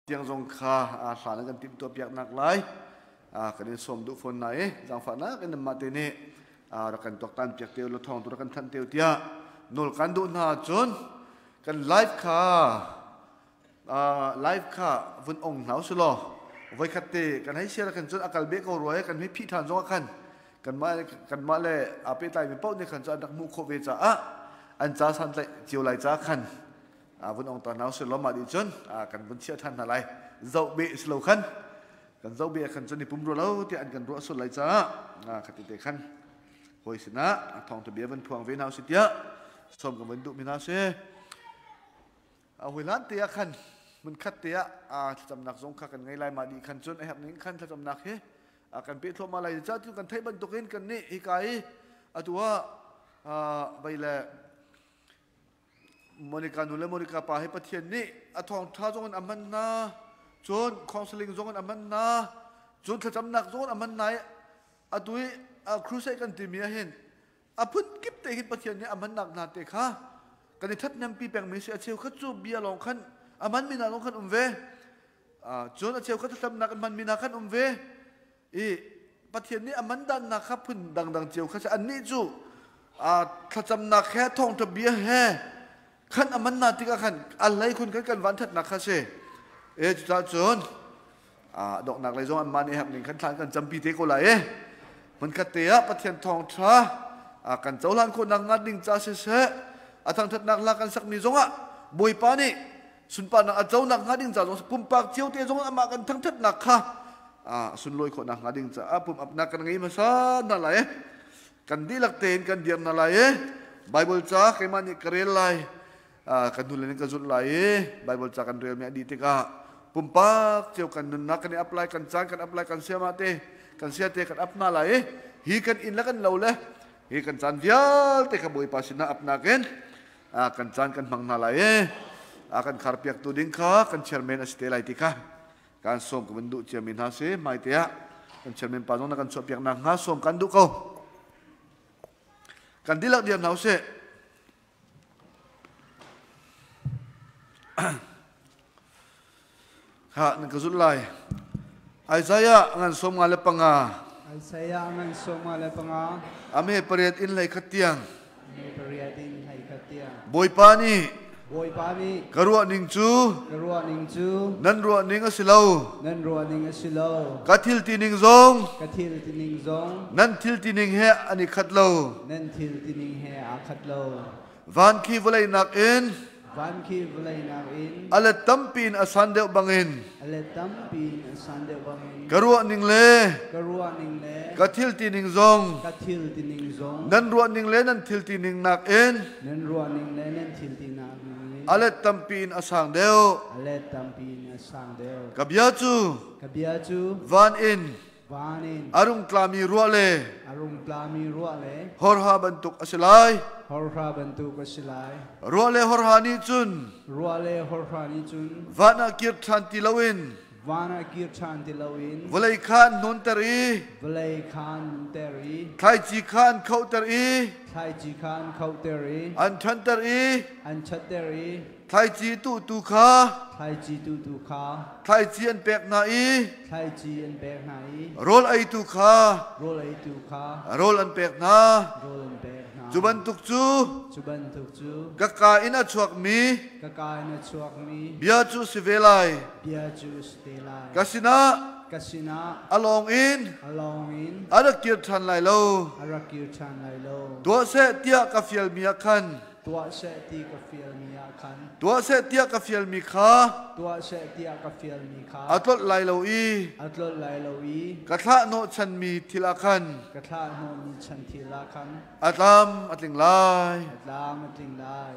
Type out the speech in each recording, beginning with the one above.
Tiang zong kha hlan an kan timhtuah piaknak lai kan in sawm duh fawn na i zaangfahnak in nanmah te nih rak kan tuaktan piak te u thawng tu rak kan thanh te u tiah nawl kan duh hna cun kan live kha live kha vun ong hna usih law voikhat te kan hei share khan cun a kal be ko rua i kan hei phih ṭhan zong ah khan kanmah le aa pehtlai mi paoh nih khan cun an rak hmuh khawh ve caah an ca santlaih cio lai ca khan vun ong ta hna usih law mah nih cun kan vun chiah ṭhan hna lai. Zoh beh si lo khan kan zoh beh khan cun i pum rua lo tiah an kan ruah sual lai caah khati te khan hawi sinah thawngtha bia van phuang ve hna usih tiah sawm kan van duh mi hna si. Hawi hlan te ah khan hmunkhat te ah thlacamnak zong kha kan ngei lai. Mah dih khan cun a herh ning khan thlacamnak hi kan peh thluahmah lai ca cu kan theih bantukin kan nih hika i atu ah vei le Monica nu le Monica pa hi Pathian nih a thawngṭha zong in a hman hna, cun counseling zong in a hman hna, cun thlacamnak zong in a hman hna i atu i crusade kan timi ah hin a phun kip te hin Pathian nih a hmannak hna te kha kan i ṭhathnempi pengmi si. A cheukhat cu bia lawng khan a hmanmi hna zong khan um ve, cun a cheukhat thlacamnak in hmanmi hna khan um ve i Pathian nih a mandannak kha phun dangdang cio kha si. Annih cu thlacamnak he thawngṭha bia he khan a man na tikah khan a hlei khun khan kan van ṭhatnak kha si e. Cucaah cun donghnak lei zong anmah nih herh ning khan thlan kan campi te ko lai e. Hmunkhat te ah Pathian thawngṭha kan cohlan khawhnak hnga ding ca siseh, a thangṭhatnak hla kan sakmi zongah Bawipa nih sunparnak a conak hnga ding ca zong, pumpak cio te zong amah kan thangṭhatnak kha sunlawi khawhnak hnga ding caah pum apnak kan ngei hmasa hna lai. Kan dihlak tein kan dir hna lai i Bible ca keimah nih ka rel lai, kan hnu in ka zulh lai i Bible ca kan relmi a dih tikah pumpak cio kan nunnak kan i apply, kan caan kan apply, kan siama te kan sia te kan ap hna lai i hi kan inn le kan lo le hi kan caan vialte kha Bawipa sinah apnak in kan caan kan hmang hna lai i a kan kharpiaktu ding kha kan chairman a si te lai ti kha kan sawm ka van duh ciami hna si. Hmaite ah kan chairman pa zong na kan chuahpiak nak hnga sawm kan duh ko. Kan dihlak dir hna usih. Kha nan ka zulh lai. Isaiah ngan 55. Isaiah ngan 55. Ame pariat in hlei khat tiang. Ame pariat in hlei khat tiang. Bawipa nih Bawipa nih ka ruah ning cu ka ruah ning cu nan ruah ning a si lo, nan ruah ning a si lo, ka thil ti ning zong ka thil ti ning zong nan thil ti ning he an i khat lo. Nan thil ti ning he aa khat lo. Van khi vawlei nakin van khi vawlei nakin a let tampi in a san deuh bangin a let tampi in a san deuh bangin ka ruah ning le ka ruah ning le ka thil ti ning zong ka thil ti ning zong nan ruah ning le nan thil ti ning nakin nan ruah ning le nan thil ti nak ning a let tampi in a sang deuh. A let tampi in a sang deuh. Ka bia cu ka bia cu van in van in a rung tlami ruah le a rung tlami ruah le horha bantuk a si lai. Horha bantuk a si lai. Ruah le horha nih cun ruah le horha nih cun van ah kir ṭhan ti loin van ah kir ṭhan ti loin vawlei kha an hnonter i vawlei kha an nunter i thlaici kha an khohter i thlaici kha an khohter i an ṭhanter i an ṭhatter i thlaici tuhtu kha thlaici tuhtu kha thlaici an pek hna i thlaici an pek hna i rawl eitu kha rawl eitu kha rawl an pek hna. Rawl an pek hna. Cu bantuk cu cu bantuk cu ka kaa in a chuakmi ka kaa in a chuakmi bia cu si ve lai. Bia cu si te lai. Ka sinah ka sinah a lawng in a lawng in a rak kir ṭhan lai lo. A rak kir ṭhan lai lo. Tuah seh tiah ka fialmi ah khan tuah seh ti ka fialmi ah khan tuah seh tiah ka fialmi kha tuah seh tiah ka fialmi kha a tlolh lai lo i a tlolh lai lo i ka thlah hnawhchanmi thil ah khan ka thlah hnawhmi chan thil ah khan a tlam a tling lai. A tlam a tling lai.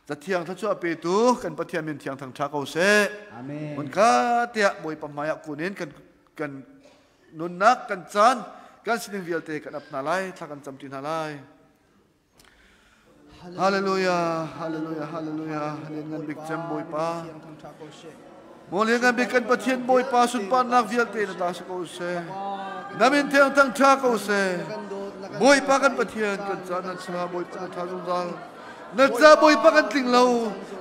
Cathiang thluachuah petu kan Pathian min thiang thangṭha ko seh. Amen. Hmunkha tiah Bawipa hmaiah kun in kan kan nunnak, kan caan, kan sining vialte kan ap hna lai, thla kan camṭi hna lai. Hallelujah, hallelujah, hallelujah. Lianngan bik cem Bawipa. Maw lianngan bik kan Pathian Bawipa, sunparnak vialte na ta si ko seh. Na min thiang thangṭha ko seh. Bawipa kan Pathian, kan ca na cha, Bawipa na ṭha zungzal. Na ca Bawipa kan tling lo.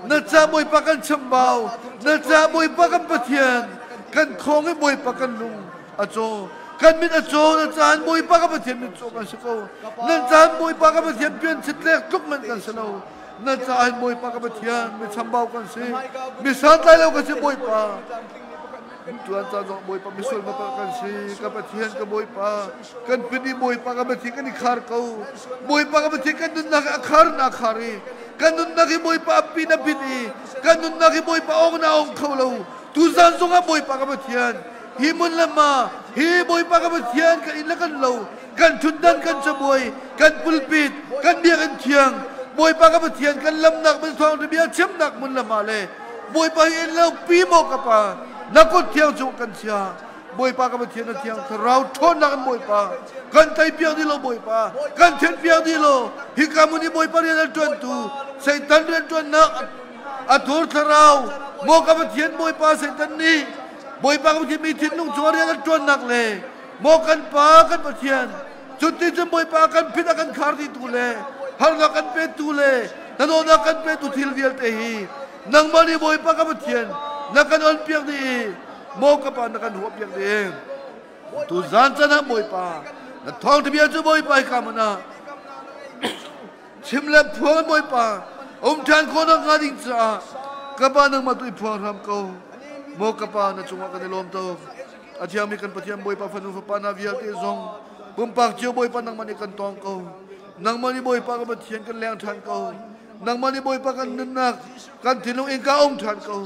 Na ca Bawipa kan chambau. Na ca Bawipa kan Pathian. khong i Bawipa kan lung a caw. Kan mit a caw na caan Bawipa ka Pathian mit caw kan si ko. Nan caan Bawipa ka Pathian pian chitlek tluk men kan si lo. Na caan Bawipa ka Pathian mi chambau kan si. Mi santlai lo kan si Bawipa. Tuan caan zong Bawipa misual mapal kan si. Ka Pathian ka Bawipa kan pin i Bawipa ka Pathian kan i khar ko. Bawipa ka Pathian kan nunnak a khar na khar i kan nunnak hi Bawipa a pin a pin i kan nunnak hi Bawipa ong na ong kho lo. Tuzan zong ah Bawipa ka Pathian hi mun le ma hi Bawipa ka Pathian kan inn le kan lo kan ṭhutdan kan cabuai kan pulpit kan biakinn thiang Bawipa ka Pathian kan lamnak min thawng bia chimnak mun le ma le Bawipa hi inn lo pi maw ka pa na kut thiang cung kan chia Bawipa ka Pathian na thiang thlarau ṭhawnnak in Bawipa kan tei piak dih lo Bawipa kan then piak dih lo hika mun i Bawipa rian an ṭuantu Satan rian ṭuannak a thur thlarau maw ka Pathian Bawipa Satan nih Bawipa ka Pathian mi thinlung cung rian an ṭuannak le maw kan Pa kan Pathian cuticun Bawipa kan phit a kan khar dihtu le harnak kan petu le tanawnnak kan petu thil vialte hi nangmah nih Bawipa ka Pathian na kan on piak dih i maw ka Pa na kan huah piak dih tu zan can ah Bawipa na thawngṭha bia cu Bawipa hi ka man ah chim le phuang Bawipa um ṭhan khawhnak hnga ding caah ka Pa nangmah tu i phuang hram ko maw ka Pa na cungah kan i lawm tuk a thiangmi kan Pathian Bawipa fanu fapa hna vialte zong pumpak cio Bawipa nangmah nih kan tawng ko nangmah nih Bawipa kan Pathian kan leng ṭhan ko nangmah nih Bawipa kan nunnak kan thinlung in ka um ṭhan ko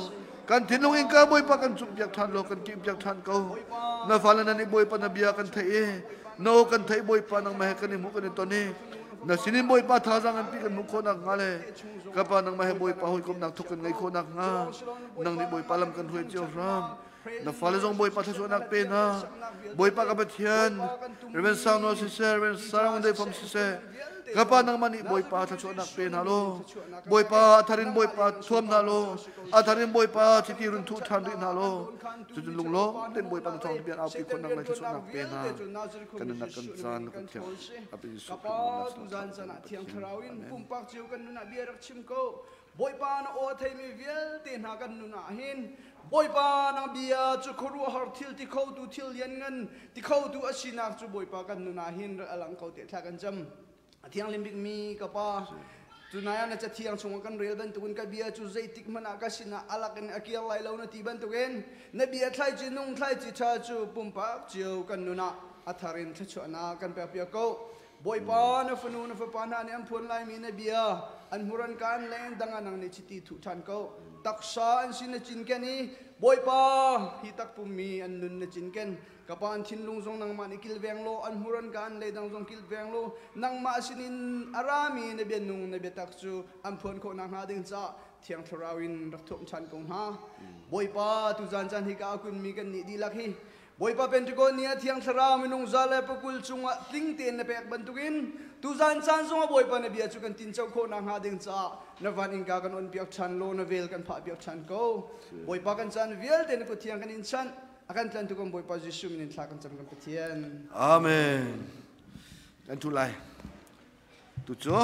kan thinlung in ka Bawipa kan cumhpiak ṭhan law kan kimpiak ṭhan ko na fale na nih Bawipa na bia kan theih i na aw kan theih Bawipa nangmah he kan i hmuh kan i ton i na sinin Bawipa thazaang nganpi kan hmuh khawh nakhnga le ka Pa nangmah he Bawipa hawikomhnak thuk kan ngeih khawh nakhnga nang nih Bawipa lam kan hruai cio hram na fale zong Bawipa thluachuahnak pe hna Bawipa ka Pathian Reverend Sang Nawl siseh Reverend Sarang Dei Fam siseh ka pa nangmah nih Bawipa thluachuahnak pe hna law Bawipa a thar in Bawipa thuam hna law a thar in Bawipa chiti run thuh ṭhan rih hna law cucun lunglawm tein Bawipa na thawng bian aupi khawhnak le thluachuahnak pe hna kan nunnak kan caan na kut thiang a Jesuh Ka Pa tuzan caan ah Thiang Thlarau in pumpak cio kan nun ah bia rak chim ko. Bawipa na aw a theimi vialte hna kan nun ah hin Bawipa na bia cu khuaruahhar thil ti khotu thil lianngan ti khotu a sinak cu Bawipa kan nun ah hin a lang ko te thla kan cam. A thianghlim bikmi ka Pa, tunai ah na cathiang chungah kan rel bantukin ka bia cu zeitik hmanh ah ka sinah a lak in a kir lai lo na ti bantukin na bia thlaici nung thlaici ṭha cu pumpak cio kan nun ah a thar in thluachuahnak kan pekpiak ko. Bawipa, na fanu na fapa hna nih an phuan laimi na bia an hmuran ka an leng dang ah nang nih chiti thuh ṭhan ko. Taksa an si na cinken i Bawipa, hi takpummi an nun na cinken. Ka pa an thinlung zong nangmah nih kilveng law an hmuran ka an leidang zong kilveng law nangmah sinin a rami na bia nung na biatak cu an phuan khawh nakhnga ding caah Thiang Thlarau in rak thuam ṭhan ko hna. Bawipa, tuzan caan hi ka a kunmi kan nih dihlak hi Bawipa Pentecost ni ah Thiang Thlarau minung 140 cungah tling tein na pek bantukin tuzan caan zongah Bawipa na bia cu kan tinco khawh nakhnga ding caah na van innka kan on piak ṭhan law na vel kan phah piak ṭhan ko. Bawipa kan caan vialte na kut thiang kan in chanh. A kan tlantu kan Bawipa Jesuh min in thla kan cam kan Pathian. Amen. Kan ṭhu lai. Tu cu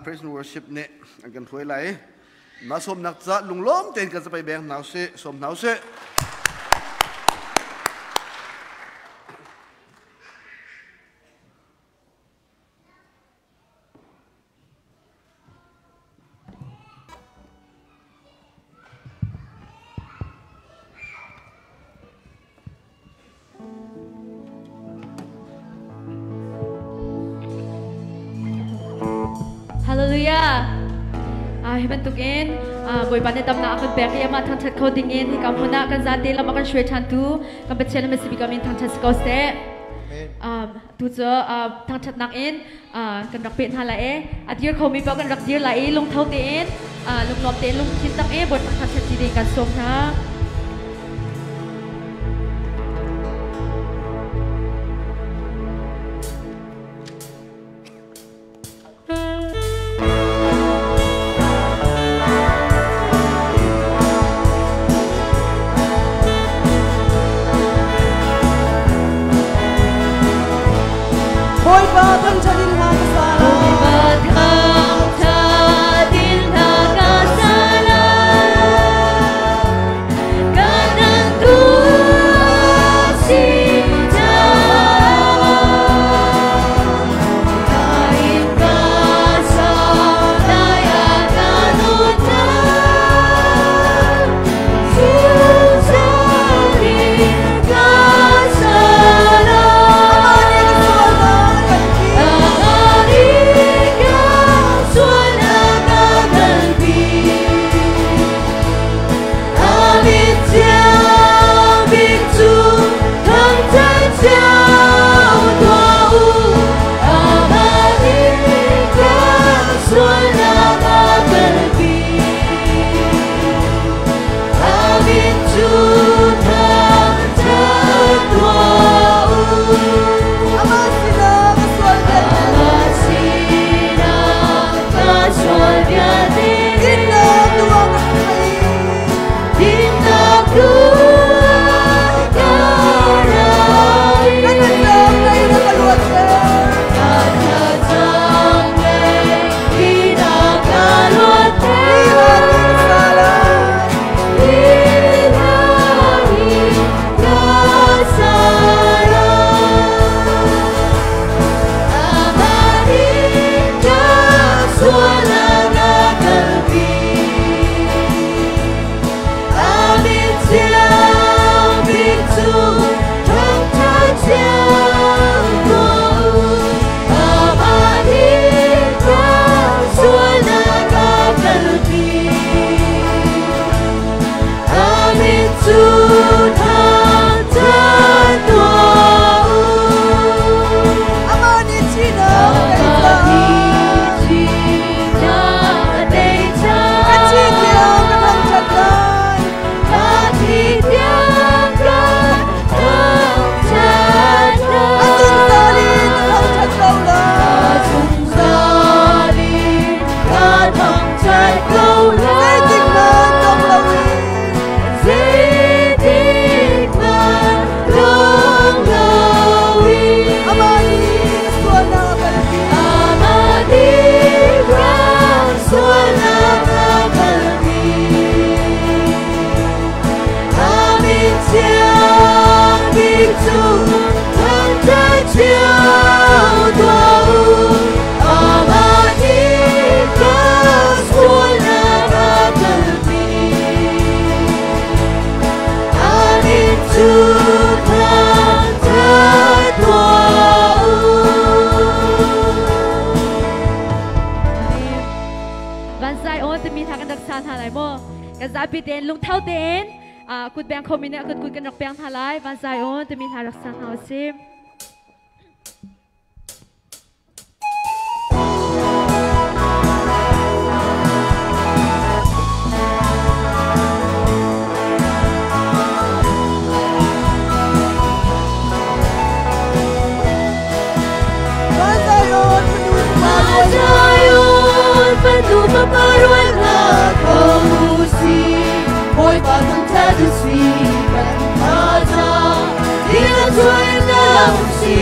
praise and worship nih an kan hruai lai. Na sawmnak ca lunglawm tein kan zapai beng hna usih, sawm hna usih. Hallelujah. Hi bantukin Bawipa nih damnak a kan pek i amah thangṭhat kho dingin hika hmun ah kan zate lam a kan hruai ṭhan tu kan Pathian le Messi bik min thangṭhat si ko seh. Tu cu thangṭhatnak in kan rak peh hna lai i a dir khomi paoh kan rak dir lai i lungtho tein lunglawm tein lungthin tak i Bawipa thangṭhat ti ding kan sawm hna. Bawipa thangṭhat in hla ka sa lai. Bawipa thangṭhat in hla ka sa lai. Pathian bik cu thangṭhat cio tuah u. Amah nih kan sualnak a kalpi. A min cu thangṭhat tuah u. Van Zion timi hna kan rak sa hna lai maw? Kan zapi tein lungtho tein kut beng khomi nih kut kut kan rak peng hna lai. Van Zion timi hna rak sa hna usih. Van Zion fanu fapa rual hna ko si. Bawipa thangṭhat u si, kan thazaang dihlak chuah in la u si.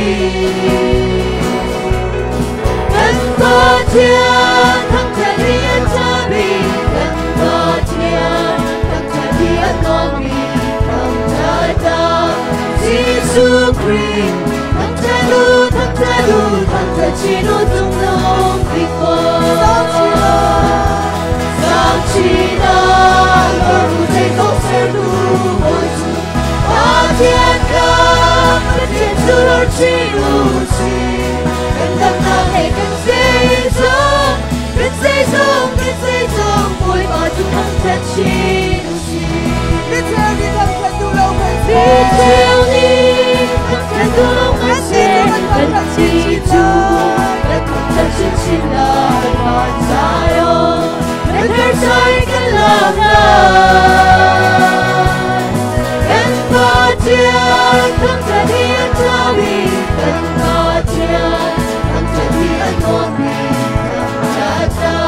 Kan Pathian thangṭhat hi a ṭha bik, kan Pathian thangṭhat hi a nuam bik. Thangṭhat ta Jesuh Khrih, thangṭhat u, thangṭhat u, thangṭhat chin u cungnung bik Bawi. Sang chin ah lor u zeizong sertu Bawi cu, Pathian kha Pathian cu lor chin u sih. Kan damnak he kan zeizong, kan zeizong, kan zeizong, Bawipa cu thangṭhat chin u sih. Micheu nih thangṭhat duh lo kan si. Micheu nih thangṭhat duh lo kan si. Kan thi cu kan thangṭhat chinchin lai. Van Zion, kan herhsai kan lak lai. Kan Pathian thangṭhat hi a ṭha bik, kan Pathian thangṭhat hi a nuam bik. Thangṭhat ta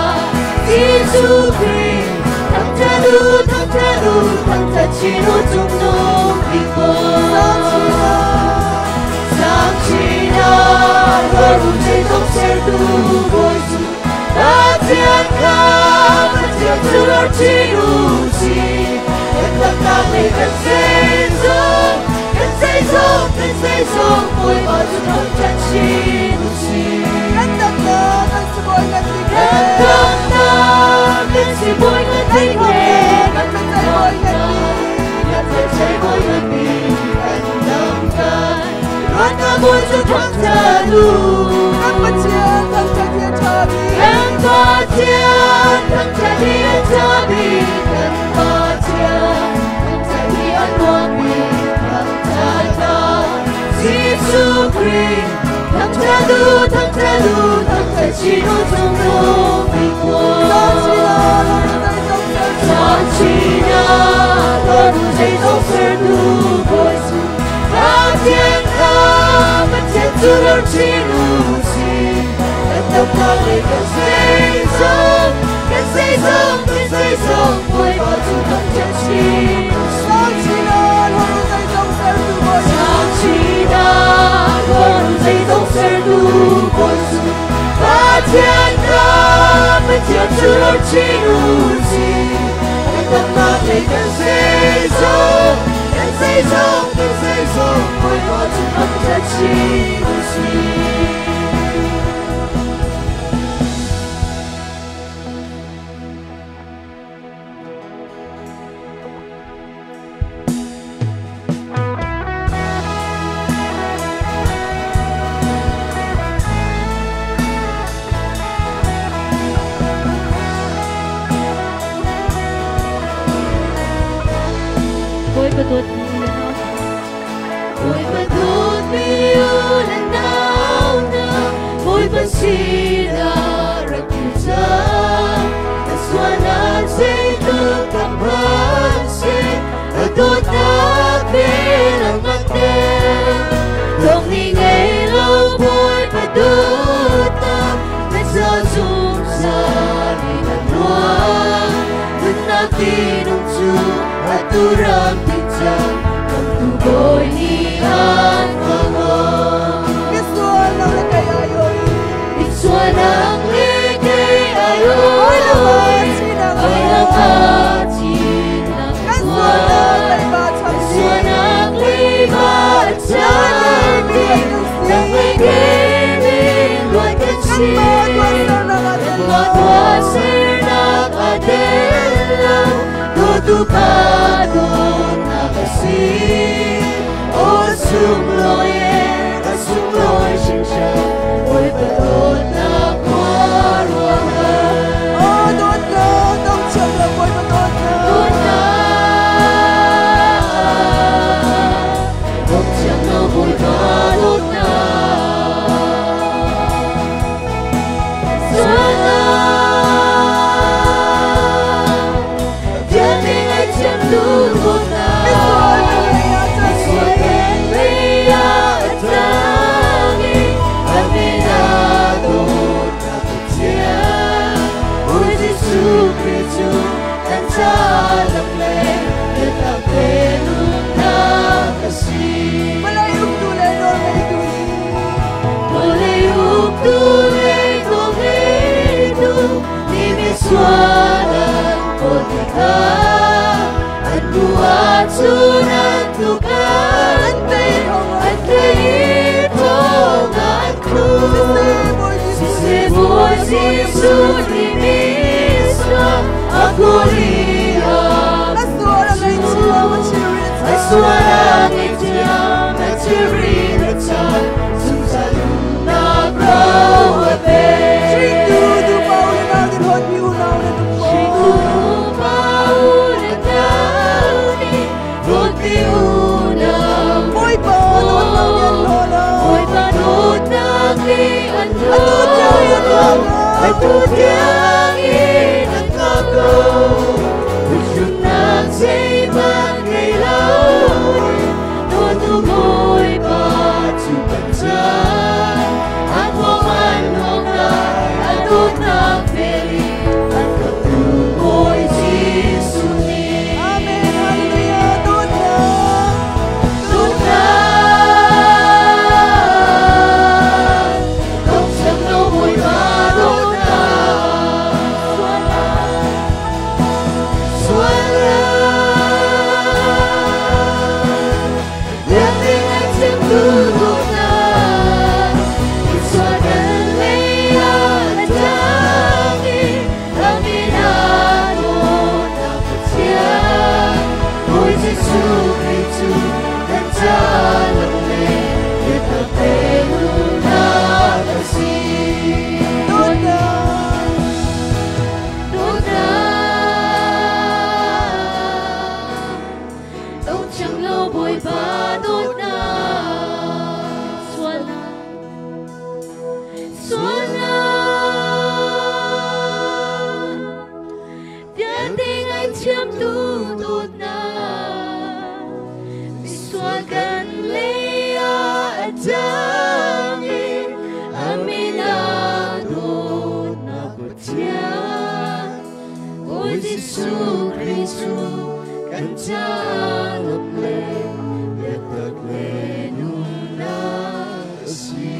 Jesuh Khrih, thangṭhat u, thangṭhat u, thangṭhat chin u cungnung bik Bawi. Sang chin ah lor u zeizong sertu Bawi cu, Pathian kha Pathian cu lor chin u sih. Kan damnak le kan zeizong, kan zeizong, kan zeizong, Bawipa cu thangṭhat chin u sih. Kan damnak kan si Bawi ngan bik he. Kan damnak kan si Bawi ngan bik he. Kan thangṭhat Bawi ngan bik. Kan thangṭhat Bawi ngan bik. Kan damnak ruatnak Bawi cu thangṭhat u. Kan Pathian thangṭhat hi a ṭha bik. Kan Pathian thangṭhat hi a ṭha bik. Kan Pathian thangṭhat hi a nuam bik. Thangṭhat ta Jesuh Khrih, thangṭhat u, thangṭhat u, thangṭhat chin u cungnung bik Bawi. Sang chin ah lor u zeizong sertu Bawi cu, Pathian kha Pathian cu lor chin u sih. Kan damnak le kan zeizong, kan zeizong, kan zeizong, Bawipa cu thangṭhat chin u sih. Sang chin ah lor u zeizong sertu Bawi cu. Sang chin ah lor u zeizong sertu Bawi cu, Pathian kha Pathian cu lor chin u sih. Kan damnak le kan zeizong, kan zeizong, kan zeizong, Bawipa cu thangṭhat chin u sih. Bawipa dawt mi u le nau. Bawipa dawt mi u le nau hna, Bawipa sinah rak kir cang. Na sualnak zeitluk tam hmanh seh, a dawtnak vel a ngan deuh. Dawng ni ngei lo Bawipa dawtnak, na ca zungzal in a luang. Nunnak tinung cu atu ram ti cang, Khamhtu Bawi nih an hmang. Misual le kei ai oi. Misualnak le kei ai Bawi le oi. pa sinak Bawi le pa sinak Kan sualnak leiba cham Kan dih. sualnak pa dawtnak a si. Aw sunglawi e, a sunglawi hringhran, Bawipa dawtnak khuaruahhar. Aw dawtnak, dong thiam lo Bawipa dawtnak. Dawtnak, dong thiam lo Bawipa dawtnak. Sualnak, vialte ngaihthiamtu dawtnak. Misual kan lei ah cang Misual i. kan lei ah a cang i, a min ah dawtnak Pathian. Bawi Jesuh Khrih cu kan ca lam le biatak te nunnak a si. Vawlei uktu le nawlngeitu nih. Vawlei uktu le nawlngeitu nih misual an kawl tikah, an bu ahcun an tluk an tei, an tei i thong ah an khum. Siseh Bawi Jesuh Siseh Bawi Jesuh nih misual a kawl i a A sual a ngaihthiam, a thilri a A cang. sual a ngaihthiam, a thilri a cang, zungzal nunnak ro a pek. Hringtu nupa u le nau din hawnmi unau nan um maw? Hringtu nupa u le nau nih dawtmi unau Bawipa dawtnak nih an hlaw lo. Bawipa dawtnak nih an Atu tiang in an hlaw lo. hngak ko. Atu tiang in an hngak ko. Phuhrunnak zeihmanh ngei loin dawtu Bawipa cu kan chan. A thawng an lawmnak, a dawtnak vel in an khamhtu Bawi Jesuh nih. Amen. Hallelujah. Dawtnak. Dawtnak, dong thiam lo Bawipa dawtnak. Sualnak, vialte ngaihthiamtu dawtnak. Misual kan lei ah a cang i, a min ah dawtnak Pathian. Bawi Jesuh Khrih cu kan ca lam le biatak te nunnak a si. Dawtnak. Dawtnak, dong thiam lo Bawipa dawtnak. Sualnak, sualnak, vialte ngaihthiamtu dawtnak. Misual kan lei ah a cang i, a min ah dawtnak Pathian. Bawi Jesuh Khrih cu kan ca lam le biatak le nunnak a si.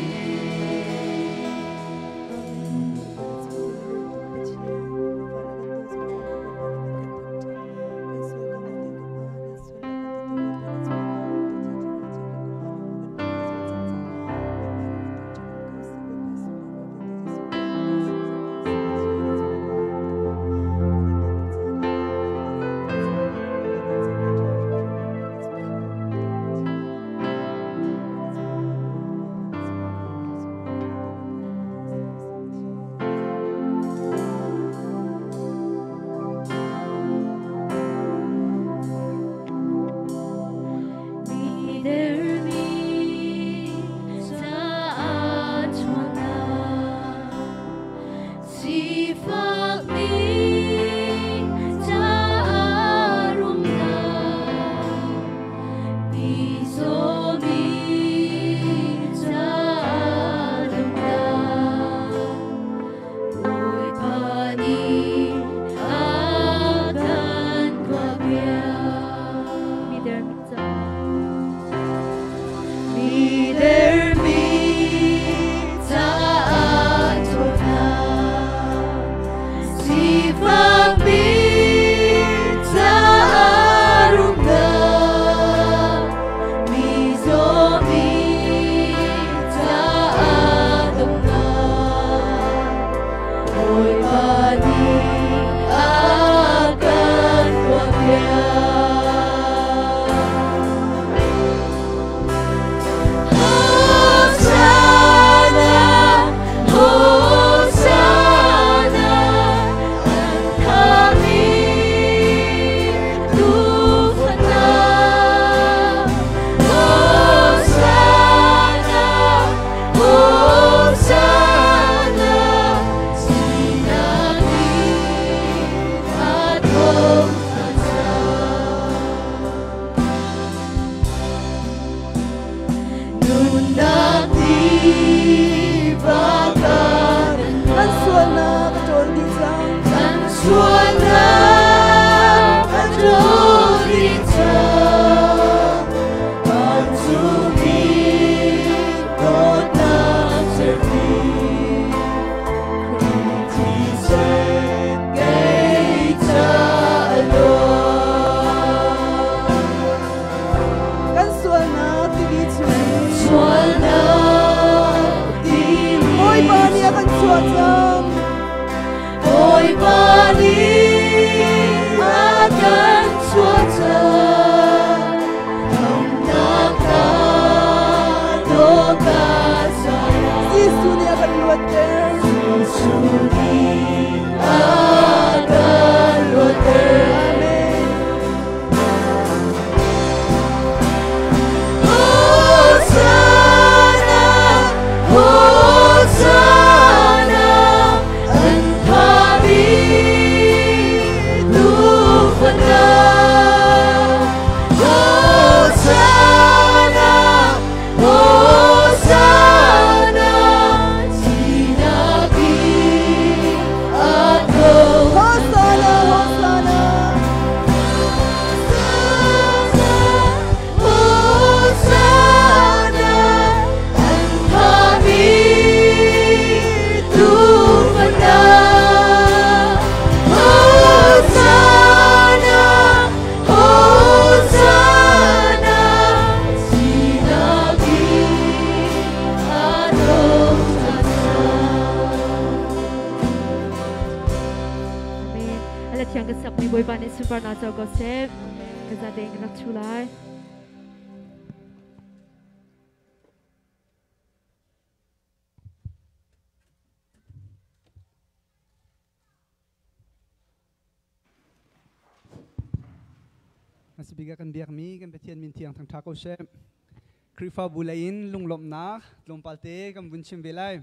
Tiva kan Kan sualnak a ṭawl dih cang. Kan sualnak a ṭawl dih cang. Vancungmi dawtnak cerhti, Khrih thisen kei ca a luang. Kan sualnak tili chungin Sualnak tili Bawipa nih a kan chuah cang. Bawipa nih a kan chuah cang. Khamhnak hla dawh ka sa lai. Jesuh nih a kan luatter. Jesuh nih a kan luatter. Amen. Hosanna, Hosanna, an thami Tuufana. Hosanna, Hosanna, sinabi ako. Hosanna, Hosanna. Hosanna, an thami Tuufana. Hosanna, Hosanna, sinabi Amen. Ala thiang kan sak mi Bawipa nih sunparnak co ko seh. Kan zatein kan rak thu lai. Masibika kan biakmi kan Pathian min thiang thangtha ko seh. Khrihfabu lei in lunglawmhnak tlawmpal te kan vun chim ve lai.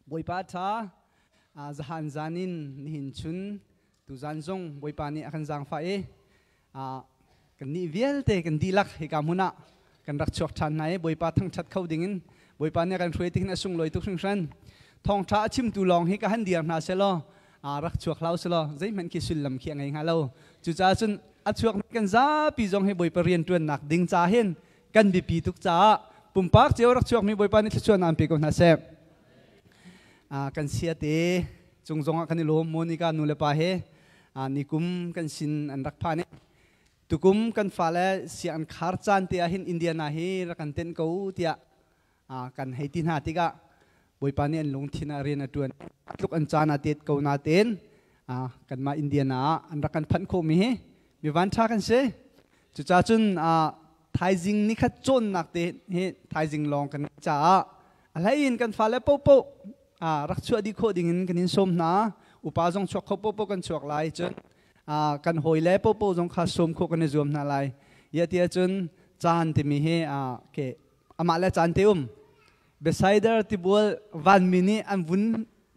Bawipa tha zahan zan in nihin chun tu zan zong Bawipa nih a kan zaangfah i kan nih vialte kan dihlak hika hmun ah kan rak chuak ṭhan hna i Bawipa thangṭhat kho dingin Bawipa nih a kan hruai tihin a sunglawi tuk hringhran. Thawngṭha a chimtu lawng hi ka han dir hna selaw rak chuak hlah usulaw zeihmanh khi sullam khi a ngei hnga lo. Cucaah cun a chuakmi kan zapi zong hi Bawipa rianṭuannak ding ca hin kan biapi tuk caah pumpak cio rak chuakmi Bawipa nih thluachuahnak an pe ko hna seh. Kan sia te cung zongah kan i lawm Monica nu le pa he nikum kan sin an rak phan i tukum kan fale sianginn khar caan te ah hin Indiana hi rak kan tenh ko tiah kan hei ti hna tikah Bawipa nih an lungthin ah rian a ṭuan tluk an caan a tet ko natein kanmah Indiana ah an rak kan phanh khawhmi hi mi vanṭha kan si. Cucaah cun thaizing nikhat cawnnak te hi thaizing lawng kan caah a hleiin kan fale paohpaoh rak chuah dih khawh dingin kan in sawm hna. Upa zong chuak kho paohpaoh kan chuak lai, cun kan hawile paohpaoh zong kha sawm khawh kan i zuam hna lai. Ia ti ahcun caan timi hi ke amah le caan te um. Bethsaida tibual vanmi nih an vun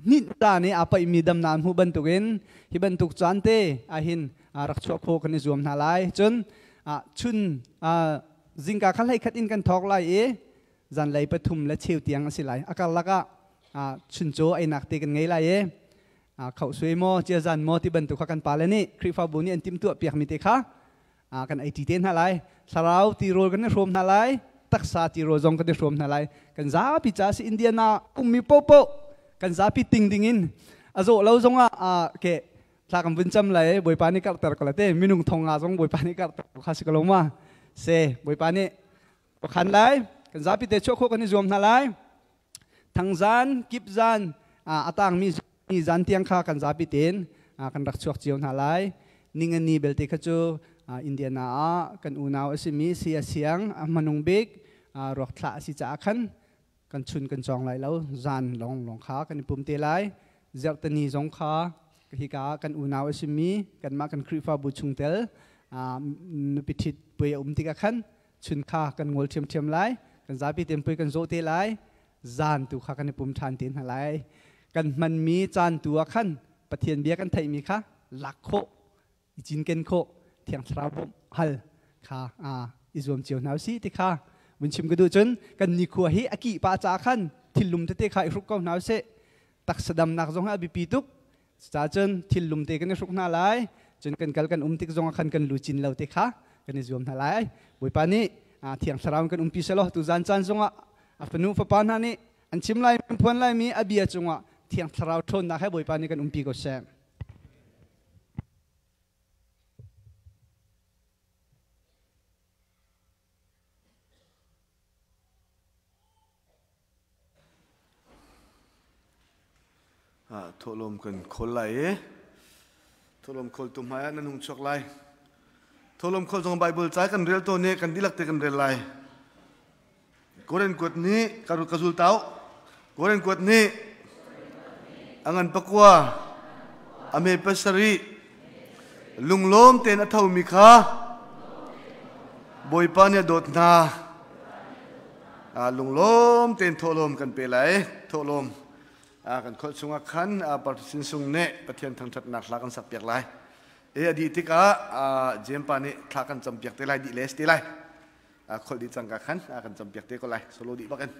hninh ta nih aa paihmi damnak an hmuh bantukin hi bantuk caan te ahhin rak chuah khawh kan i zuam hna lai. Cun chun zingka kha hlei khat in kan thawk lai i zanlei 3 le cheu tiang a si lai. A karlak ah chuncaw einak te kan ngei lai i khauhsuai maw ciazan maw ti bantuk kha kan pale nih Khrihfabu nih an timhtuah piakmi te kha kan ei ṭi te hna lai. Thlarau tirawl kan i hrawm hna lai, taksa tirawl zong kan i hrawm hna lai. Kan zapi ca si Indiana ummi popo kan zapi ting ding in a zawh lo zong ah ke thla kan vun cam lai. Bawipa nih karhter ko la te minung thong nga zong Bawipa nih karhter kha si ko lo ma se. Bawipa nih pakhan lai, kan zapi te chuah khawh kan i zuam hna lai. Thangzan kipzan atangmi ni zan tiang kha kan zapi tein kan rak chuak cio hna lai. Ningani belte kha cu Indiana ah kan unau a simi Sia Siang a hmanung bik ruak thlah a si caah khan kan chun kan cawng lai lo, zan long long kha kan i pum te lai. Zerhtani zong kha hika kan unau a simi kanmah kan Khrihfabu chungtel nupi ṭhit puai a um tikah khan chun kha kan ngol ṭhiamṭhiam lai, kan zapi tein puai kan zawh te lai, zan tu kha kan i pum ṭhan te hna lai. Kan hmanmi caan tu ah khan Pathian bia kan theihmi kha lak khawh, i cinken khawh, Thiang Thlarau bawmh hal kha i zuam cio hna usih ti kha vun chim ka duh. Cun kan nikhua hi a kih pah caah khan Thil lum tete kha i hruk ko hna usih. Taksa damnak zong hi a biapi tuk. Cucaah cun thil lum te kan i hruk hna lai. Cun kan kal kan um tik zong ah khan kan luchin lo te kha kan i zuam hna lai. Bawipa nih Thiang Thlarau in kan umpi selaw tuzan caan zongah a fanu fapa hna nih an chim lai an phuan laimi a bia cungah Thiang Thlarau ṭhawnnak he Bawipa nih kan umpi ko seh. Thawhlawm kan khawl lai i thawhlawm khawltu hmaiah nan hung chuak lai. Thawhlawm khawl zong Bible ca kan rel tawn i kan dihlak te kan rel lai. Korin kuat nih ka zul tau. Korin kuat nih a ngan pakua a me pasarih lunglawm tein a thomi kha Bawipa nih a dawt hna. Lunglawm tein thawhlawm kan pe lai. Thawhlawm kan kholh chungah khan partition sung nih Pathian thangṭhatnak hla kan sak piak lai. E a dih tikah James pa nih thla kan cam piak te lai dih le si te lai. Kholh dih cangka khan kan cam piak te ko lai. Solo dih bak in.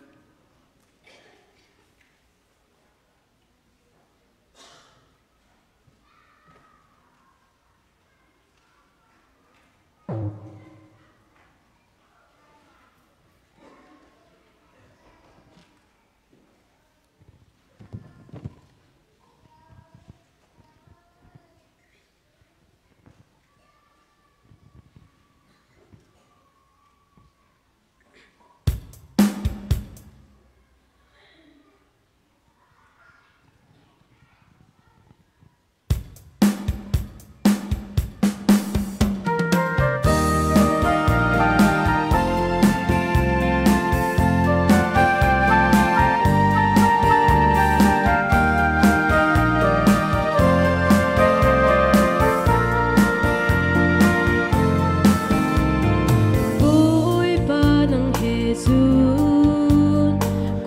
Bawipa nang he cun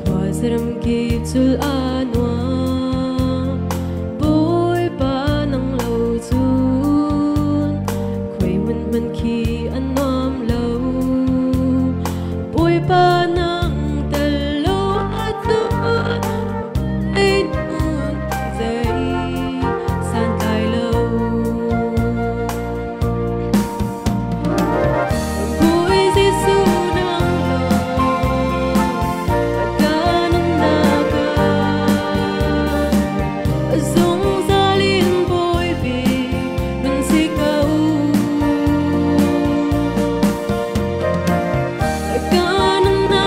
khuazaram kip cul a nuam. Bawipa nang lo cun khuai hmun hmanh khi a nuam lo. Bawipa nang tel lo ahcun ei nun zei santlai lo. Bawi Jesuh nang lawng ka nunnak ah zungzal in Bawipi nun si ko. Ka nunnak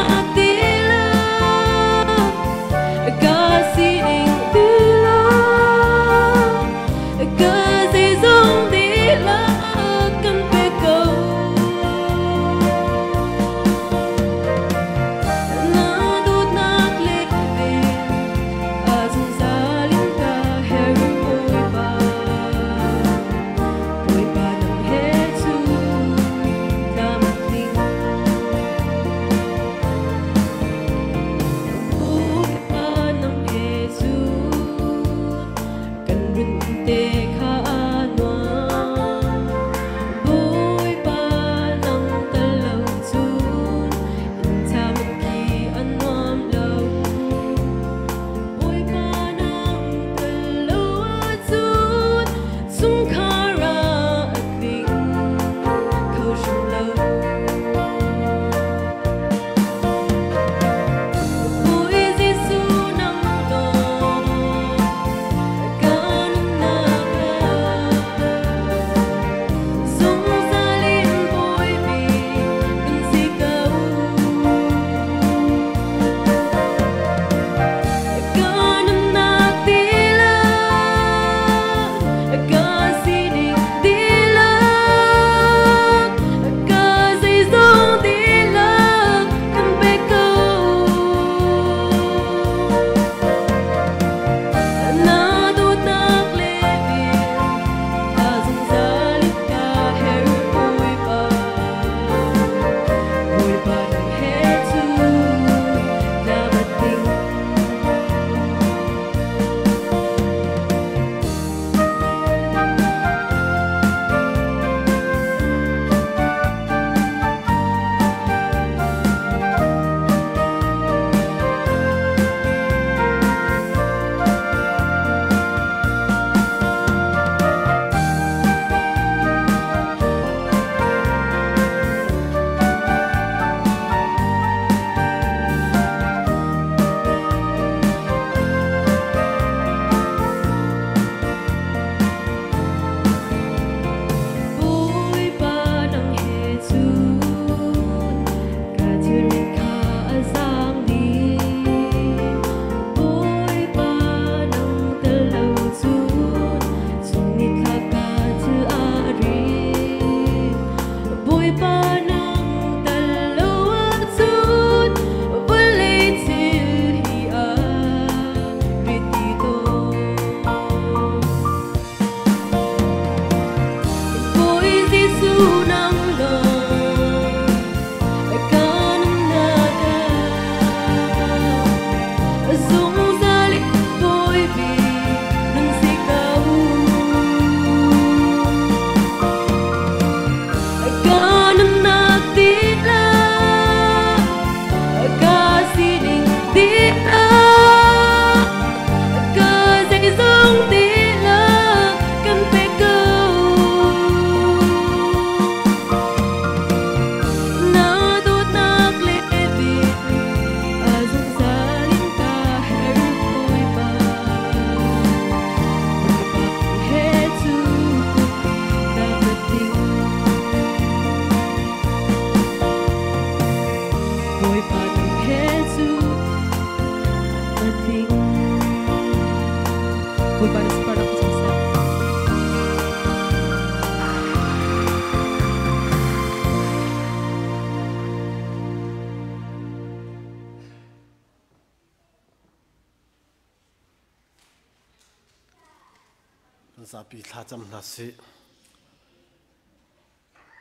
Zapi thlacam hna sih.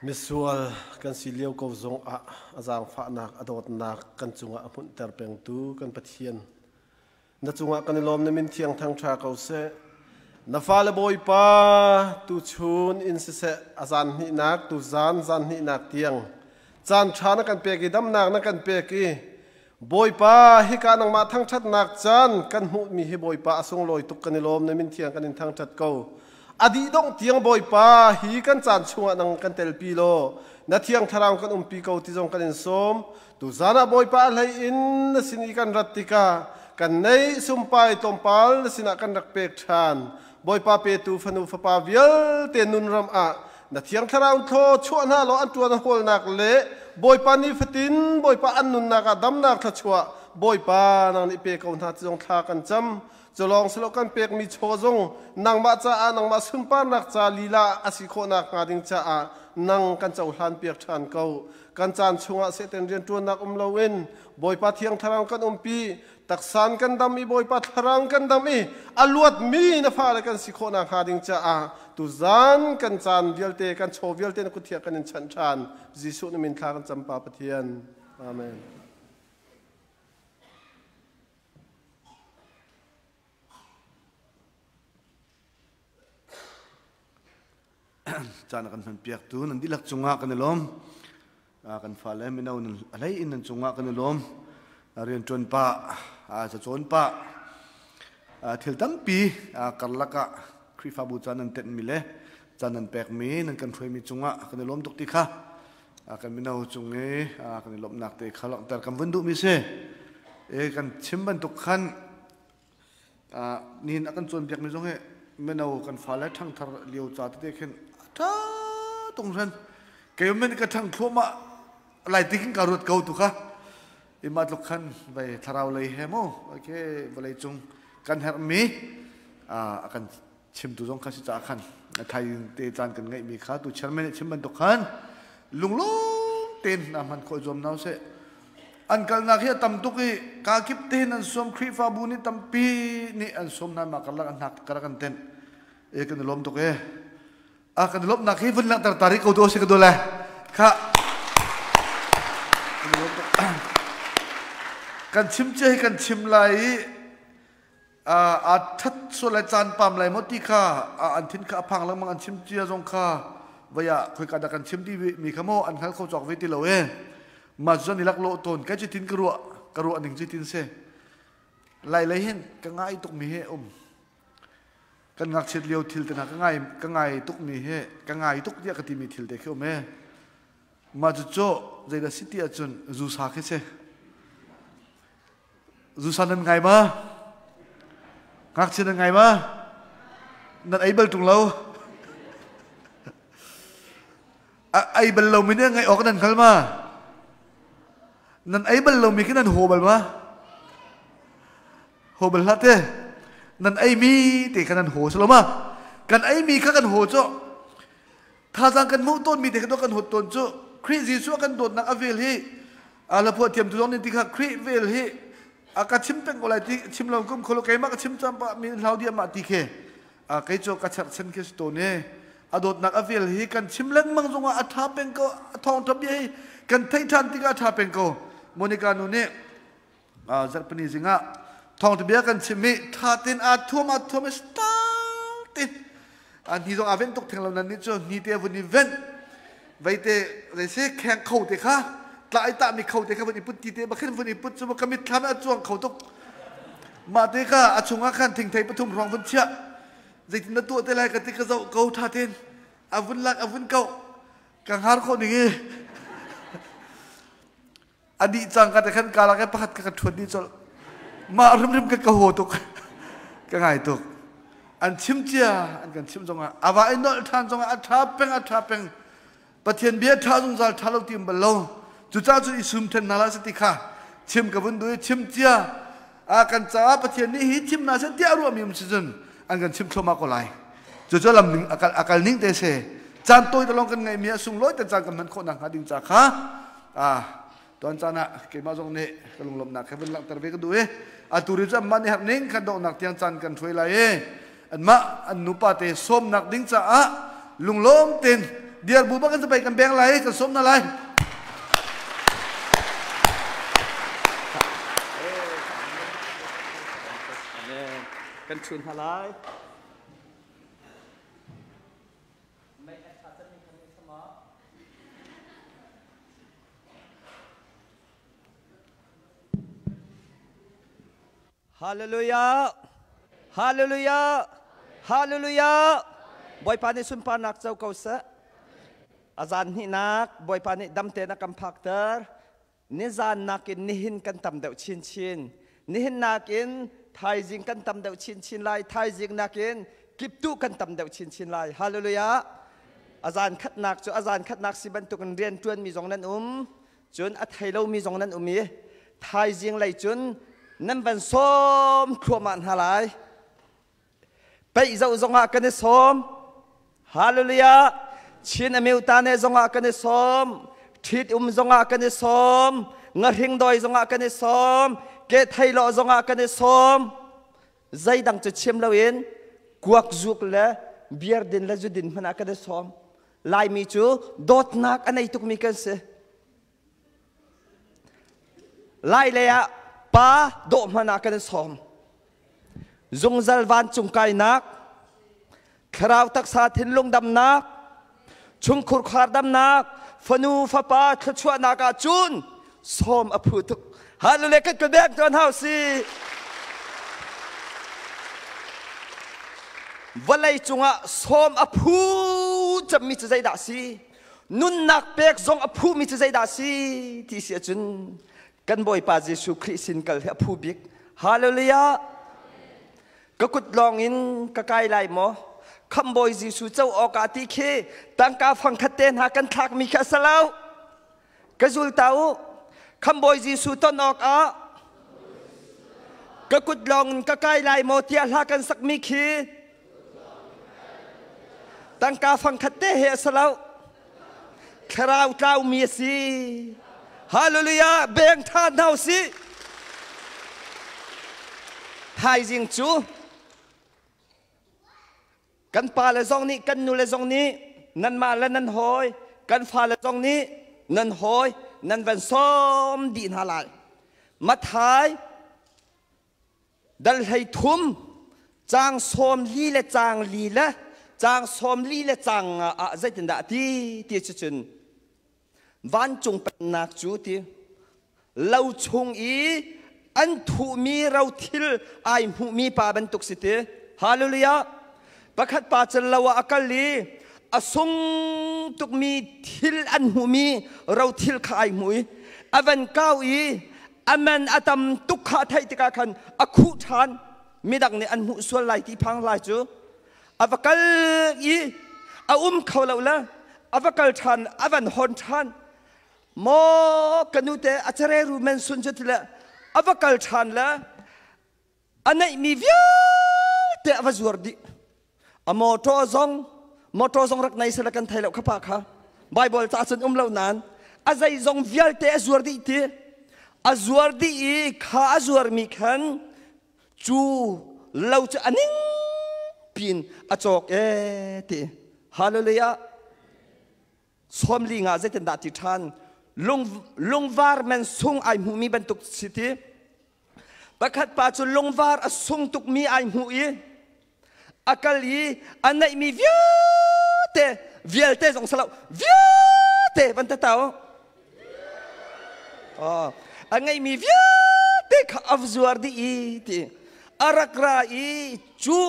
Misual kan si lio ko zong ah a zaangfahnak a dawtnak kan cungah a hmunhter pengtu kan Pathian. Na cungah kan i lawm na min thiang thangṭha ko seh. Na fale Bawipa tuchun in siseh a zan hnihnak tuzan zan hnihnak tiang caan ṭha na kan pek i damnak na kan pek i Bawipa, hika nangmah thangṭhatnak caan kan hmuhmi hi Bawipa a sunglawi tuk kan i lawm na min thiang kan in thangṭhat ko. A dih dongh tiang Bawipa, hi kan caan chungah nang kan telpi law na thiang thlarau kan umpi ko ti zong kan in sawm. Tuzan ah Bawipa a hlei in na sin i kan rat tikah kan neih sumpai tlawmpal na sinah kan rak pek ṭhan. Bawipa petu fanu fapa vialte nunram ah na thiang thlarau thlaw chuah hna law an ṭuan a hawlnak le Bawipa nifatin Bawipa an nunnak ah damnak thluachuah Bawipa nang nih pe ko hna ti zong thla kan cam. Culawng silo kan pekmi chaw zong nangmah caah nangmah sunparnak ca lila a si khawhnak hnga ding caah nang kan cohlan piak ṭhan ko. Kan caan chungah Satan rianṭuannak um loin Bawipa thiang thlarau kan umpi taksan kan dam i Bawipa thlarang kan dam i a luatmi na fale kan si khawhnak hnga ding caah tuzan kan caan vialte kan chaw vialte na kut thiah kan in chanh ṭhan. Jesuh na min thla kan cam Pa Pathian. Amen. Caan a kan hmanpiaktu nan dihlak cungah kan i lawm. Kan fale mino nan a hlei in nan cungah kan i lawm. Rianṭuan pah, cacawn pah, thil tampi karlak ah Khrihfabu caan nan tenhmi le caan nan pekmi, nan kan hruaimi cungah kan i lawm tuk ti kha kan mino cung i kan i lawmhnak te kha langhter kan vun duhmi si. E kan chim bantuk khan Nihin a kan cawnpiakmi zong hi mino kan fale ṭhangthar lio ca tete khin a ṭha tung hran. Kei men ka ṭhang thluahmah lai ti khin ka ruat ko tu kha. Ima tluk khan vai thlarau lei he mu okay vawlei cung kan herhmi a kan chimtu zong kha si caah khan a thai te caan kan ngeihmi kha tu chairman nih chim bantuk khan lunglawm tein hna hman khawh zuam hna usih. An kalnak hi a tam tuk i kakip tein an sawm Khrihfabu nih tampi nih an sawm hna ma karlak an hnak karak an tenh e kan i lawm tuk e a kan i lawmhnak hi vun langhter ta rih ko tu si ka dole kha kan chim che hi kan chim lai i aa ṭhat sual lai caan pam lai maw ti kha an thin kha a phang lengmang an chim cia zong kha vai ah khoika dah kan chim ti mi kha maw an hngal kho cawk ve ti lo e mah cu i laklawh tawn kai cu tin ka ruah ning cu tin si lai lei hin ka ngai tuk mi he um kan ngakchiat lio thil te hna ka ngai tuk mi he ka ngai tuk tiah ka ti mi thil te khi um e mah cu cu zeidah si ti ahcun zu sa khi si Zusan nan ngai ma? Ngakchia nan ngai ma? Nan ei bal ṭung lo? Ei bal lomi nih ngaih awk nan hngal ma? Nan ei bal lomi khi nan haw bal ma? Haw bal hlah te. Nan eimi te kha nan haw si lo ma? Kan eimi kha kan haw cu Thazaang kan hmuh tawnmi te kha kan hot tawn cu Khrih Jesuh a kan dawtnak a vel hi la phuah thiam tu zong nih ti kha Khrih vel hi a ka chim peng ko lai ti chim lo kum kholo keimah ka chim cam pa mi hlau dia mah ti khe kei cu ka cherhchan khi si tawn e a dawtnak a vel hi kan chim lengmang zongah a tha peng ko a thawng tha bia hi kan theih than tikah a tha peng ko Monica nu nih zarhpini zingah thawngtha bia kan chim i tha ten aa thuam aa thuam i stal tin ni zong aa venh tuk theng lo nan nih cu ni te vun i venh veite zei si kheng kho te kha tlai ta mi kho te kha vun i put ti te bakhin vun i put cu ka mit thlam a cuang kho tuk mah te kha a chungah khan thingthei pathum hrawng vun chiah zeitin na tuah te lai ka ti ka zoh ko tha ten a vun lak a vun ko ka hngar khawh ning i A dih cangka te khan kalak i pakhat ka ka ṭhuat dih colh. Mah hrimhrim ka ka haw tuk. Ka ngai tuk. An chim cia, an kan chim zongah, a va i nolh ṭhan zongah a ṭha peng, a ṭha peng. Pathian bia ṭha zungzal ṭha lo ti um bal lo. Cucaah cun i sum ṭhen hna hlah seh ti kha chim ka vun duh i chim cia. A kan caah Pathian nih hi chim hna seh tiah ruahmi um si cun an kan chim thluahmah ko lai. Cucu lam ning a kal ning te si. Caan tawi te lawng kan ngeihmi a sunglawi te caan kan hman khawh nakhnga ding ca kha tuan caan ah keimah zong nih ka lunglawmhnak he vun langhter ve ka duh i atu ri cu amah nih herh ning khan donghnak tiang caan kan hruai lai i Anmah an nupa te sawmnak ding caah lunglawm tein diar bu bak in zapei kan beng lai, kan sawm na lai. Kan chun hna lai. Hallelujah! Hallelujah! Hallelujah! Bawipa nih sunparnak co ko seh. A zan hnihnak Bawipa nih dam tein a kan phakter. Nizan nakin nihin kan tam deuh chinchin. Nihin nakin thaizing kan tam deuh chinchin lai. Thaizing nakin kiptuh kan tam deuh chinchin lai. Hallelujah! A zan khatnak cu a zan khatnak si bantukin rian ṭuanmi zong nan um. Cun a thei lomi zong nan um i thaizing lei cun nan van sawm thluahmah hna lai. Peih zoh zongah kan i sawm. Hallelujah! Chin Amyota ne zongah kan i sawm. Ṭhit um zongah kan i sawm. Ngahring doi zongah kan i sawm. Ke thei lawh zongah kan i sawm. Zeidang cu chim loin kuak zuk le beer din le zu din hmanh ah kan i sawm. Laimi cu dawtnak a nei tukmi kan si. Lai lei ah pa dawh hmanh ah kan i sawm. Zungzal vancung kainak, thlarau taksa thinlung damnak, chungkhur khar damnak, fanu fapa thluachuahnak ah cun sawm a phu tuk. Hallelujah kan ka bek tuan hau si. Vawlei cungah sawm a phu cemmi cu zeidah si? Nunnak pek zong a phumi cu zeidah si? Ti si ahcun kan Bawipa Jesuh Khrih sin kal hi a phu bik. Hallelujah! Ka kut lawng in ka kai lai maw? Khamhbawi Jesuh co awkah ti khi tangka fangkhat te hna kan thlakmi khi a si lo. Ka zul ta u. Khamhbawi Jesuh ton awkah ka kut lawng in ka kai lai maw tiah hla kan sakmi khi tangka fangkhat te he a si lo. Thlarau tlaumi a si. Hallelujah! Beng ṭha hna u sih. Thaizing cu Kan pale zong nih, kan nule zong nih, nanmah le nan hawi, kan fale zong nih nan hawi nan van sawm dih hna lai. Mathai dal 13 caang 40 le caang li le caang 40 le caang nga ah zeitindah ti ti cucun vancung pennak cu ti lo chung i an thuhmi rothil ai hmuhmi pa bantuk si ti. Hallelujah! Pakhat pa cu lo ah a kal i a sung tukmi thil an hmuhmi rothil kha ai hmuh i a van kau i a man a tam tuk kha a theih tikah khan a khuh ṭhan. Midang nih an hmuh sual lai ti phang lai cu a va kal i a um kho lo le a va kal ṭhan, a van hon ṭhan. Maw ka nu te a careru men sun cu ti le a va kal ṭhan le a neihmi vialte a va zuar dih. A motor zong, motor zong rak nei sela kan thei lo kha pa kha. Bible ca cun um lo nain a zeizong vialte a zuar dih ti. A zuar dih i kha a zuarmi khan cu lo cu a ning pin a cawk e ti. Hallelujah! 40 nga zeitindah ti ṭhan? Lungvar man sung ai hmuhmi bantuk si ti. Pakhat pa cu lungvar a sung tukmi ai hmuh i a kal i a neihmi vialte, vialte zong si lo, vialte van tatau. Oh, a ngeihmi vialte kha a zuar dih i ti. A rak ra i cu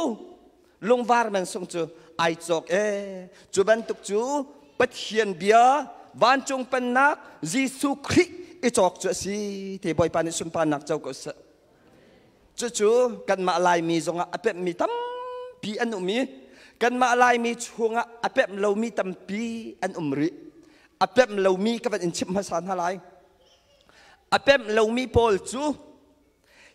lungvar man sung cu ai cawk e. Cu bantuk cu Pathian bia, vancung pennak, Jesuh Khrih i cawk cu a si ti. Bawipa nih sunparnak co ko seh. Cucu kanmah Laimi zongah a pemhmi tampi an um i kanmah Laimi chungah a pemh lomi tampi an um rih. A pemh lomi ka van in chimh hmasa hna lai. A pemh lomi pawl cu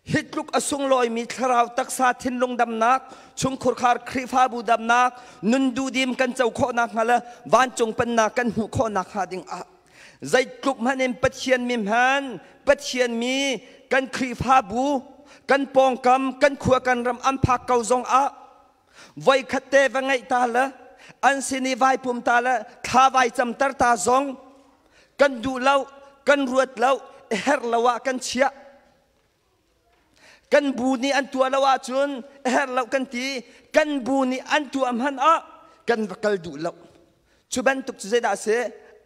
hi tluk a sunglawimi thlarau taksa thinlung damnak, chungkhurkhar Khrihfabu damnak, nun duhdim kan co khawhnak hnga le vancung pennak kan hmuh khawhnak hnga ding ah zeitluk hmanh in Pathian mi hman, Pathian mi kan Khrihfabu, kan pawngkam, kan khua kan ram an phak ko zong ah. Voi khat te va ngeih ta le an sin i vai pum ta le thla vai camter ta zong kan duh lo, kan ruat lo, herh lo ah kan chiah. Kan bu nih an tuah lo ahcun herh lo kan ti, kan bu nih an tuah hmanh ah kan va kal duh lo. Cu bantuk cu zeidah a si?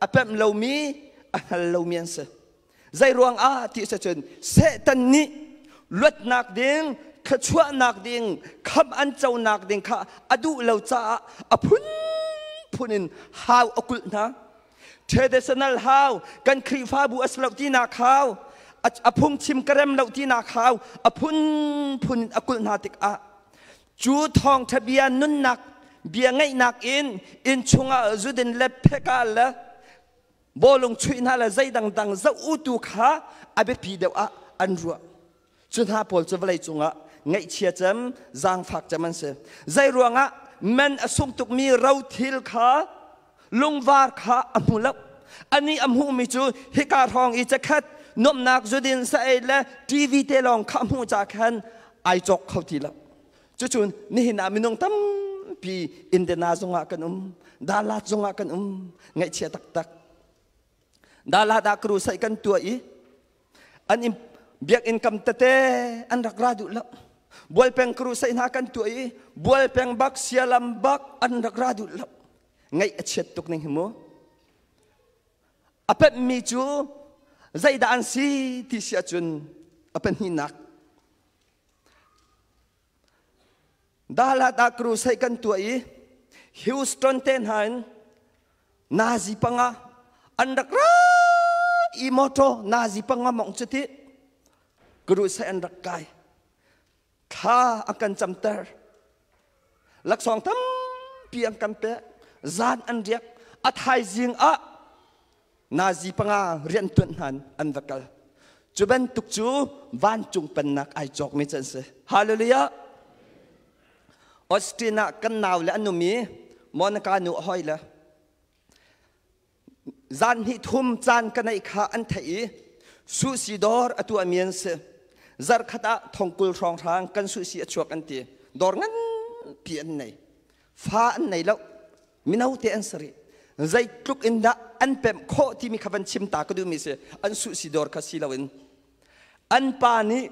A pemh lomi, a hngal lomi an si. Zei ruang ah ti a cun Satan nih luatnak ding, thluachuahnak ding, khamh an conak ding kha a duh lo caah a phunphun in hau a kulh hna. Traditional hau, kan Khrihfabu a si lo tinak hau, a phungchim ka rem lo tinak hau, a phunphun in a kulh hna tikah cu thawngṭha bia nunnak bia ngaihnak in innchung ah zudin le pheka le bawlung chuih hna le zei dangdang zoh u tu kha a biapi deuh ah an ruah. Cu hna pawl cu vawlei cungah ngaihchia cem, zaangfak cem an si. Zei ruangah man a sung tukmi rothil kha lungvar kha a hmu lo. Anih a hmuhmi cu hika hrawng i cakhat nuamhnak zudin sa-ei le TV te lawng kha a hmuh ca khan ai cawk kho ti lo. Cucun nihin ah minung tampi Indiana zongah kan um, Dalat zongah kan um, ngaihchia taktak. Dalat ah crusade kan tuah i an in biakinn kam tete an rak ra duh lo bualpeng crusade hna kan tuah i bualpeng bak sialam bak an rak ra duh lo ngaih a chiat tuk ning hi mu a pemhmi cu zeidah an si ti si ahcun a pahnihnak Dalat ah crusade kan tuah i Houston te hna in nazi panga an rak ra i motor nazi panga mong cu ti crusade an rak kai thla a kan camter laksawng tampi an kan pek zan an riak a thaizing ah nazi panga rian tuan hnan an va kal cu bantuk cu vancung pennak ai cawk mi can si hallelujah Austin ah kan nau le an um i Monica nu a hoi le zan hnih thum caan ka neih kha an theih i suhsi dawr a tuah mi an si zarkhat ah thongkul hrawng hrang kan suhsi a chuak an ti dawr nganpi an nei fa an nei lo mino te an si rih zeitluk in dah an pemh khawh timi kha van chim ta ka duhmi si an suh si dawr kha si loin an pa nih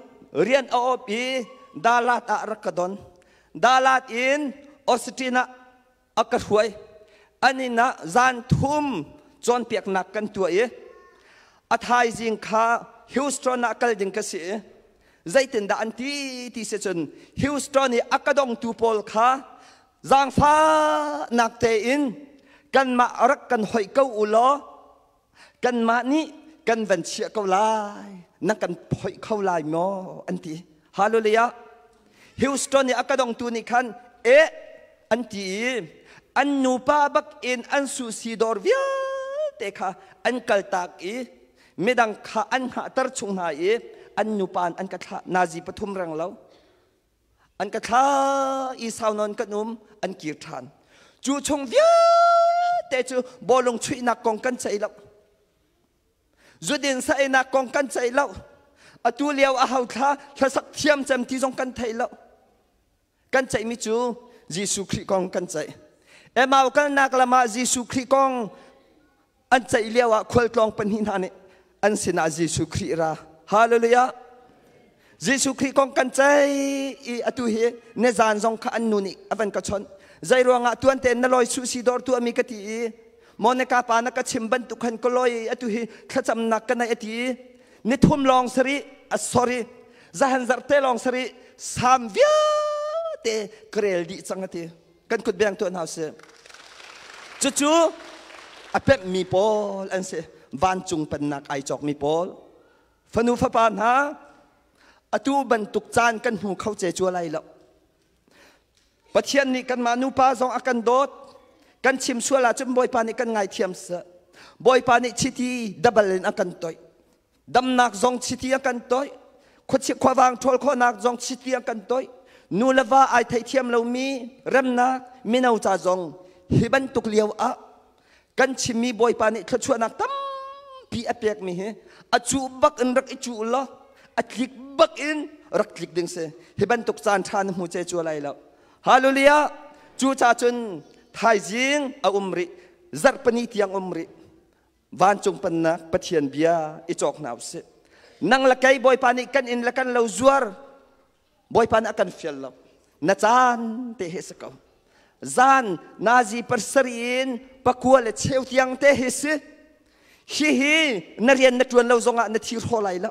rian a op i Dalat ah rak ka don Dalat in Austin ah a ka hruai an inn ah zan thum cawnpiaknak kan tuah i a thaizing kha Houston ah kal ding ka si i zeitindah an ti ti si cun Houston i a ka dongtu pawl kha Zaangfahnak tein kanmah rak kan hoih ko u law kanmah nih kan van chiah ko lai na kan phoih kho lai maw an ti. Hallelujah. Houston i a ka dongtu nih khan eh an ti i an nupa bak in an suhsi dawr vialte kha an kaltak i midang kha an hngahter chung hna i an nupa an ka thlah nazi pathum reng lo An ka thla i sau nawn kan um, an kir ṭhan. Cu chung vialte cu bawlung chuihnak kong kan ceih lo. Zudin sa einak kong kan ceih lo. Atu lio a hau thla hlasak thiam cem ti zong kan thei lo. Kan ceihmi cu Jesuh Khrih kong kan ceih. Emau kalnak lam ah Jesuh Khrih kong an ceih lio ah khualtlawng pahnih hna nih an sinah Jesuh Khrih ra. Hallelujah. Jesuh Khrih kong kan ceih i atu hi nizan zong kha an nu nih a van ka chawnh. Zei ruangah tuan tein na lawi suh si dawr tu ami ka ti i Monica pa na ka chim bantuk khan ka lawi i atu hi thlacamnak ka nei a ti i nithum lawng sari sorry zahan zarte lawng sari sam vialte ka rel dih cang a ti. Kan kut beng tuah hna usih. Cucu a pemhmi pawl an si. Vancung pennak ai cawkmi pawl. Fanu fapa hna, atu bantuk caan kan hmu kho ce cua lai lo. Pathian nih kanmah nupa zong a kan dawt. Kan chim sual ahcun Bawipa nih kan ngaithiam seh. Bawipa nih chiti dabal in a kan toih. Damnak zong chiti a kan toih. Khuachia khuavang ṭhawl khawhnak zong chiti a kan toih. Nu le va ai theithiam lomi remnak mino ca zong hi bantuk lio ah kan chimmi Bawipa nih thluachuahnak tampi a pekmi hi a cuh bak in rak i cuh law a tlik bak in rak tlik ding si. Hi bantuk caan ṭha na hmu ce cua lai lo. Hallelujah! Cu ca cun thaizing a um rih, zarhpini tiang um rih. Vancung pennak Pathian bia i cawk hna usih. Nang le kei Bawipa nih kan inn le kan lo zuar Bawipa nih a kan fial lo. Na caan te hi si ko. Zan nazi pasarih in pakua le cheu tiang te hi si. Hihi na rian na ṭuan lo zongah na thi hraw lai lo.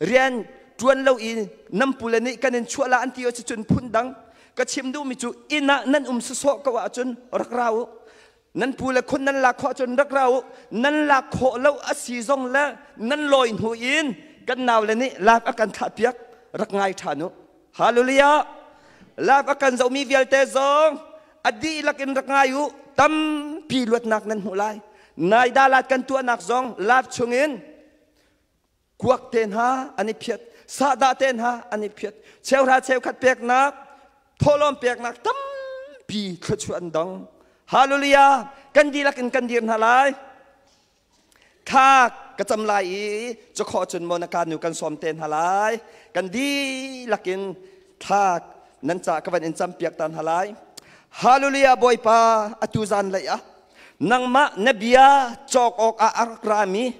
Rian ṭuan lo i nan pule nih kan in chuah la an ti ahcun phun dang ka chim duhmi cu inn ah nan um sawsawh ko ahcun rak ra u. Nan pule khun nan lak khawh ahcun rak ra u. Nan lak khawh lo a si zong le nan lawi hnu in kan naule nih lak a kan thlahpiak rak ngai ṭhan u. Hallelujah! Lak a kan zohmi vialte zong a dihlak in rak ngai u. Tampi luatnak nan hmuh lai. Nai dalat kan tuahnak zong lak chungin kuak te hna an i phiat, sahdah te hna an i phiat, cheuhra cheukhat peknak, thawhlawm peknak tampi thluachuah an dong. Hallelujah! Kan dihlak in kan dir hna lai. Thla ka cam lai i cakhawh cun maw na ka nu kan sawm te hna lai. Kan dihlak in thla nan ca ka van in campiak ta hna lai. Hallelujah Bawipa atu zan lei ah nangmah na bia cawk awk ah a rak rami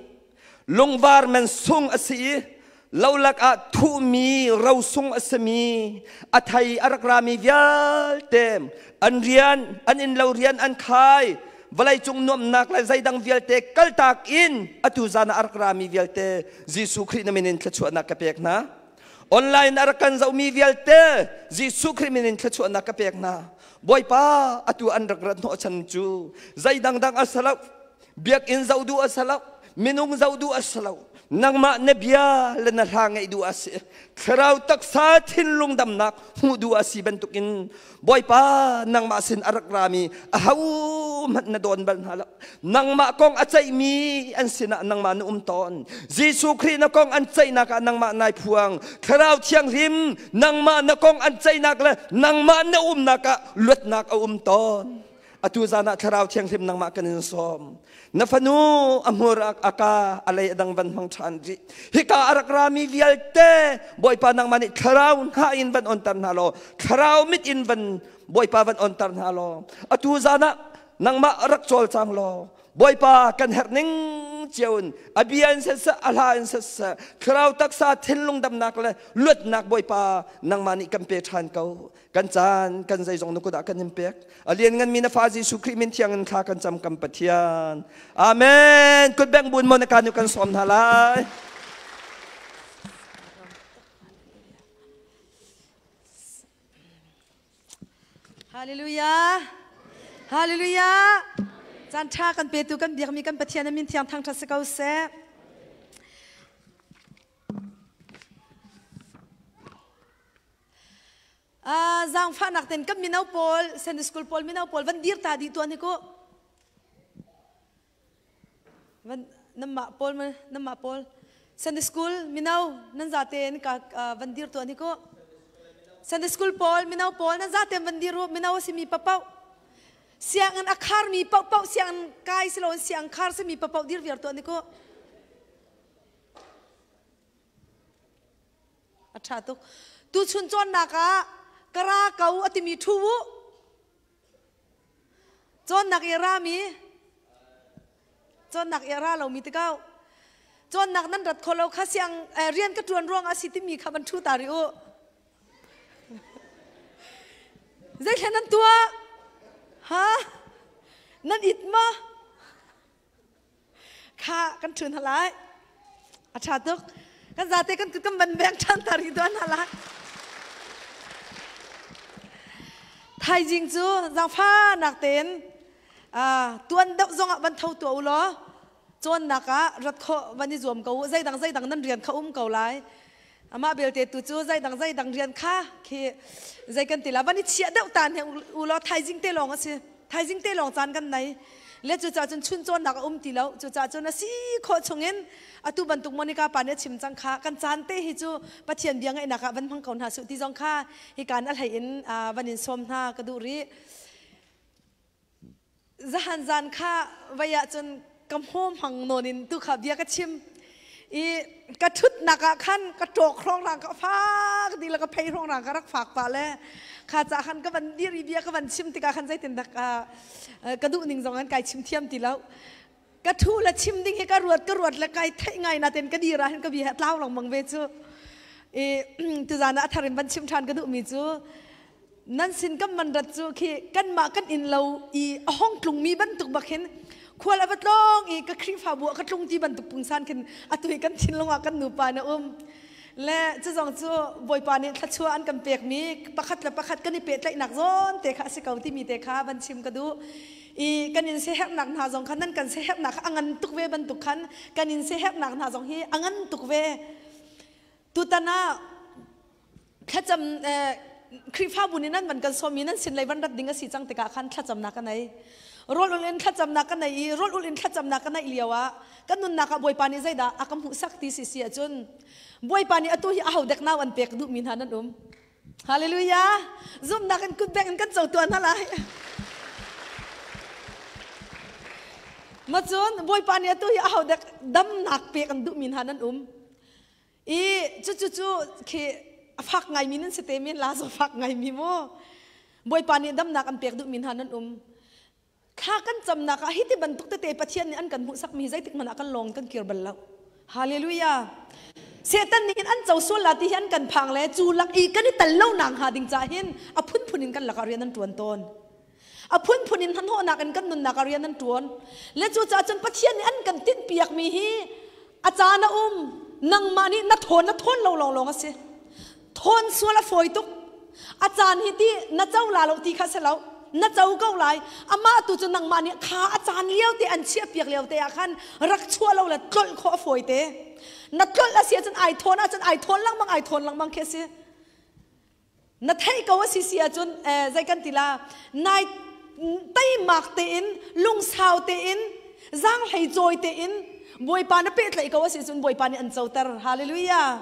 lungvar man sung a si i lolak ah thuhmi rosung a simi a thei a rak rami vialte an rian an innlo rian an khai vawleicung nuamhnak le zeidang vialte kaltak in atu zan ah a rak rami vialte Jesuh Khrih na min in thluachuahnak ka pek hna online a rak kan zohmi vialte Jesuh Khrih min in thluachuahnak ka pek hna Bawipa atu an rak rat hnawhchan cu zeidang dang a si lo biakinn zoh duh a si lo minung zoh duh a si lo nangmah na bia le na hla ngaih duh a si thlarau taksa thinlung damnak hmuh duh a si bantukin Bawipa nangmah sin a rak rami aho hmanh na dawn bal hna lo nangmah kong a ceihmi an sinah nangmah na um tawn Jesuh Khrih na kong an ceihnak ah nangmah nai phuang Thlarau Thianghlim nangmah na kong an ceihnak le nangmah na umnak ah luatnak a um tawn Atu zan ah Thlarau Thianghlim nangmah kan in sawm. Na fanu a hmur a ka a lei a dang van hmang ṭhan rih. Hika a rak rami vialte Bawipa nangmah nih Thlarau hna in van onter hna law Thlarau mit in van Bawipa van onter hna law atu zan ah nangmah rak cawlcang law Bawipa kan herh ning cio in a bia in siseh a hla in siseh thlarau taksa thinlung damnak le luatnak Bawipa nangmah nih kan pe ṭhan ko. Kan caan kan zeizong na kut ah kan in pek. A liannganmi na fa Jesuh Khrih min thiang in thla kan cam kan Pathian. Amen. Kut beng bun mo na ka nu kan sawm hna lai. Hallelujah. Hallelujah. Caan ṭha kan petu kan biakmi kan Pathian a min thiang thangṭhat si ko seh. Zaangfahnak ten kan mino pawl Sunday school pawl mino pawl van dir ta dih tuan hi ku van namah pawl namah pawl Sunday school mino nan zaten ka van dir tuan hi ku Sunday school pawl mino pawl nan zaten van dir u mino a simi papau sianginn a kharmi paohpaoh sianginn kai si loin siang khar simi paohpaoh dir viar tuan hi ku A ṭha tuk. Tuchun cawnnak ah ka ra ko a timi ṭhu u. Cawnnak i a rami, cawnnak i a ra lomi ti ko. Cawnnak nan rat kho lo kha siang rian ka ṭuan ruang a si timi kha van ṭhu ta rih u. Zeithlen nan tuah? Ha? Nan it ma? Kha kan ṭhun halai. A ṭha tuk. Kan zate kan kan van veng ṭhan ta rih tuan halai. Thaizing cu zaangfahnak tein tuan deuh zongah van tho tuah u law cawnnak ah rat khawh van i zuam ko u. Zeidang zeidang nan rian kha um ko lai. Amah belte tu cu zeidang zeidang rian kha khi zei kan ti la van i chiah deuh ta ne u law thaizing te lawng a si. Thaizing te lawng caan kan nei. Le cucaah cun chun cawnnak a um ti lo. Cucaah cun a si khawh chungin atu bantuk Monica pa nih a chim cang kha kan caan te hi cu Pathian bia ngaihnak ah van hmang ko hna suh ti zong kha hikaan a hlei in van in sawm hna ka duh rih. Zahan zan kha vai ah cun ka hmawm hang nawn in tu kha bia ka chim. I ka thutnak ah khan ka ṭawk hrawng ka fak di le ka phei hrawng ka rak fak pa le kha ca khan ka van dir i bia ka van chim tikah khan zeitin dak ka duh ning zong an kai chim thiam ti lo. Ka thu le chim ding hi ka ruat ka ruat le kai theih ngai na ten ka dir ah hin ka bia he tlau lengmang ve cu. I tuzan ah a thar in van chim ṭhan ka duh mi cu nan sin kan man rat cu khi kanmah kan inn lo i a hong tlungmi bantuk bak hin khual a va tlawng i ka Khrihfabu ah ka tlung ti bantuk pungsan khin atu hi kan thinlung ah kan nupa na um le cu zong cu Bawipa nih thluachuah an kan pekmi pakhat le pakhat kan i pehtlaihnak zawn te kha a si ko timi te kha van chim ka duh i kan in siaherhnak hna zong kha nan kan siaherhnak kha a ngan tuk ve bantuk khan kan in siaherhnak hna zong hi a ngan tuk ve. Tutan ah thlacam Khrihfabu nih nan van kan sawm i nan sin lei van rat ding a si cang tikah khan thlacamnak ka nei. Rawl ul in thlacamnak ka nei i rawl ul in thlacamnak ka neih lio ah kan nunnak ah Bawipa nih zeidah a ka hmuhsak ti si si ahcun Bawipa nih atu hi aho dek nau an pek duhmi hna nan um. Hallelujah! Zumhnak in kut beng in kan co tuan hna lai. Ma cun Bawipa nih atu hi aho dek damnak pek an duhmi hna nan um. I cucu cu khi a fak ngaimi nan si te men la zo fak ngaimi mu. Bawipa nih damnak an pek duhmi hna nan um. Thla kan camnak ah hiti bantuk tete Pathian nih an kan hmuhsakmi zeitik hmanh ah kan lawng kan kir bal lo. Hallelujah. Satan nih an co sual la ti hi an kan phang le cu lak i kan i tal lo nak hnga ding ca hin a phunphun in kan lakah rian an tuan tawn. A phunphun in hnahnawhnak in kan nunnak ah rian an tuan. Le cu caah cun Pathian nih an kan tinhpiakmi hi a caan a um nangmah nih na thawn na thawn lo lawnglawng a si. Thawn sual a fawi tuk. A caan hi ti na co la lo ti kha si lo. Na co ko lai. Amah tu cu nangmah nih kha a caan lio te an chiah piak lio te ah khan rak chuah lo le tlolh khawh a fawi te. Na tlolh a si ahcun ai thawn ahcun ai thawn lengmang ai thawn lengmang khi a si. Na theih ko a si si ahcun zei kan ti la nai teimak tein lungsau tein zaanghlei cawi tein Bawipa na pehtlaih ko a si cun Bawipa nih an coter. Hallelujah.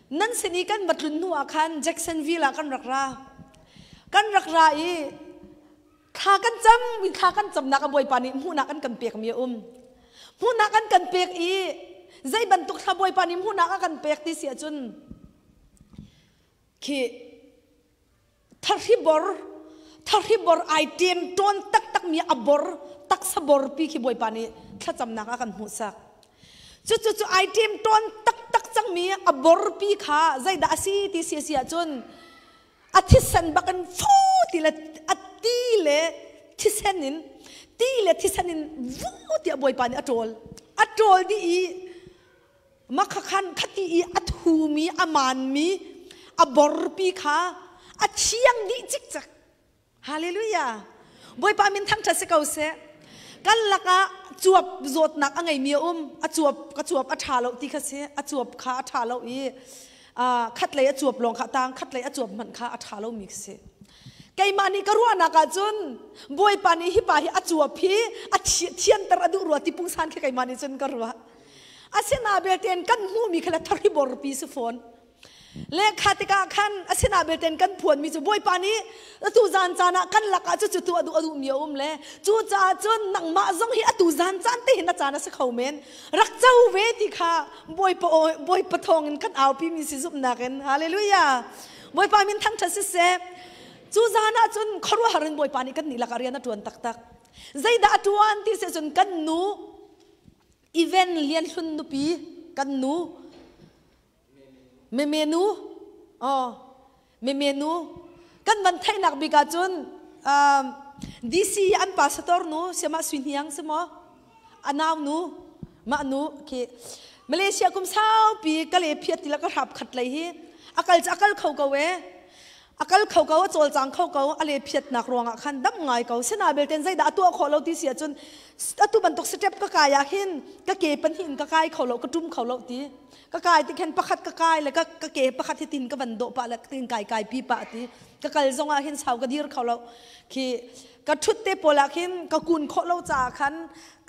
Nan sin i kan va tlun hnu ah khan Jacksonville ah kan rak ra. Kan rak ra i thla kan cam i thla kan camnak a Bawipa nih hmuhnak an kan pekmi a um. Hmuhnak an kan pek i zei bantuk thla Bawipa nih hmuhnak a kan pek ti si ahcun khi tharhibor tharhibor ai ṭem ṭawn taktakmi a bor taksa borpi khi Bawipa nih thlacamnak a kan hmuhsak. Cucu cu ai ṭem ṭawn taktak cangmi a borpi kha zeidah a si ti si a si ahcun a thisen bakin fu ti le a ti le thisen in ti le thisen in vu tiah Bawipa nih a ṭawl. A ṭawl dih i Makhakhan khati i a thumi a maanmi a borpi kha a thiang dih cikcek. Hallelujah. Bawipa min thangṭhat si ko seh. Kan lakah cuap zawtnak a ngeimi a um. A cuap ka cuap a ṭha lo ti kha si. A cuap kha a ṭha lo i khatlei a cuap lawng kha tang khatlei a cuap hmanh kha a ṭha lomi khi si. Keimah nih ka ruahnak ahcun Bawipa nih hi pa hi a cuap hi a thianter a duh rua ti pungsan khi keimah nih cun ka ruah. Asina belte kan hmuhmi kha le thari borpi si fawn. Le kha tikah khan asina belte kan phuanmi cu Bawipa nih atu zan caan ah kan lakah cu cu tu a duh a duhmi a um le cu caah cun nangmah zong hi atu zan caan te hin a caan a si kho men rak co ve ti kha Bawipa Bawipa thawng in kan aupi mi si zumhnak in hallelujah Bawipa min thangṭhat siseh cu zan ah cun khuaruahhar in Bawipa nih kan nih lakah rian a ṭuan taktak zeidah a ṭuan ti si cun kan nu Even Lian Hlun nupi kan nu Meme nu oh Meme nu kan van theihnak bik ah cun DC an pastor nu siama sui hniang si maw anau nu mah nu khi Malaysia kum saupi ka le phiat ti la ka hrap khat lei hi akal akal kho ko e a kal kho ko a cawlcang kho ko a le phiatnak ruangah khan dam ngai ko sina belten zeidah a tuah khawh lo ti si ahcun atu bantuk step ka kai ah hin ka ke pahnih in ka kai kho lo ka tum kho lo ti ka kai ti khin pakhat ka kai le ka ka ke pakhat hi tin ka van dawh pah le tin kai kai pi pah ti ka kal zong ah hin sau ka dir kho lo khi ka thut te pawl ah khin ka kun khawh lo caah khan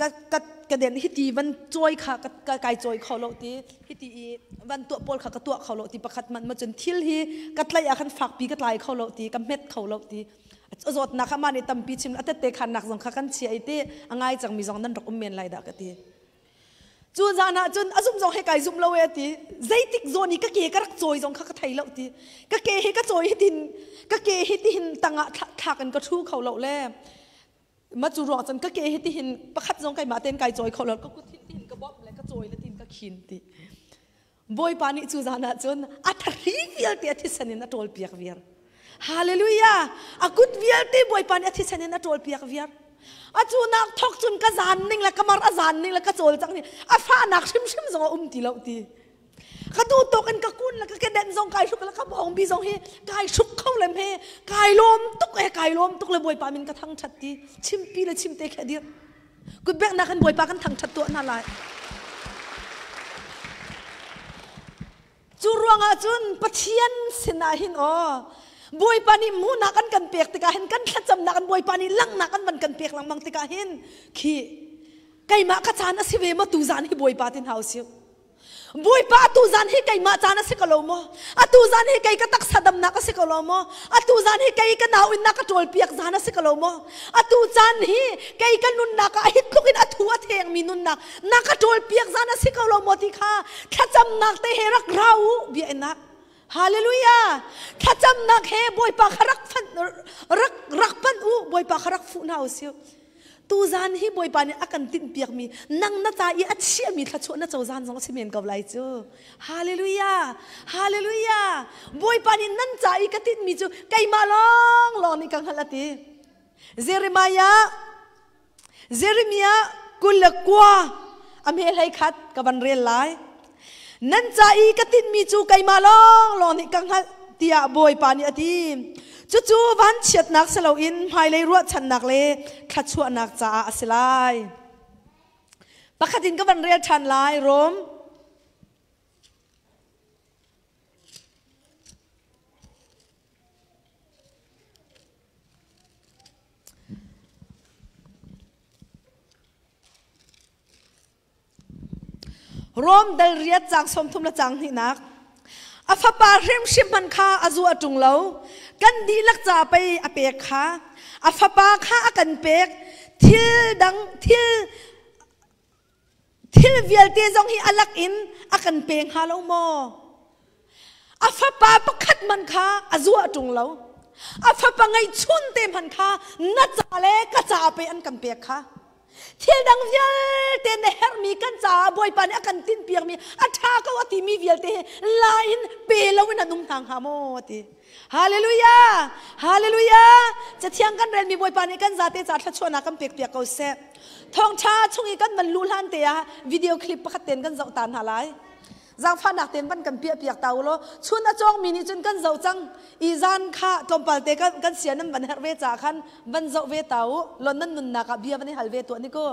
ka ka ka den hi ti van cawi kha ka kai cawi kho lo ti hi ti i van tuah pawl kha ka tuah kho lo ti pakhat man ma cun thil hi ka tlaih ah khan fakpi ka tlai kho lo ti ka hmet kho lo ti zawtnak kha mah nih tampi chim a tette khannak zong kha kan chia i ti a ngai cangmi zong nan rak um men lai dah ka ti. Cu zan ah cun a zumh zong he kai zumh lo e ti. Zeitik zawn i ka ke ka rak cawi zong kha ka thei lo ti. Ka ke hi ka cawi hi tin ka ke hi tihin tangah thlak in ka thu kho lo le. Ma cu ruang cun ka ke hi tihin pakhat zong keimah tein kai cawi kho lo. Ka kut hin tihin ka bawmh le ka cawi le tin ka khin ti. Bawipa nih cu zan ah cun a thari vialte a thisen in a ṭawl piak viar. Hallelujah! A kut vialte Bawipa nih a thisen in a ṭawl piak viar. A cu nak thok cun ka zan ning le ka mar a zan ning le ka cawl cang ning a fahnak hrimhrim zong a um ti lo ti. Ka tu tok in ka kun le ka kedenh zong kai hruk le ka bawng bi zong hi kai hruk kho lem he kai lawm tuk e kai lawm tuk le Bawipa min ka thangṭhat ti chimpi le chimte khe dir. Kutbeknak in Bawipa kan thangṭhat tuah hna lai. Cu ruangah cun Pathian sinah hin aw Bawipa nih hmuhnak an kan pek tikah hin kan thlacamnak an Bawipa nih langhnak an van kan pek lengmang tikah hin khi keimah ka caan a si ve maw tuzan hi Bawipa ti hna usih. Bawipa atu zan hi keimah caan a si ko lo maw? Atu zan hi kei ka taksa damnak a si ko lo maw? Atu zan hi kei ka nau in na ka ṭawl piak zan a si ko lo maw? Atu caan hi kei ka nunnak ah hi tluk in a thu a thengmi nunnak na ka ṭawl piak zan a si ko lo maw ti kha thlacamnak te he rak ra u bia in Hallelujah! Thlacamnak he Bawipa kha rak fan rak rak panh u Bawipa kha rak fuh hna u sih. Tuzan hi Bawipa nih a kan tinhpiakmi nang na ca i a chiahmi thluachuah na cozan zong a si men ko lai cu. Hallelujah! Hallelujah! Bawipa nih nan ca i ka tinhmi cu keimah lawng lawng nih ka hngalh a ti. Jeremiah Jeremiah 29 a hme hlei khat ka van rel lai. Nan ca i ka tinhmi cu keimah lawnglawng nih ka hngalh tiah Bawipa nih a ti. Cucu vanchiatnak si loin hmailei ruahchannak le thluachuahnak caah a si lai. Pakhat in ka van rel ṭhan lai, Rom. Rom dal riat caang 30 le caang hnihnak. A fapa hrimhrim hmanh kha a zu a ṭung lo. Kan dihlak ca pei a pek kha. A fapa kha a kan pek. Thil dang thil thil vialte zong hi a lak in a kan pe hnga lo maw? A fapa pakhat man kha a zuah ṭung lo. A fapa ngeihchun te hmanh kha na ca le ka ca pe an kan pek kha. Thil dang vialte na herhmi kan caah Bawipa nih a kan tinhpiakmi a ṭha ko a timi vialte hi la in pe loin an um hna hnga maw a ti. Hallelujah! Hallelujah! Cathiang kan relmi Bawipa nih kan zate ca thluachuahnak kan pekpiak ko seh. Thawngṭha chung i kan van luh hlan te ah video clip pakhat ten kan zoh ta hna lai. Zaangfahnak tein van kan piah piak ta u law chun a cawngmi nih cun kan zoh cang i zan kha tlawmpal te kan, kan sia nan van herh ve caah khan van zoh ve ta u law nan nunnak ah bia van i hal ve tuah ni ku.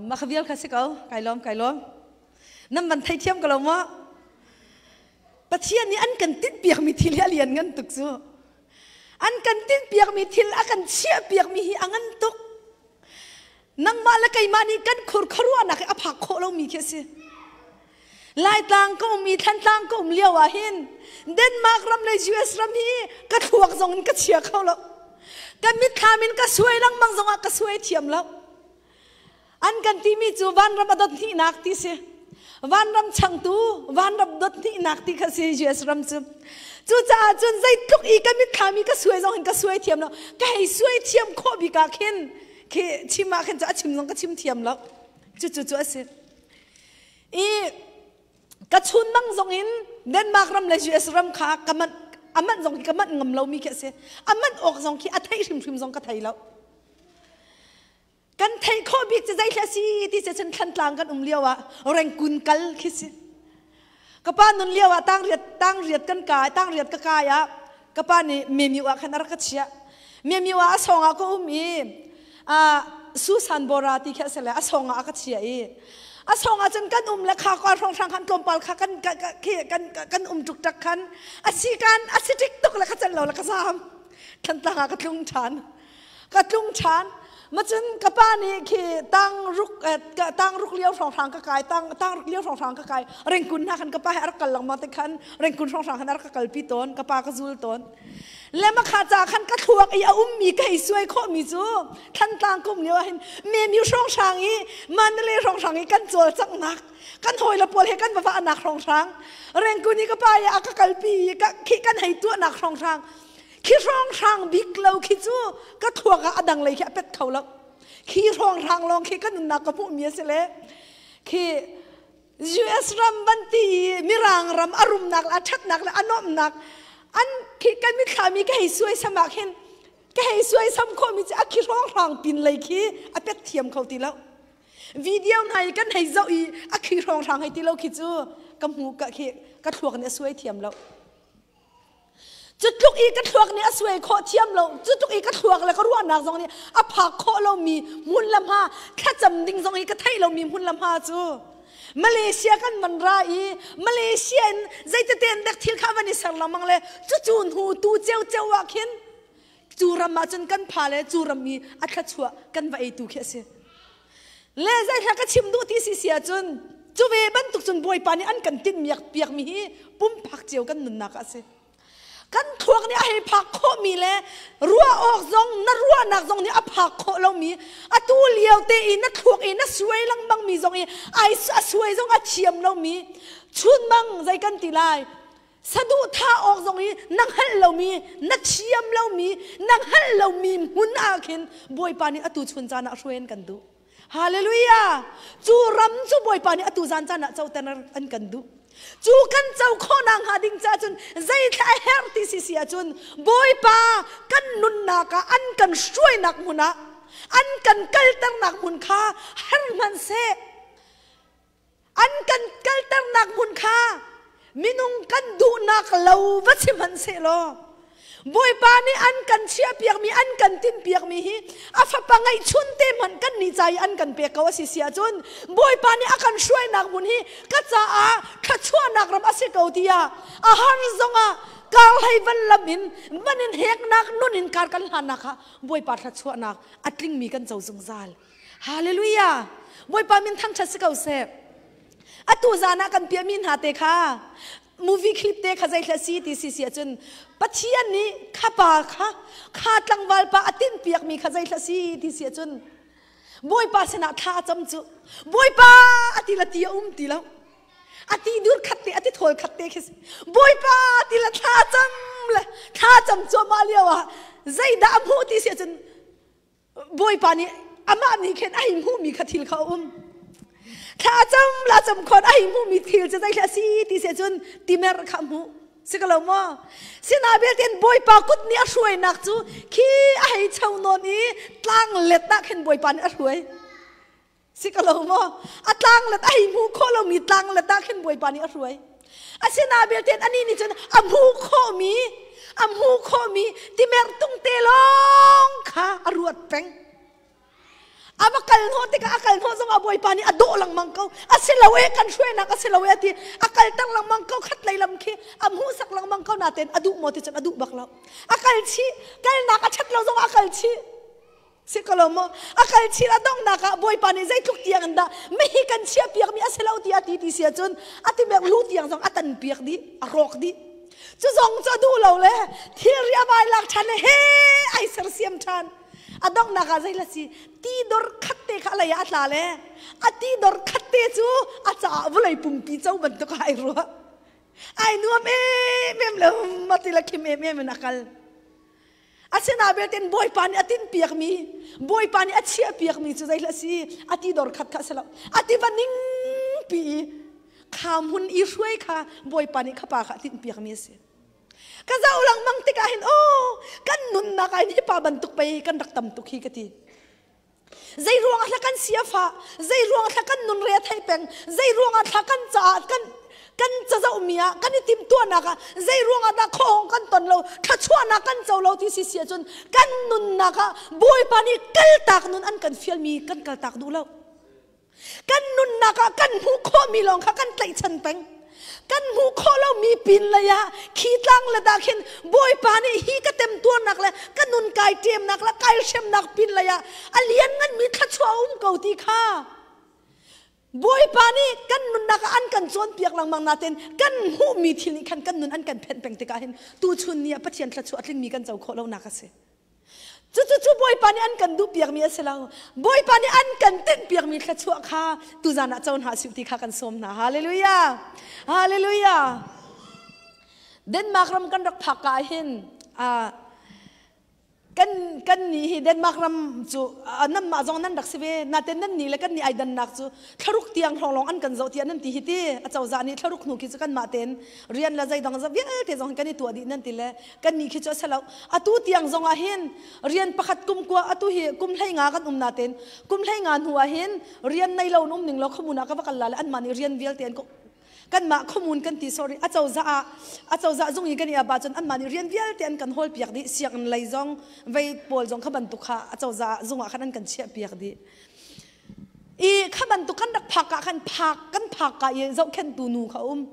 Mah kha vial kha si ko. Kai lawm, kai lawm. Nan van thei thiam ko lo maw? Pathian nih an kan tinhpiakmi thil hi a lian ngan tuk cu. An kan tinhpiakmi thil a kan chiahpiakmi hi a ngan tuk. Nangmah le keimah nih kan khur khuaruahnak hi a phak khawh lomi khi a si. Laitlang ka um i Thlantlang ka um lio ah hin Denmark ram le US ram hi ka thluak zong in ka chia kho lo. Ka mitthlam in ka suai lengmang zong ah ka suai thiam lo. An kan timi cu vanram a dot hnihnak ti si. Vanram changtu, vanram dot hnihnak ti kha si US ram cu. Cucaah cun zeitluk i ka mitthlam i ka suai zong hin ka suai thiam lo. Ka hei suai thiam khawh bik ah khin khi chim ah khin cu a chim zong ka chim thiam lo. Cucu cu a si. I ka chun mang zong in Denmark ram le US ram kha ka manh a manh zong khi ka manh ngam lomi khi a si. A manh awk zong khi a theih hrimhrim zong ka thei lo. Kan theih khawh bik cu zeithla si ti cu cun Thlantlang kan um lio ah Rengkun kal khi si. Ka pa nun lio ah tangriat tangriat kan kai tangriat ka kai ah ka pa nih Memyu ah khan a rak ka chiah. Memyu ah a sawng ah ka um i Susan Bora ti khi a si le a sawng ah a ka chiah i a sawng ah cun kan um le kha kwa hrawng hrang khan tlawmpal kha kan kan kan um tuk tak khan a si kan a si tik tuk le ka cel lo le ka zam Thlantlang ah ka tlung ṭhan. Ka tlung ṭhan. Macun ka pa nih khi tang ruk tang ruk lio hrawnghrang ka kai tang tang ruk lio hrawnghrang ka kai Rengkun hna khan ka pa he a rak kal lengmang te khan Rengkun hrawnghrang khan a rak ka kalpi tawn ka pa ka zul tawn le makha ca khan ka thluak i a ummi ka hei suai khawhmi cu Thlantlang kum lio ah hin Memyu hrawnghrang i Mandalay hrawnghrang i kan cawlcanghnak kan hawile pawl he kan va vahnak hrawnghrang Rengkun i ka pa i a ka kalpi i khi kan hei tuahnak hrawnghrang Khi hrawnghrang bik lo khi cu ka thluak ah a dang lei khi a pet kho lo. Khi hrawnghrang lawng khi ka nunnak ka hmuhmi a si le khi US ram van ti i Mirang ram a rumnak le a ṭhatnak le a nuamhnak an khi kan mitthlam i ka hei suai sam ah khin ka hei suai sam khawhmi cu a khi hrawnghrang pin lei khi a pet thiam kho ti lo. Video hna i kan hei zoh i a khi hrawnghrang hei ti lo khi cu ka hmu ka khi ka thluak nih a suai thiam lo. Cu tluk i ka thluak nih a suai khawh thiam lo, cu tluk i ka thluak le ka ruahnak zong nih a phak khawh lomi hmun le hma, thlacam ding zong i ka theih lomi hmun le hma cu Malaysia kan man ra i Malaysia in zeitete in dek thil kha van i ser lengmang le cucu hnu tu ceuceu ah khin cu ram ah cun kan pha le cu ram i a thluachuah kan va eitu khi a si. Le zeihla ka chim duh ti si si ahcun cu ve bantuk cun Bawipa nih an kan tinhmiak piakmi hi pumpak cio kan nunnak ah a si. Kan thluak nih a hei phak khawhmi le ruah awk zong na ruahnak zong nih a phak khawh lomi atu lio te i na thluak i na suai lengmangmi zong i ai a suai zong a thiam lomi chunmang zei kan ti lai Saduhthah awk zong hi na hngalh lomi, na thiam lomi, na hngalh lomi hmun ah khin Bawipa nih atu chun caan ah hruai an kan duh. Hallelujah! Cu ram cu Bawipa nih atu zan caan ah coter an kan duh. Cu kan co khawhnak hnga ding caah cun zeithla a herh ti si si ahcun Bawipa kan nunnak ah an kan hruainak hmun ah an kan kalternak hmun kha her hmanh seh. An kan kalternak hmun kha minung kan duhnak lo va si hmanhsehlaw Bawipa nih an kan chiahpiakmi an kan tinhpiakmi hi a fapa ngeihchun te hmanh kan nih ca i an kan pek ko a si si ahcun Bawipa nih a kan hruainak hmun hi ka caah thluachuahnak ram a si ko tiah a har zongah kar hlei van lam in van in heknak nun in kar kan hlannak ah Bawipa thluachuahnak a tlingmi kan co zungzal. Hallelujah! Bawipa min thangṭhat si ko seh. Atu zan ah kan piahmi hna te kha movie clip te kha zeithla si ti si si ahcun Pathian nih kha pa kha kha tlangval pa a tinhpiakmi kha zeithla si ti si ahcun Bawipa sinah thla a cam cu Bawipa a ti la ti a um ti lo a ti dur khat te a ti thawl khat te khi Bawipa ti la thla cam le thla cam cuahmah lio ah zeidah a hmuh ti si ahcun Bawipa nih amah nih khin a hei hmuhmi kha thil kha a um. Thla cam la cam khon a hei hmuhmi thil cu zeithla si ti si cun timer kha hmuh. Si ko lo maw? Sina belte Bawipa kut nih a hruainak cu khi a hei cho nawn i tlang let ah khin Bawipa nih a hruai. Si ko lo maw? A tlang let a hei hmuh khawh lomi tlang let ah khin Bawipa nih a hruai. Asina belte anih nih cun a hmuh khawhmi a hmuh khawhmi timer tung te lawng kha a ruat peng. A va kal hnawh tikah a kal hnawh zongah Bawipa nih a dawh lengmang ko. A si lo e kan hruainak a si lo e a ti. A kal tang lengmang ko khat lei lam khi a hmuhsak lengmang ko natein a duh maw ti cun a duh bak lo. A kal chih kalnak a ṭhat lo zongah a kal chih. Si ko lo maw? A kal chin a donghnak ah Bawipa nih zeitluk tiang in dah mihi kan chiah piakmi a si lo ti a ti ti si ahcun a ti mek lu tiang zong a tan piak dih, a rawk dih. Cu zong cu a duh lo le thilri a vai lak ṭhan le he ai sersiam ṭhan. A donghnak ah zei la si ti dor khat te kha a lei ah a tla le a ti dor khat te cu a caah vawlei pumpi co bantuk ah ai ruah. Ai nuam em em le mati le khim em em in a kal. Asinain belte Bawipa nih a tinhpiakmi, Bawipa nih a chiahpiakmi cu zeihlah a si, a ti dor khat kha a si lo. A tiva ningpi i kha hmun i hruai kha Bawipa nih kha pa kha a tinhpiakmi a si. Ka zoh lengmang tikah hin aw kan nunnak ah hin hi pa bantuk pei kan rak tam tuk hi ka ti. Zei ruangah thla kan si a fah, zei ruangah thla kan nun re a theih peng, zei ruangah thla kan caah kan kan cazohmi ah kan i timhtuahnak ah zei ruangah dah khawhawng kan ton lo, thluachuahnak kan co lo ti si si ahcun kan nunnak ah Bawipa nih kaltak nun an kan fialmi kan kaltak duh lo. Kan nunnak ah kan hmuh khawhmi lawng kha kan tlaihchan peng. Kan hmuh khawh lomi pin lei ah khi tlang le dah khin Bawipa nih hi ka temtuarnak le ka nun kai ṭemnak le kai hremnak pin lei ah a liannganmi thluachuah a um ko ti kha Bawipa nih kan nunnak ah an kan cawnpiak lengmang nain kan hmuhmi thil nih khan kan nun an kan phenh peng tikah hin tuchun ni ah Pathian thluachuah a tlingmi kan co khawh lonak a si. Cucu Bawipa nih an kan duhpiakmi a si lo. Bawipa nih an kan tinhpiakmi thluachuah kha tuzan ah co hna sih ti kha kan sawm hna. Hallelujah! Hallelujah! Denmark ram kan rak phak ka hin kan kan nih hi Denmark ram cu nanmah zong nan rak si ve naten nan nih le kan nih ai dannak cu thlaruk tiang hlong long an kan zoh tiah nan ti hi ti a cozah nih thlaruk hnu khi cu kanmah ten rian le zeidang vialte zong kan i tuah dih nan ti le kan nih khi cu a si lo atu tiang zong ah hin rian pakhat kum kua atu hi kum hlei nga kan um natin kum hlei nga hnu ah hin rian nei lo um ning lo khumun ah ka va kal la le anmah nih rian vialte an kanmah khumun kan ti sorry a cozah ah a cozah zung i kan i aba cun anmah nih rian vialte an kan hawl piak dih sianginn lei zong vei pawl zong kha bantuk kha a cozah zung ah khan an kan chiah piak dih I kha bantuk kan rak phak ah khan phak kan phak ka i zohkhenhtu nu kha um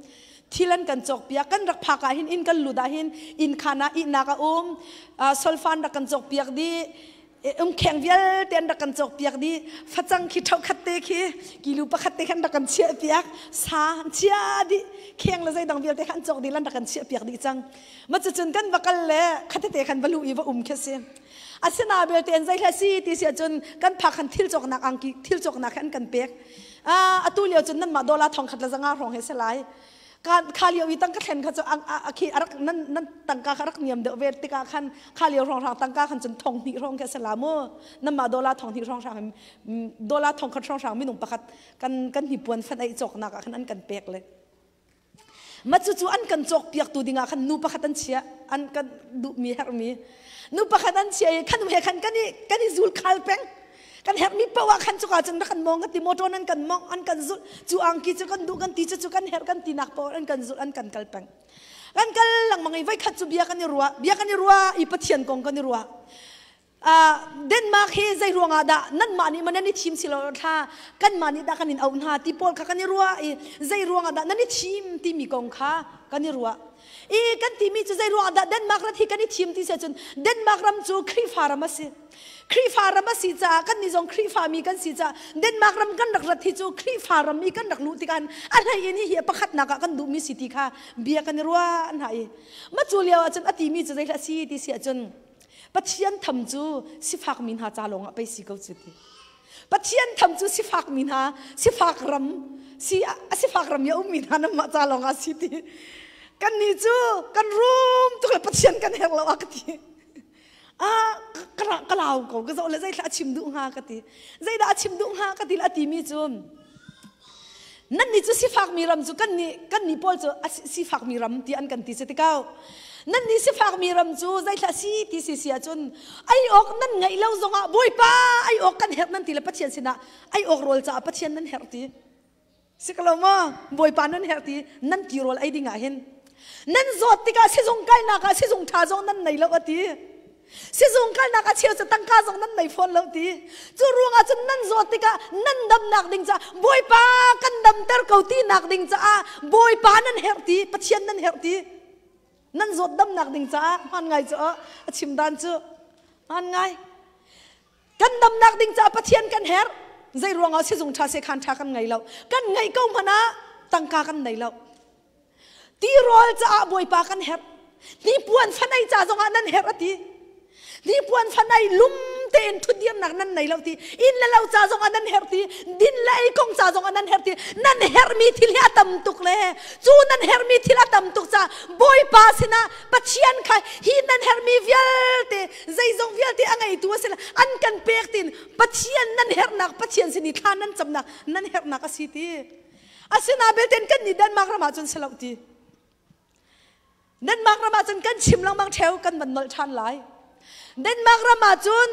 thil an kan cawk piak kan rak phak ah hin inn kan lut ah hin inn khan ah ihnak a um solfan rak kan cawk piak dih umkheng vialte an rak kan cawk piak dih facang khi thokhat te khi kilu pakhat te khan rak kan chiah piak sa chia dih kheng le zeidang vialte khan cawk dih lan rak kan chiah piak dih cang ma cucun kan va kal le khatete khan va lu i va um khi si Asina belte an zei hla si ti si ahcun kan phak khan thil cawknak angki thil cawknak an kan pek. Atu lio cun nanmah dollar thong khat le zanga hrawng he se lai. Kha lio i tangka thlen kha cu a khi arak nan nan tangka kha rak niam deuh ve tikah khan kha lio hrawng hrang tangka khan cun thong hnih hrawng khi a si la mu nanmah dollar thong hnih hrawng hrang dollar thong khat hrawng hrang minung pakhat kan kan hnipuan fan ei cawknak ah khan an kan pek le Ma cucu an kan cawkpiaktu dingah khan nu pakhat an chiah, an kan duhmi herhmi. Nu pakhat an chiah i khan he khan kan i kan i zul khal peng. Kan herhmi paoh ah khan cuka cun rak kan mong kan ti motor nan kan mong an kan zulh cu angki cu kan duh kan ti cu cu kan herh kan ti nak paoh an kan zulh an kan kal peng. Kan kal lengmang i voikhat cu bia kan i ruah bia kan i ruah i Pathian kong kan i ruah. Denmark hi zei ruangah dah nanmah nih maw nan i thim si lo thla kanmah nih dah kan in auh hna ti pawl kha kan i ruah i zei ruangah dah nan i thim timi kong kha kan i ruah i kan timi cu zei ruangah dah Denmark rat hi kan i thim ti si ahcun Denmark ram cu Khrihfa ram a si Khrihfa ram a si caah kan nih zong Khrihfa mi kan si caah Denmark ram kan rak rat hi cu Khrihfa ram i kan rak luh tikah a hlei in hihi pakhatnak ah kan duhmi si ti kha bia kan i ruah hna i ma cu lio ahcun a timi cu zei hlah si ti si ahcun Pathian tham cu sifakmi hna ca lawngah pei si ko cu ti. Pathian tham cu sifakmi hna, sifak ram, si a sifak ram i a ummi hna nanmah ca lawngah si ti. Kannih cu kan rum tuk le Pathian kan herh lo a ka ti. Ah, ka lau ko, ka zoh le zeithla a chim duh hnga ka ti. Zeidah a chim duh hnga ka ti le a timi cu Nannih cu sifakmi ram cu kannih kannih pawl cu a sifakmi ram ti an kan ti cu ti ko. Nannih sifakmi ram cu zeithla si ti si si ahcun ei awk nan ngeih lo zongah Bawipa ei awk kan herh nan ti le Pathian sinah ei awk rawl caah Pathian nan herh ti. Si ko lo maw? Bawipa nan herh ti nan ti rawl ei ding ah hin. Nan zawt tikah sizung kainak ah sizung ṭha zong nan nei lo a ti. Sizung kalnak a cheu cu tangka zong nan nei fawn lo ti. Cu ruangah cun nan zawt tikah nan damnak ding caah Bawipa kan damter ko ti nak ding caah Bawipa nan herh ti, Pathian nan herh ti. Nan zawt damnak ding caah hman ngai cu a chim dan cu hman ngai. Kan damnak ding caah Pathian kan herh. Zei ruangah sizung ṭha sekhan ṭha kan ngei lo. Kan ngeih ko hmanh ah tangka kan nei lo. Tirawl caah Bawipa kan herh. Hnipuan fanei ca zongah nan herh a ti. Hnipuan fanei lum tein ṭhutdirnak nan nei lo ti. Inn le lo ca zongah nan herh ti. Din le ei kong ca zongah nan herh ti. Nan herhmi thil hi a tam tuk le cu nan herhmi thil a tam tuk caah Bawipa sinah Pathian kha hi nan herhmi vialte zeizong vialte a ngeitu a si le an kan pek tin Pathian nan herhnak Pathian sin i thla nan camnak nan herhnak a si ti. Asina belte kan nih Denmark ram ah cun si lo ti. Denmark ram ah cun kan chim lengmang theo kan van nolh ṭhan lai. Denmark ram ah cun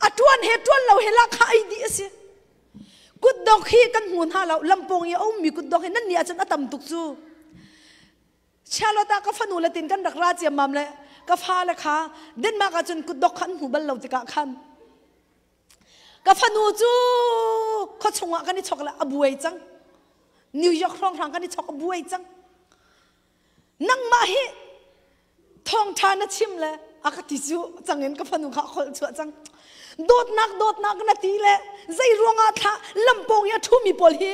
a ṭuan he ṭuan lo he lakha ei dih a si. Kutdok hi kan hmu hna lo lampawng i a ummi kutdok hi nan nih ahcun a tam tuk cu. Charlotte ah ka fanu le tin kan rak ra ciammam le ka fale kha Denmark ah cun kutdok kha an hmu bal lo tikah khan Ka fanu cu khuachung ah kan i chok le a buai cang. New York hrawnghrang kan i chok a buai cang. Nangmah hi thawngṭha na chim le a ka ti cu cangin ka fanu kha a kholh chuah cang. Dawtnak dawtnak na ti le zei ruangah thla lampawng i a ṭhumi pawl hi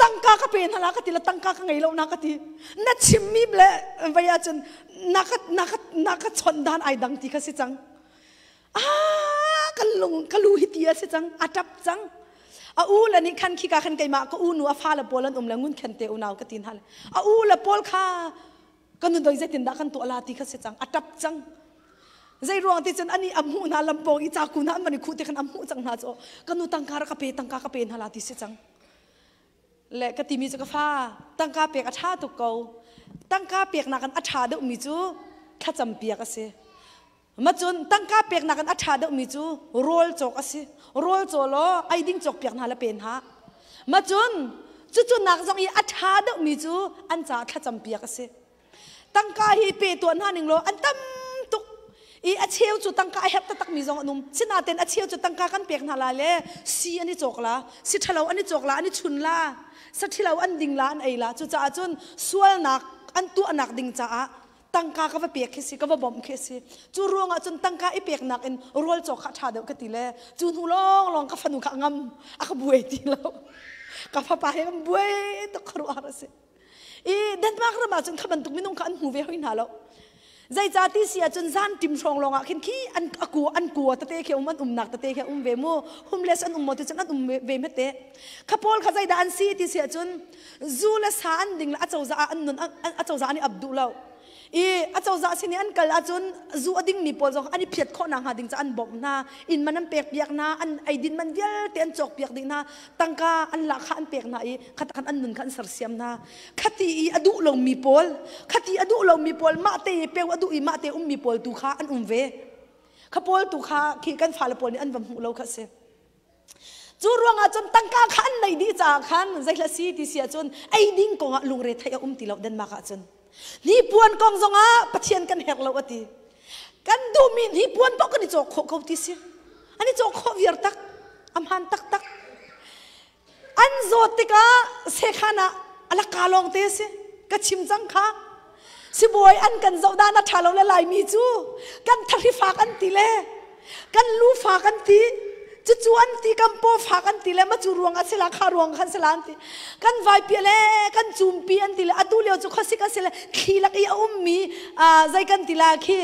tangka ka pe hna la ka ti le tangka ka ngei lo na ka ti. Na chimmi le vei ahcun na ka na ka na ka chawnh dan ai dang ti kha si cang. Ah, ka lung ka lu hi ti a si cang a tap cang a u le nih khan khika khan keimah ka u nu a fa le pawl an um le ngun khen te unau ka ti hna le a u le pawl kha ka nu doi zeitin dah kan tuah la ti kha si cang a tap cang zei ruang ti cun ani a hmuh hna lampawng i caku hna an van i khuh ti khan a hmuh cang hna cu ka nu tangka ra ka pe tangka ka pe hna la ti si cang le ka timi cu ka fa tangka pek a ṭha tuk ko tangka pek nakin a ṭha deuhmi cu thlacam piak a si Macun tangka peknak in a ṭha deuhmi cu rawl cawk a si. Rawl caw law eiding cawk piak hna le pe hna. Macun cucu nak zong i a ṭha deuhmi cu an caah thlacam piak a si. Tangka hi pe tuah hna ning law an tam tuk i a cheu cu tangka a herh taktakmi zong an um. Sinain a cheu cu tangka kan pek hna lai le si an i cawk la, si ṭhalo an i cawk la, an i chun la, saṭhilo an ding la, an ei la. Cucaah cun sualnak an tuahnak ding caah tangka ka va pek khi si ka va bawmh khi si cu ruangah cun tangka i peknak in rawl cawk kha ṭha deuh ka ti le cu hnu lawng lawng ka fanu kha a ngam a ka buai ti lo ka fapa he kan buai tuk khuaruahhar a si i Denmark ram ah cun kha bantuk minung kha an hmu ve hoi hna lo zeicah ti si ahcun zan tim hrawng lawng ah khin khi an aku an kua tete khi um an umnak tete khi um ve mu homeless an um maw ti cun an um ve mete kha pawl kha zeidah an si ti si ahcun zu le sa an ding le acozah ah an nun acozah an i ap duh lo i acozah sin i an kal ahcun zu a dingmi pawl zong an i phiat khawh nakhnga ding ca an bawmh hna inn man an pek piak hna an eidin man vialte an cawk piak dih hna tangka an lahkhah an pek hna i khatakhan an nun kha an sersiam hna khati i a duh lomi pawl khati a duh lomi pawl mah te peu a duh i mah te ummi pawl tu kha an um ve kha pawl tu kha khi kan fale pawl nih an va hmuh lo kha si Cu ruangah cun tangka kha an neih dih caah khan zeihla si ti si ahcun ei ding kongah lungre theih a um ti lo Denmark ahcun. Hnipuan kong zongah Pathian kan herh lo a ti. Kan duhmi hnipuan paoh kan i cawk khawh ko ti si. An i cawk khawh viar tak. A hmaan taktak. An zawt tikah sekhan ah a laka lawng te si. Ka chim cang kha. Sibawi an kan zoh dan a ṭha lo le Laimi cu kan thahri fak an ti le kan lu fak an ti cucu an ti kan paw fak an ti le ma cu ruang ah sila kha ruang khan sila an ti kan vaipi le kan cumpi an ti le atu lio cu khuasik a si le thli lak i a ummi zei kan ti la khi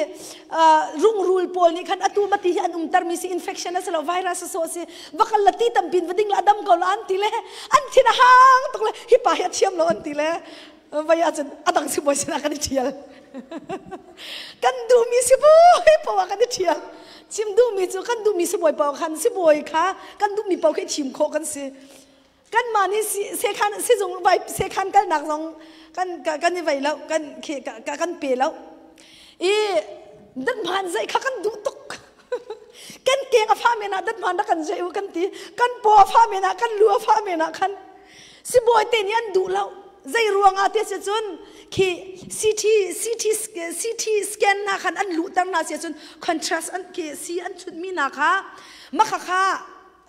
rungrul pawl nih khan atu mati hi an umtermi si infection a si lo virus a so si va kal la ti tampin va ding la dam ko la an ti le an thin a hang tuk le hi pa hi a thiam lo an ti le vai ahcun a dang sibawi sinah kan i ṭhial kan duhmi sibawi poah kan i ṭhial chim duhmi cu kan duhmi sibawi poah khan sibawi kha kan duhmi paoh khi thim khawh kan si kanmah nih sekhan sizung vai sekhan kalnak zong kan kan i vei lo kan kan pe lo i dat hmaan zeih kha kan duh tuk kan keng a fa men ah dat hmaan rak kan zeih u kan ti kan paw a fa men ah kan lu a fa men ah khan sibawi te nih an duh lo zei ruangah ti si cun Khi CT CT CT scan na khan an luhter na si ahcun contrast an khi si an chunhmi na kha makha kha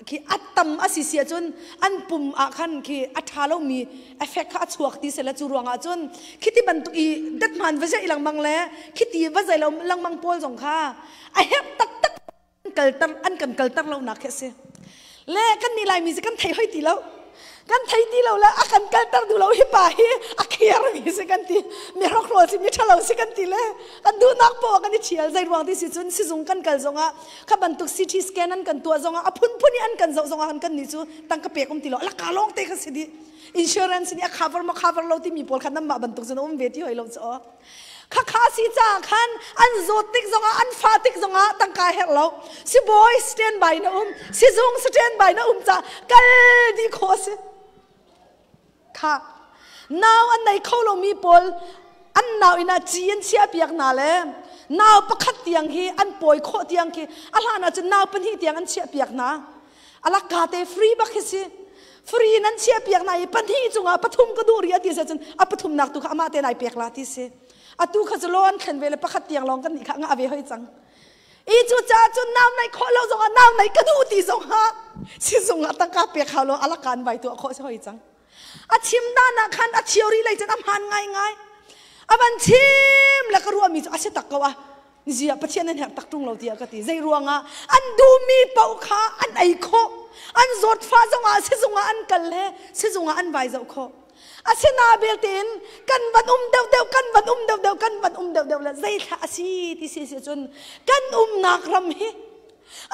khi a tam a si si ahcun an pum ah khan khi a ṭha lomi effect kha a chuak ti sela cu ruangah cun khiti bantuk i dat hmaan va zeih lengmang le khiti va zei lo lengmang pawl zong kha a herh taktak kalter an kan kalter lonak khi a si. Le kan nih Laimi si kan thei hoi ti lo, kan thei ti lo le a kan kalter duh lo hi pa hi a khiar mi si kan ti, mi hrokhrawl si, mi ṭhalo si kan ti le kan duhnak poah kan i ṭhial. Zei ruang ti si cun sizung kan kal zongah kha bantuk CT scan an kan tuah zongah a phunphun i an kan zoh zongah kan nih cu tangka pek um ti lo laka lawng te kha si dih. Insurance nih a cover maw cover lo timi pawl kha nanmah bantuk cun um ve ti hoi lo cu. Khakha si caah khan an zawt tik zongah an fa tik zongah tangka herh lo, sibawi stand by na um, sizung stand by na um ca kal dih khawh a si. Kha nau an nei kho lomi pawl an nau inn ah ci an chiah piak hna le nau pakhat tiang hi an pawi khawh tiang khi a hlan ah cun nau pahnih tiang an chiah piak hna. Alakka te free bak hi si. Free nan chiah piak na i pahnih cungah pathum ka duh ri a ti se cun a pathum nak tu kha amah te nai pek la ti si. Atu kha cu lo an thlen ve le pakhat tiang lawng kan nih kha nga ve hoi cang. I cu ca cun nau nei khawh lo zongah nau nei ka duh ti zong ha sizung ah tangka pek hau lo alakka an vai tuah khawh si hoi cang. A chim dan ah khan a theory lei cun a hmaan ngaingai. A van chim le ka ruahmi cu a si tak ko a. Zia Pathian an herh tak ṭung lo tiah ka ti. Zei ruangah an duhmi paoh kha an ei khawh. An zawtfah zongah sizung ah an kal he sizung ah an vai zoh khawh. Asina belte in kan van um deuhdeuh, kan van um deuhdeuh, kan van um deuhdeuh le zeithla a si ti si si cun kan umnak ram hi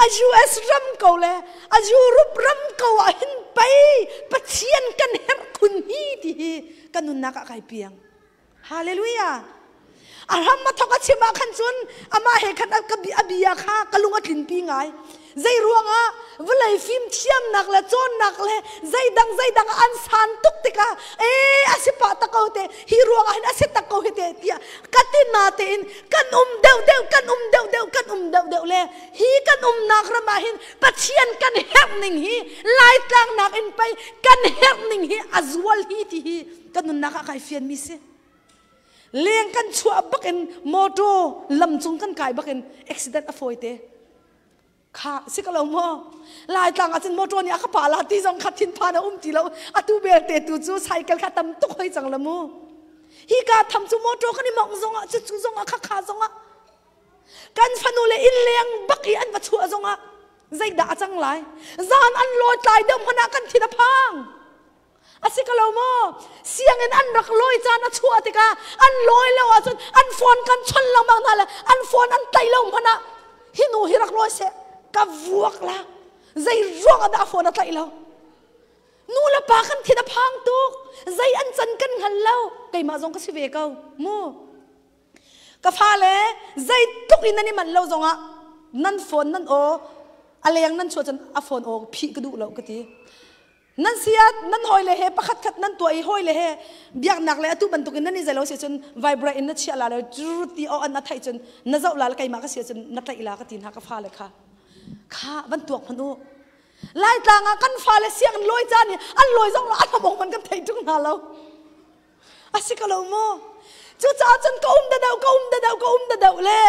a US ram ko le a Europe ram ko ah hin pei Pathian kan herh khun hi ti hi kan nunnak ah kai piang. Hallelujah. A hram a thok a chim ah khan cun amah he khan a bia kha ka lung a tlinpi ngai. Zei ruangah vawlei fimthiamnak le cawnnak le zeidang zeidang an san tuk tikah e a si pah tak ko te hi ruangah hin a si tak ko hi te tiah ka ti na tein kan um deuh deuh, kan um deuh deuh, kan um deuh deuh le hi kan umnak ram ah hin Pathian kan herh ning hi Laitlang nak in pei kan herh ning hi a zual hi ti hi kan nunnak ah kai fian mi si. Leng kan chuah bak in motor lam cung kan kai bak in accident a fawi te kha si ka lo maw. Laitlang ah cun motor nih a ka pa la ti zong kha thinphan a um ti lo. Atu belte tu cu cycle kha tam tuk hoi cang la mu. Hi ka tham cu motor kan i mong zong ah cu cu zong ah kha kha zong ah kan fanu le inn leng bak i an va chuah zong ah zeidah a cang lai. Zan an lawi tlai deuh hmanh ah kan thin a phang. A si ko lo maw? Sianginn an rak lawi caan a chuah tikah an lawi lo ahcun an phone kan chon lengmang hna le an phone an tlaih lo hmanh ah hi nu hi rak lawi seh ka vuak la, zei ruang ah dah a phone a tlaih lo. Nu le pa kan thin a phang tuk, zei an can kan hngal lo. Keimah zong ka si ve ko mu. Ka fale zeitluk in nan i manh lo zongah nan phone nan aw a leng nan chuah cun a phone aw phih ka duh lo ka ti. Nan siat nan hawile he pakhat khat nan tuah i hawile he biaknak le atu bantukin nan i zeilo si cun vibrate in na chiah la le ti aw an a theih cun na zoh la le keimah ka si cun na tlaih la ka ti hna ka fale kha. Kha van tuak hmanh u. Laitlang ah kan fale sianginn lawi caan i an lawi zong an among man kan thei ṭung hna lo. A si ko lo maw? Cucaah cun ka um da deuh, ka um da deuh, ka um da deuh le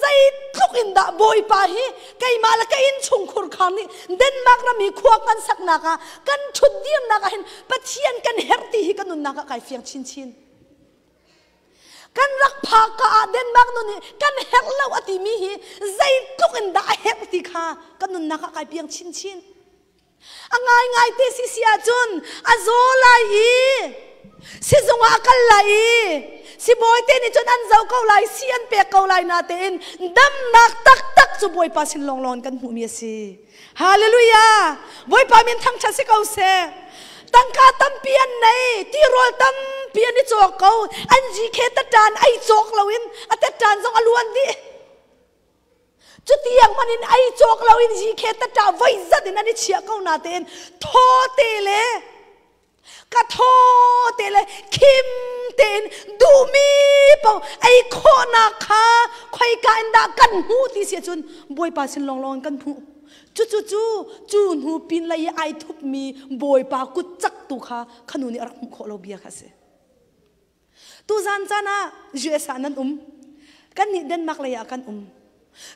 zeitluk in dah Bawipa hi keimah le ka innchungkhur khar nih Denmark ram i khua kan saknak ah kan ṭhut dirnak ah hin Pathian kan herh ti hi ka nunnak ah kai fiang chinchin. Kan rak phak ka ah Denmark nun hi kan herh lo a timi hi zeitluk in dah a herh ti kha ka nunnak ah kai piang chinchin. A ngaingai te si si ahcun a zaw lai i sizung ah a kal lai i sibawi te nih cun an zoh ko lai, si an pek ko lai natein damnak taktak cu Bawipa sin lawnglawng in kan hmuhmi a si. Hallelujah! Bawipa min thangṭhat si ko seh. Tangka tampi an nei, tirawl tampi an i cawk ko, an GK taṭan ei cawk loin a taṭan zong a luan dih. Cutiang hmanh in ei cawk loin GK taṭa voi zat in an i chiah ko natein thaw te le ka thaw te le khim tein duhmi paoh ei khawhnak kha khoika in dah kan hmuh ti si ahcun Bawipa sin lawnglawng in kan hmuh. Cucu cu cu hnu pin lei i ai thupmi Bawipa kut cak tu kha khanu nih a rak hmuh khawh lo bia kha a si. Tuzan caan ah US ah nan um. Kan nih Denmark lei ah kan um.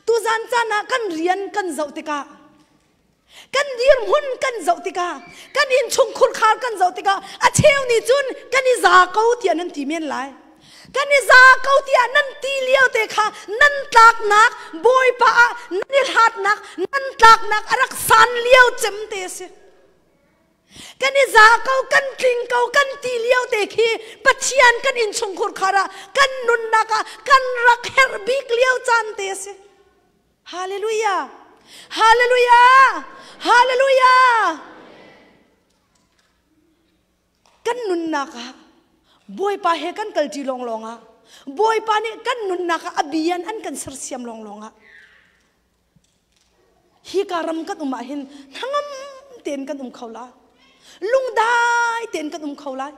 Tuzan caan ah kan rian kan zoh tikah kan dirhmun kan zoh tikah kan innchung khurkhar kan zoh tikah a cheu nih cun kan i za ko tiah nan ti men lai. Kan i za ko tiah nan ti lio te kha nan tlaknak Bawipa ah nan i hlatnak nan tlaknak a rak san lio cem te a si. Kan i za ko, kan tling ko, kan ti lio te khi Pathian kan innchungkhur khar ah kan nunnak ah kan rak herh bik lio caan te a si. Hallelujah! Hallelujah! Hallelujah! Kan nunnak ah Bawipa he kan kalṭi lawnglawng ah Bawipa nih kan nunnak ah a bian an kan sersiam lawnglawng ah Hika ram kan um ah hin hnangam tein kan um kho la. Lungdai tein kan um kho lai.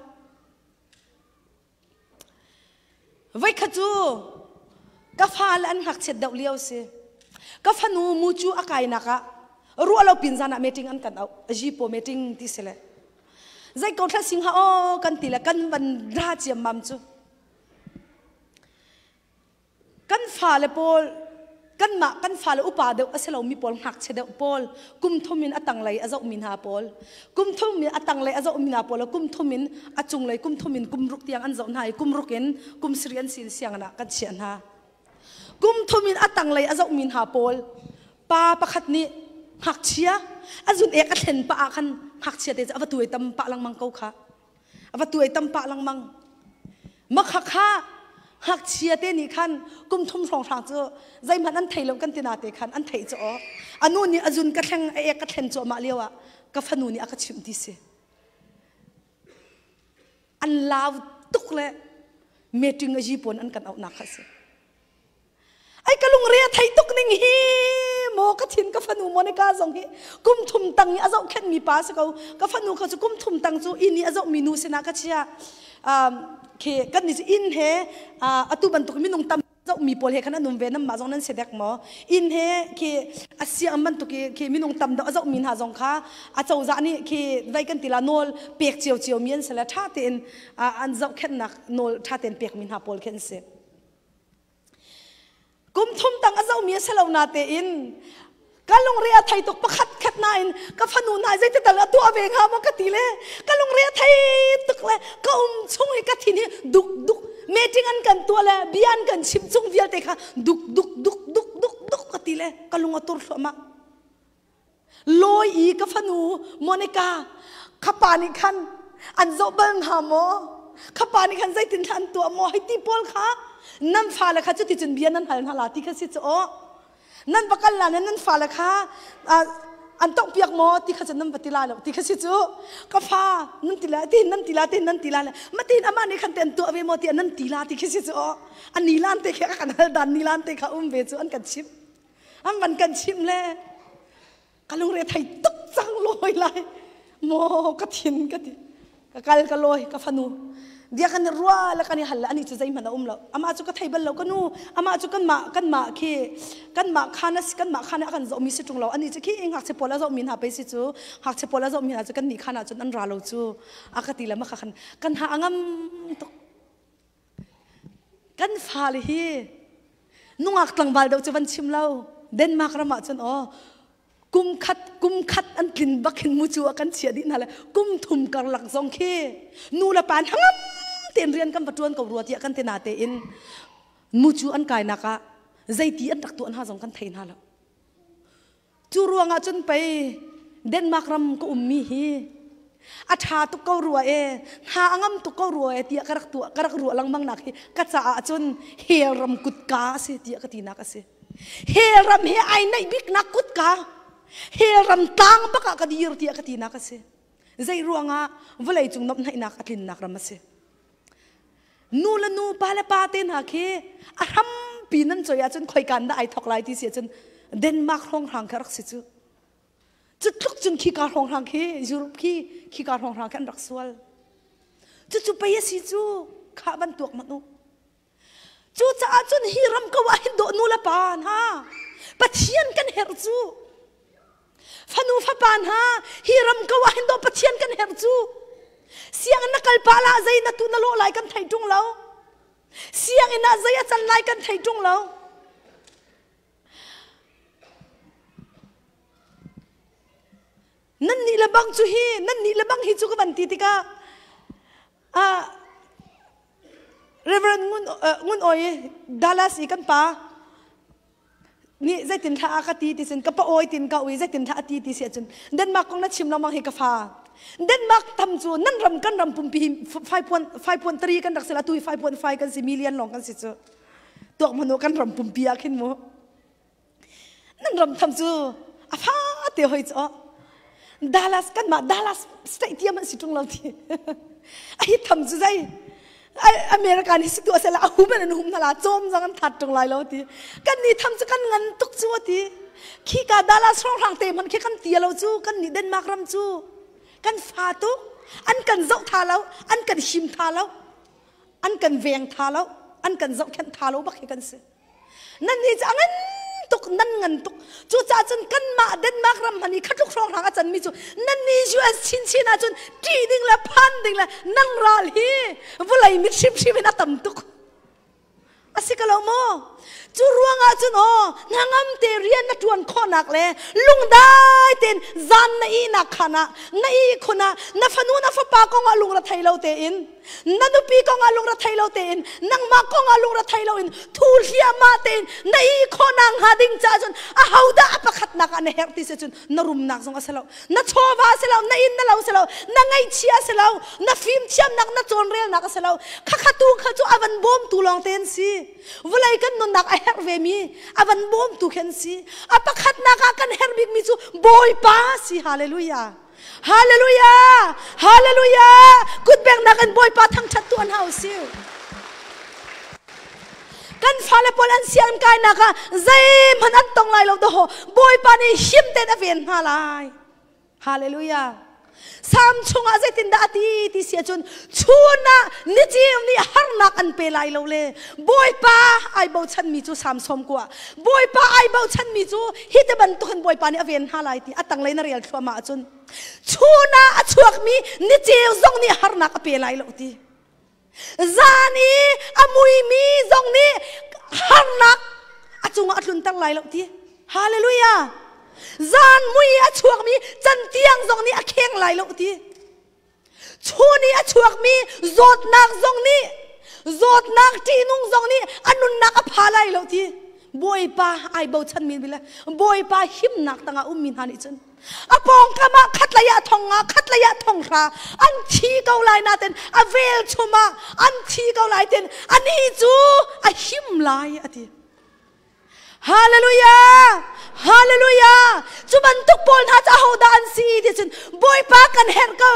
Voikhat cu ka fa le an ngakchiat deuh lio si. Ka fanu mu cu a kainak ah ruah lo pin zan ah meeting an kan auh. Jipo meeting ti si le. Zei ko thla sing ha aw kan ti le kan van ra ciam mam cu. Kan fale pawl kanmah kan fale upa deuh a si lomi pawl ngakchia deuh pawl kum thum in a tanglei a zohmi hna pawl kum thum in a tanglei a zohmi hna pawl kum thum in a cunglei kum thum in kum ruk tiang an zoh hna i kum ruk in kum sarih an sin sianginn ah kan chiah hna. Kum thum in a tanglei a zohmi hna pawl pa pakhat nih ngakchia a zun ek a thlen pah ah khan ngakchia te cu a va tuai tam pah lengmang ko kha. A va tuai tam pah lengmang. Makha kha ngakchia te nih khan kum thum hrawnghrang cu zeihmanh an thei lo kan tina te khan an theih cu aw. Anu nih a zun ka thleng a ek ka thlen cuahmah lio ah ka fanu nih a ka chimh ti si. An lau tuk le meeting a ji pawn an kan auhnak kha si. Ai ka lungre a thei tuk ning hi maw ka thin ka fanu Monica zong hi kum thum tang i a zohkhenh mi pa si ko ka fanu kha cu kum thum tang cu inn i a zoh mi nu sinah ka chia khi kan ni cu inn he atu bantuk minung tam zoh mi pawl he khan an um ve nam mah zong nan si dek maw inn he khi a siang bantuk i khi minung tam deuh a zoh mi hna zong kha a cozah nih khi vai kan ti la nawl pek cio cio mi an si le ṭha tein an zohkhenhnak nawl ṭha tein pek mi hna pawl khi an si. Kum thum tang a zohmi a si lo na tein ka lungre a thei tuk pakhat khat nain ka fanu hna zeiti tal a tuah ve hnga maw ka ti le ka lungre a thei tuk le ka um chung i ka thin hi duk duk meeting an kan tuah le bia an kan chim chung vialte kha duk duk duk duk duk duk ka ti le ka lung a tur thluahmah. Lawi i ka fanu Monica kha pa nih khan an zoh bal hna maw? Kha pa nih khan zeitin an tuah maw? Hei ti pawl kha nan fale kha cuticun bia nan hal hna la ti kha si cu aw. Nan va kal la nan fale kha an tongpiak maw ti kha cu nan va ti la lo ti kha si cu ka fa nan ti la ti nan ti la ti nan ti la le matin amah nih khan te an tuah ve maw ti nan ti la ti khi si cu aw an nilan te khi a kan hal dan nilan te kha um ve cu an kan chimh An van kan chimh le ka lungre thei tuk cang lawi lai maw ka thin ka ti ka kal ka lawi ka fanu dia kan i rua le kan i hal le ani cu zeihmanh a um lo amah cu ka thei bal lo ka nu amah cu kanmah kanmah khi kanmah khan a kanmah khan a kan zohmi si ṭung lo ani cu khi ngakchia pawl a zohmi hna pei si cu ngakchia pawl a zohmi hna cu kan nih khan ah cun an ra lo cu a ka ti le maka khan kan ha a ngam tuk Kan fale hi nungak tlangval deuh cu van chim lo. Denmark ram ah cun aw kum khat kum khat an tlin bak hin mucu ah kan chiah dih hna le kum thum karlak zong khi nu le pa hnangam tein rian kan va ṭuan ko rua tiah kan ti na tein mucu an kainak ah zeiti an rak tuah hna zong kan thei hna lo. Cu ruangah cun pei Denmark ram ka ummi hi a ṭha tuk ko rua e, hna a ngam tuk ko rua e tiah ka rak tuah ka rak ruah lengmang nak hi ka caah cun hell ram kutka a si tiah ka tinak a si. Hell ram he ai naih biknak kutka, hell ram tlang bak ah ka dir tiah ka tinak a si. Zei ruangah vawlei cung nomhnaihnak a tlinnak ram a si. Nu le nu, pa le pa te hna khi a hrampi nan choi ahcun khoikan dah ai thok lai ti si ahcun Denmark hrawnghrang khi rak si cu. Cu tluk cun khika hrawnghrang khi Europe khi khika hrawnghrang khi an rak sual. Cucu pei a si cu kha van tuak manh u. Cucaah cun hi ram ko ah hin dawh nu le pa hna Pathian kan herh cu. Fanu fapa hna hi ram ko ah hin dawh Pathian kan herh cu. Sianginn na kal pa lah zei na tu na lawh lai kan thei ṭung lo. Sianginn ah zei a can lai kan thei ṭung lo. Nan nih le bang cu hi, nan nih le bang hi cu ka van ti tikah ah Reverend Ngun, Ngun Oi Dallas i kan pa nih zeitin thla a ka ti ti sin ka pa oi tin ka ui zeitin thla a ti ti si ahcun Denmark kong na chim lengmang hi ka fa Denmark tham cu nan ram kan ram pumpi hi 5.3 kan rak si la tu hi 5.5 kan si million lawng kan si cu tuak manu kan ram pumpi ah khin mu nan ram tham cu a fa te hoi cu Dallas kan mah Dallas state tiam an si tung lo ti a hi tham cu zei America nih si tu asela a hum an hum na la chom zong an that tung lai lo ti kan ni tham cu kan ngan tuk cu ti khi ka Dallas hrong hrang te man khi kan tia lo cu kan ni Denmark ram cu kan fa tuk an kan zoh tha lo an kan him tha lo an kan veng tha lo an kan zohkhenh tha lo bak hi kan si Nan nih cu a ngan tuk nan ngan tuk cucaah cun kanmah Denmark ram hmanh i khatluk hrawnghrang a canmi cu nan nih US chinchin ahcun ṭih ding le phan ding le nang ral hi vawlei mit hrimhrim in a tam tuk a si ko lo maw cu ruangah cun aw hnangam te rian na ṭuan khawhnak le lungdai tein zan na ihnak khan ah na ihkhun ah na fanu na fapa kong ah lungre thei lo tein na nupi kong ah lungre thei lo tein nangmah kong ah lungre thei lo in thu hliahmah tein na i khawhnak hnga ding caah cun ahodah a pakhatnak ah na herh ti si cun na rumnak zong a si lo na chawva a si lo na inn na lo si lo na ngaihchia a si lo na fimthiamnak na cawnrelnak a si lo khakha tu kha cu a van bawmtu lawng te an si vawlei kan nunnak a herh ve mi a van bawmtu khi an si a pakhatnak ah kan herh bikmi cu Bawipa si hallelujah Hallelujah! Hallelujah! Kutbengnak in Bawipa thangṭhat tu an hau si. Kan fale pawl an sian kainak ah zeihmanh an tong lai lo daw Bawipa nih him tein a ven hna lai. Hallelujah! Sam chungah zeitindah a ti ti si ahcun chun ah niceu nih harnak an pe lai lo le Bawipa ai bochanmi cu Sam sawm kua Bawipa ai bochanmi cu hi te bantukin Bawipa nih a ven hna lai ti a tanglei na rel thluahmah ahcun chun ah a chuakmi niceu zong nih harnak a pe lai lo ti zan i a muimi zong nih harnak a cungah a tlunter lai lo ti hallelujah zan mui a chuakmi cantiang zong nih a kheng lai lo ti chun i a chuakmi zawtnak zong nih zawtnak ṭihnung zong nih a nunnak a pha lai lo ti Bawipa ai bochan mi le Bawipa himnak tangah ummi hna nih cun a pawngkam ah khatlei ah thong nga khatlei ah thong hra an thi ko lai nain a velchum ah an thi ko lai tin ani cu a him lai a ti Hallelujah! Hallelujah! Cu bantuk pawl hna cu ahodah an si ti cun Bawipa kan herh ko.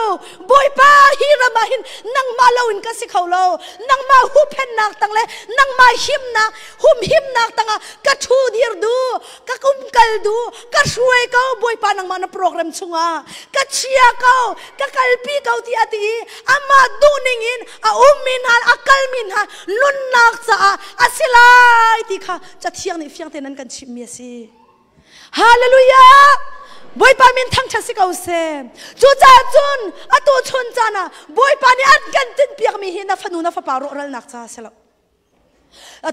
Bawipa hi ram ah hin nangmah loin ka si kho lo. Nangmah huhphennak tang le nangmah himnak humhimnak tangah ka ṭhu dir du, ka umkal du, ka hruai ko Bawipa nangmah na program chungah ka chia ko, ka kalpi ko ti a ti i amah duhning in a ummi hna a kalmi hna nunnak caah a si lai ti kha cathiang nih fiang tein an kan chimhmi a si hallelujah Bawipa min thangṭhat si ko seh. Cucaah cun atu chun caan ah Bawipa nih an kan tinhpiakmi hi na fanu na fapa rawhralnak caah si lo.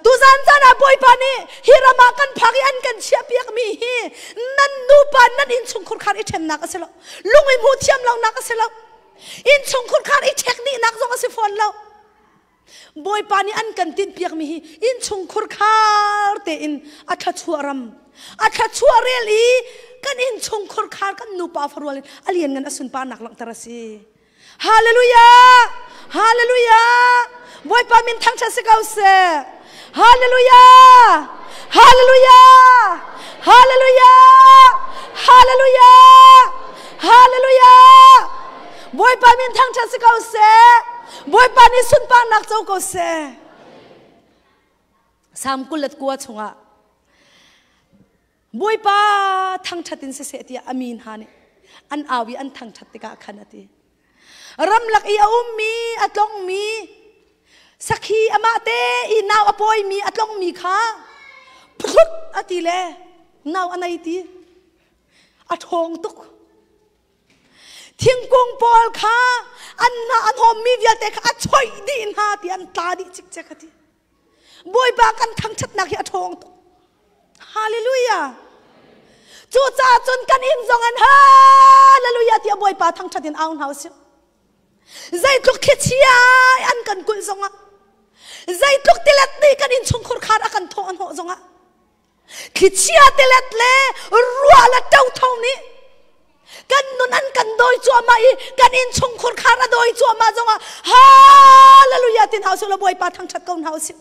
Tuzan caan ah Bawipa nih hi ram ah kan phak i an kan chiahpiakmi hi nan nupa nan innchungkhur khar i ṭhennak a si lo. Lung i hmuh thiam lonak a si lo. Innchungkhur khar i ṭhek dihnak zong a si fawn lo. Bawipa nih an kan tinhpiakmi hi innchungkhur khar tein a thluachuah ram a thluachuah rel i kan innchungkhur khar kan nupa farual in a lianngan a sunparnak langhter a si. Hallelujah! Hallelujah! Bawipa min thangṭhat si ko seh. Hallelujah! Hallelujah! Hallelujah! Hallelujah! Hallelujah! Bawipa min thangṭhat si ko seh. Bawipa nih sunparnak co ko seh. Salm 29 chungah Bawipa thangṭhat in siseh tiah a mi hna nih an au i an thangṭhat tikah khan a ti. Ramlak i a ummi, a tlongmi, sakhi amah te i nau a pawimi a tlongmi kha phut a ti le nau a nei ti. A ṭhawng tuk. Thingkung pawl kha an hna an hawmmi vialte kha a choih dih hna ti an tla dih cikcek a ti. Bawipa kan thangṭhatnak hi a ṭhawng tuk. Hallelujah. Cucaah cun kan inn zong in hallelujah tiah Bawipa thangṭhat in au hna usih. Zeitluk thlichia an kan kulh zongah, zeitluk tilet nih kan innchungkhur khar a kan thawh a hnawh zongah, thlichia tilet le ruah le ṭotho nih kan nun an kan dawi cuahmah i kan innchungkhur khar a dawi cuahmah zongah hallelujah tin hau sih law Bawipa thangṭhat ko hna usih.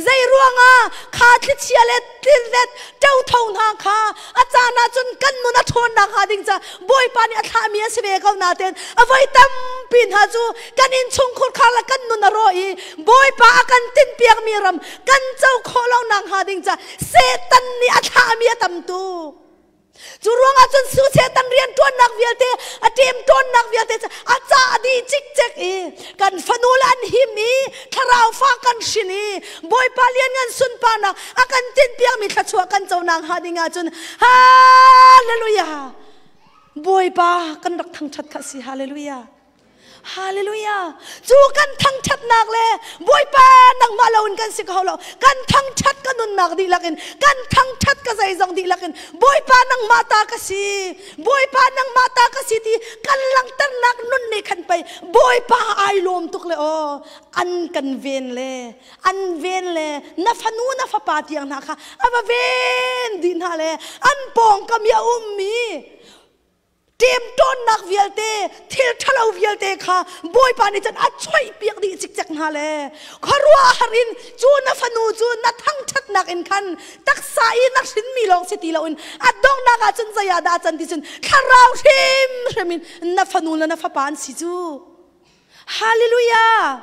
Zei ruangah kha thlichia le tlilet ṭotho hna kha a caan ah cun kan nun a ṭhawnnak hnga ding ca Bawipa nih a thlahmi a si ve ko nain a voi tampi hna cu kan innchungkhur khar le kan nun a rawh i Bawipa a kan tinhpiakmi ram kan co khawh lonak hnga ding ca Satan nih a thlahmi a tam tuk. Cu ruangah cun su Satan rian ṭuannak vialte a ṭemṭawnnak vialte cu a cah dih cikcek i kan fanu le an him i thlarau fa kan hrin i Bawipa lianngan sunparnak a kan tinhpiakmi thluachuah kan conak hnga ding ahcun Hallelujah! Bawipa kan rak thangṭhat kha si Hallelujah! Hallelujah. Cu kan thangṭhatnak le Bawipa nangmah loin kan si kho lo. Kan thangṭhat ka nunnak dihlak in, kan thangṭhat ka zeizong dihlak in, Bawipa nangmah ta ka si. Bawipa nangmah ta ka si ti kan langhternak nun nih khan pei Bawipa ai lawm tuk le aw an kan ven le an ven le na fanu na fapa tiang hna kha a va ven dih hna le an pawngkam i a ummi ṭemṭawnnak vialte thil ṭhalo vialte kha Bawipa nih cun a choihpiak dih cikcek hna le khuaruahhar in cu na fanu cu na thangṭhatnak in khan taksa i na hrinmi lawng si ti loin a donghnak ah cun zei ah dah a can ti cun thlarau hrimhrim in na fanu le na fapa an si cu. Hallelujah!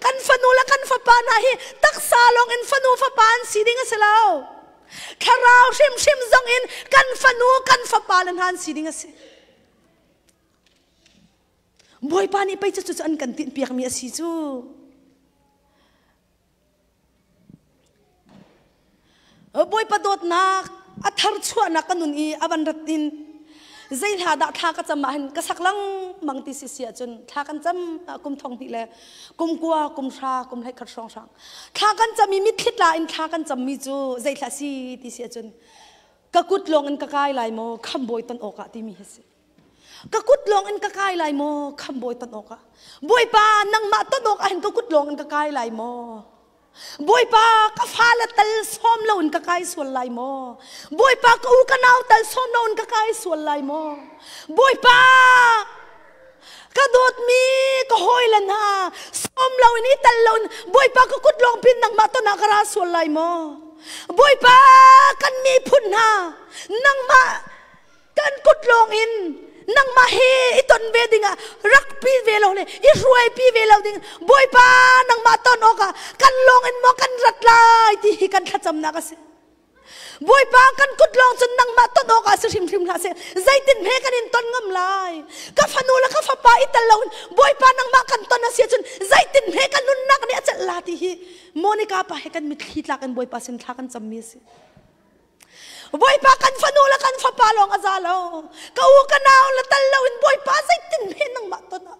Kan fanu le kan fapa hna hi taksa lawng in fanu fapa an si ding a si lo. Thlarau hrimhrim zong in kan fanu kan fapa le hna an si ding a si. Bawipa nih pei cu cu an kan tinhpiakmi a si cu. Bawipa dawtnak a thar chuahnak ka nun i a van rat in zei hla dah thla ka cam ah hin ka sak lengmang ti si si ahcun thla kan cam kum thong hnih le kum kua kum hra kum hlei khat hrawng hrang thla kan cam i mitthli tla in thla kan cammi cu zei thla si ti si ahcun ka kut lawng in ka kai lai maw khambawi ton awkah timi hi si. Ka kut lawng in ka kai lai maw khambawi ton awkah? Bawipa nangmah ton awk ahhin ka kut lawng in ka kai lai maw? Bawipa ka fale tal sawm loin ka kai sual lai maw? Bawipa ka u ka nau tal sawm loin ka kai sual lai maw? Bawipa ka dawtmi ka hawile hna sawm loin i tal loin Bawipa ka kut lawng pin nangmah ton ah ka ra sual lai maw? Bawipa kan miphun hna nangmah Kan kut lawng in nangmah he i ton ve dingah rak pi ve lo le i hruai pi ve lo ding Bawipa nangmah ton awkah kan lawng in maw kan rat lai ti hi kan thlacamnak a si. Bawipa kan kut lawng cun nangmah ton awkah si hrimhrim hlah seh. Zeitin hme kan in ton ngam lai? Ka fanu le ka fapa i tel loin Bawipa nangmah kan ton a si ahcun zeitin hme kan nunnak nih a celh la ti hi Monica pa he kan mitthli tlak in Bawipa sin thla kan cammi a si. Bawipa kan fanu le kan fapa lawng a za lo. Ka u ka nau le tal lo in Bawipa zeitin he nangmah ton ah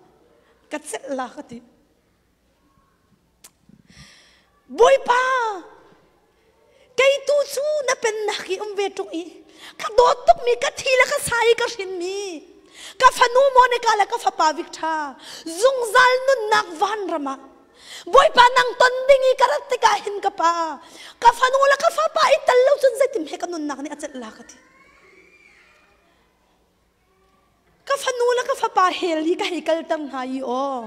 ka celh la ka ti. Bawipa kei tu cu na pennak i um ve tuk i ka dawt tukmi ka thi le ka sa i ka hrinmi ka fanu Monica le ka fapa Victor zungzal nunnak vanram ah Bawipa nang ton ding i ka rat tikah hin ka pa ka fanu le ka fapa i tel lo cun zeitim he ka nunnak nih a celh la ka ti. Ka fanu le ka fapa hell hi ka hei kalter hna i aw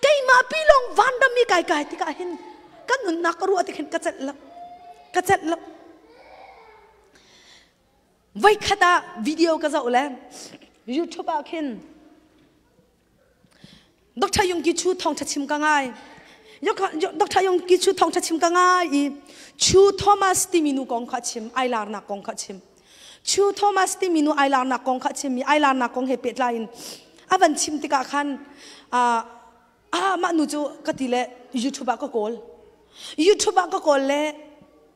keimah pi lawng vanram i kai kai tikah hin ka nunnak ka ruah tik hin ka celh lo ka celh lo. Voikhat ah video ka zoh le YouTube ah khin Dr. Yung Ki Chu thawngṭha chim ka ngai. Dr. Yung Ki Chu thawngṭha chim ka ngai i Chu Thomas timi nu kong kha chim, ai larnak kong kha chim. Chu Thomas timi nu ai larnak kong kha chim i ai larnak kong he pehtlai in a van chim tikah khan ah mah nu cu ka ti le YouTube ah ka kawl. YouTube ah ka kawl le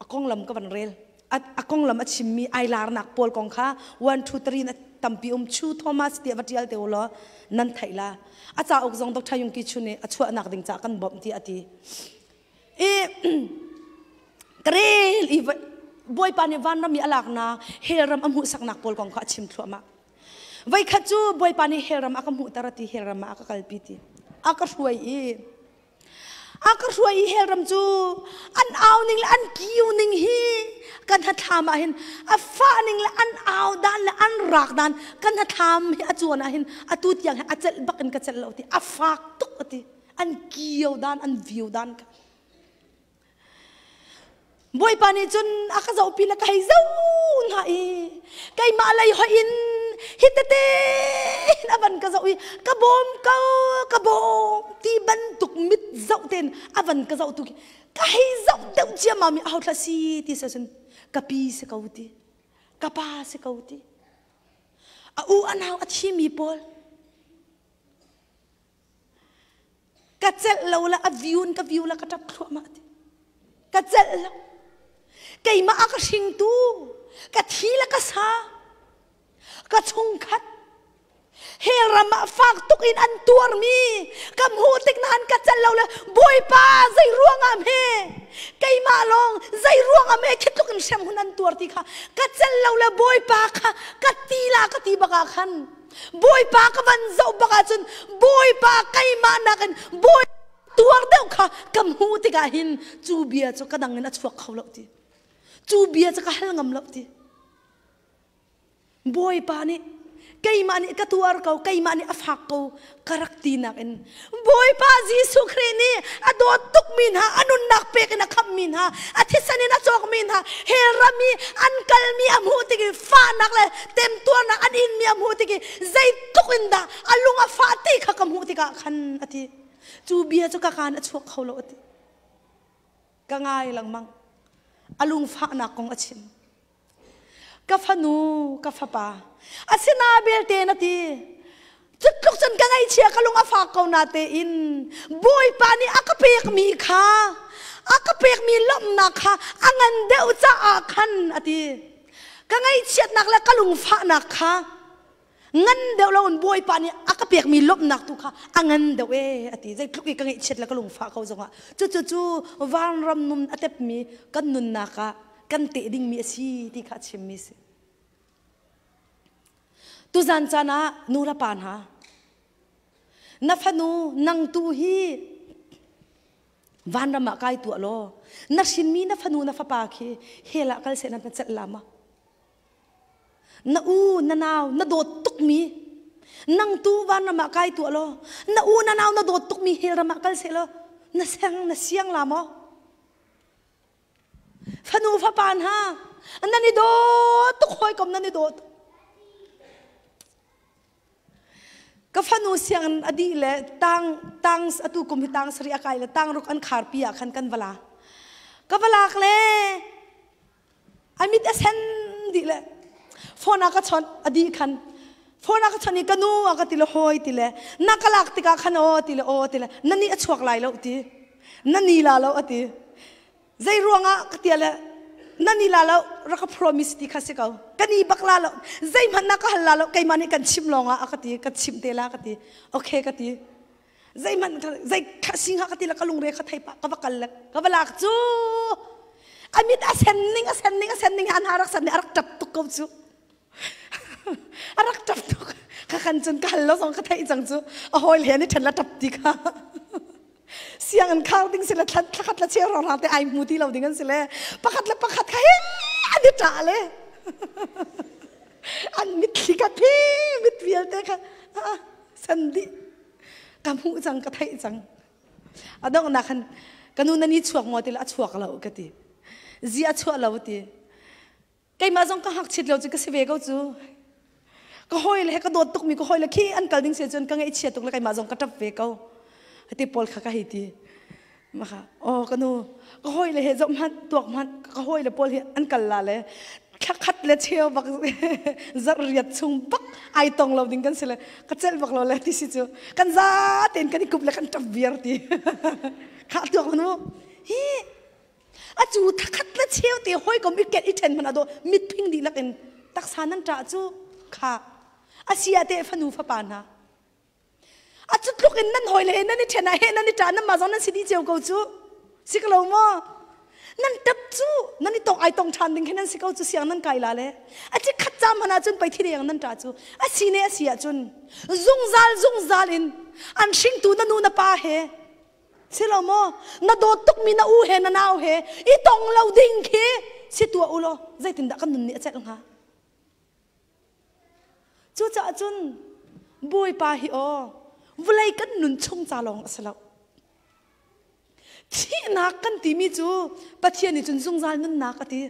a konglam ka van rel. A konglam a chimmi ai larnak pawl kong kha 1 2 3 na tampi um Chu Thomas tiah va tial te u law nan theih la. A cauk zong Dr. Yung Ki Chun nih a chuahnak ding ca kan bawmh ti a ti. I Hell i Bawipa nih vanram i a laknak hell ram a hmuhsaknak pawl kong kha a chim thluahmah. Voikhat cu Bawipa nih hell ram a ka hmuhter a ti, hell ram ah a ka kalpi ti. A ka hruai i a ka hruai i hell ram cu an au ning le an kiu ning hi kan hnathlam ah hin a fah ning le an au dan le an rak dan kan hnathlam hi a cuan ah hin atu tiang hi a celh bak in ka celh lo ti a fak tuk a ti an kio dan an view dan ka Bawipa nih cun a ka zohpi le ka hei zo hna i keimah lei hoih in hi tete in a van ka zoh i ka bawm ko ka bawm ti bantuk mit zoh tein a van ka zoh tu khi ka hei zoh deuh ciammam i aho thla si ti se cun ka pi si ko ti ka pa si ko ti a u a nau a thimi pawl Ka celh lo le a view in ka view le ka ṭap thluahmah ti. Ka celh lo. Keimah a ka hringtu, ka thi le ka sa, ka chungkhat, hell ram ah fak tuk in an tuarmi ka hmuh tik nain ka celh lo le Bawipa zei ruangah hme keimah lawng zei ruangah hme khi tluk in hrem hun an tuar ti kha ka celh lo le Bawipa kha ka ti la ka ti bak ah khan Bawipa ka van zoh bak ahcun Bawipa keimah nakin Bawi tuar deuh kha ka hmuh tikah hin cu bia cu ka dang in a chuak kho lo ti. Cu bia cu ka hal ngam lo ti. Bawipa nih keimah nih ka tuar ko keimah nih a fak ko ka rak ti nakin Bawipa Jesuh Khrih nih a dawt tukmi hna, a nunnak pek in a khamhmi hna, a thisen in a cawkmi hna, hell ram i an kalmi a hmuh tik i fahnak le temtuarnak an inmi a hmuh tik i zeitluk in dah a lung a fah ti kha ka hmuh tikah khan a ti. Cu bia cu ka kaan a chuak kho lo a ti. Ka ngai lengmang. A lungfahnak kong a chim. Ka fanu, ka fapa, asina belte na ti. Cutluk cun ka ngaihchia ka lung a fak ko na tein Bawipa nih a ka pekmi kha a ka pekmi lawmhnak kha a ngan deuh caah khan a ti. Ka ngaihchiatnak le ka lungfahnak kha ngan deuh loin Bawipa nih a ka pekmi lawmhnak tu kha a ngan deuh ee a ti. Zeitluk i ka ngaihchiat le ka lungfah ko zongah cucu cu vanram nun a tepmi kan nunnak ah kan teh dingmi a si ti kha a chimmi si. Tuzan caan ah nu le pa hna na fanu nang tu hi vanram ah kai tuah law na hrinmi na fanu na fapa khi hell ah kal seh na celh la ma na u na nau na dawt tukmi nang tu vanram ah kai tuah law na u na nau na dawt tukmi hell ram ah kal seh law na seng na siang la maw Fanu fapa hna, nan i dawt tuk hawikom nan i dawt. Ka fanu sianginn a dih le tang tang atu kum hi tang sari a kai le tang ruk an khar pi ah khan kan vala. Ka valak le a mit a sen dih le phone a ka chawnh a dih khan phone a ka chawnh i ka nu a ka ti le hawi ti le na ka lak tikah khan aw ti le aw ti le na nih a chuak lai lo ti na ni la lo a ti zei ruangah ka tia le na ni la lo rak ka promise ti kha si ko ka ni bak la lo zeihmanh na ka hal la lo keimah nih kan chim lawngah a ka ti ka chim te la ka ti okay ka ti zeihmanh zei kha sing ha ka ti la ka lungre kha thei pa ka va kal le ka va lak cu a mit a sen ning a sen ning a sen ning an ha rak san ning a rak tap tuk ko cu a rak tap tuk ka kan cun ka hal lo zong ka theih cang cu a hawi le ni then la tap ti kha siang an khar ding si le thlakhat le cheu rang te ai hmu ti lo ding an si le pakhat le pakhat kha he an i ṭah le an mitthli ka phi mit vialte kha san dih ka hmuh cang ka theih cang a donghnak khan ka nu na ni chuak maw ti le a chuak lo ka ti zi a chuah lo ti keimah zong ka hngakchit lo cu ka si ve ko cu ka hawi le he ka dawt tukmi ka hawi le khi an kal ding si cun ka ngaihchia tuk le keimah zong ka ṭap ve ko ti pawl kha ka hei ti maka oh ka nu ka hawi le he zoh hmanh tuak hmanh ka hawi le pawl hi an kal la le thlakhat le cheu bak zarh riat chung bak ai tong lo ding kan si le ka celh bak lo le ti si cu kan za tein kan i kup le kan ṭap viar ti kha tuak nu hi a cu thakhat le cheu te hawikom i ket i ṭhen hmanh a dawh mitphing dihlak in taksa nan ṭah cu kha a si ah teh fanu fapa hna a cu tluk in nan hawi le he nan i ṭhen ah he nan i ṭah nan mah zong nan si dih cio ko cu si ko lo maw nan ṭap cu. Nan i tong ai tong ṭhan ding khi nan si ko cu siang nan kai la le. A ci khat cam hmanh ahcun pei thi deng nan ṭa cu. A si ne a si ahcun zungzal zungzal in an hringtu na nu na pa he si lo maw na dawt tukmi na u he na nau he i tong lo ding khi si tuah u law zeitindah kan nun nih a celh hnga? Cucaah cun Bawipa hi aw vawlei kan nun chung ca lawng a si lo. Thihnak kan timi cu Pathian nih cun zungzal nunnak a ti.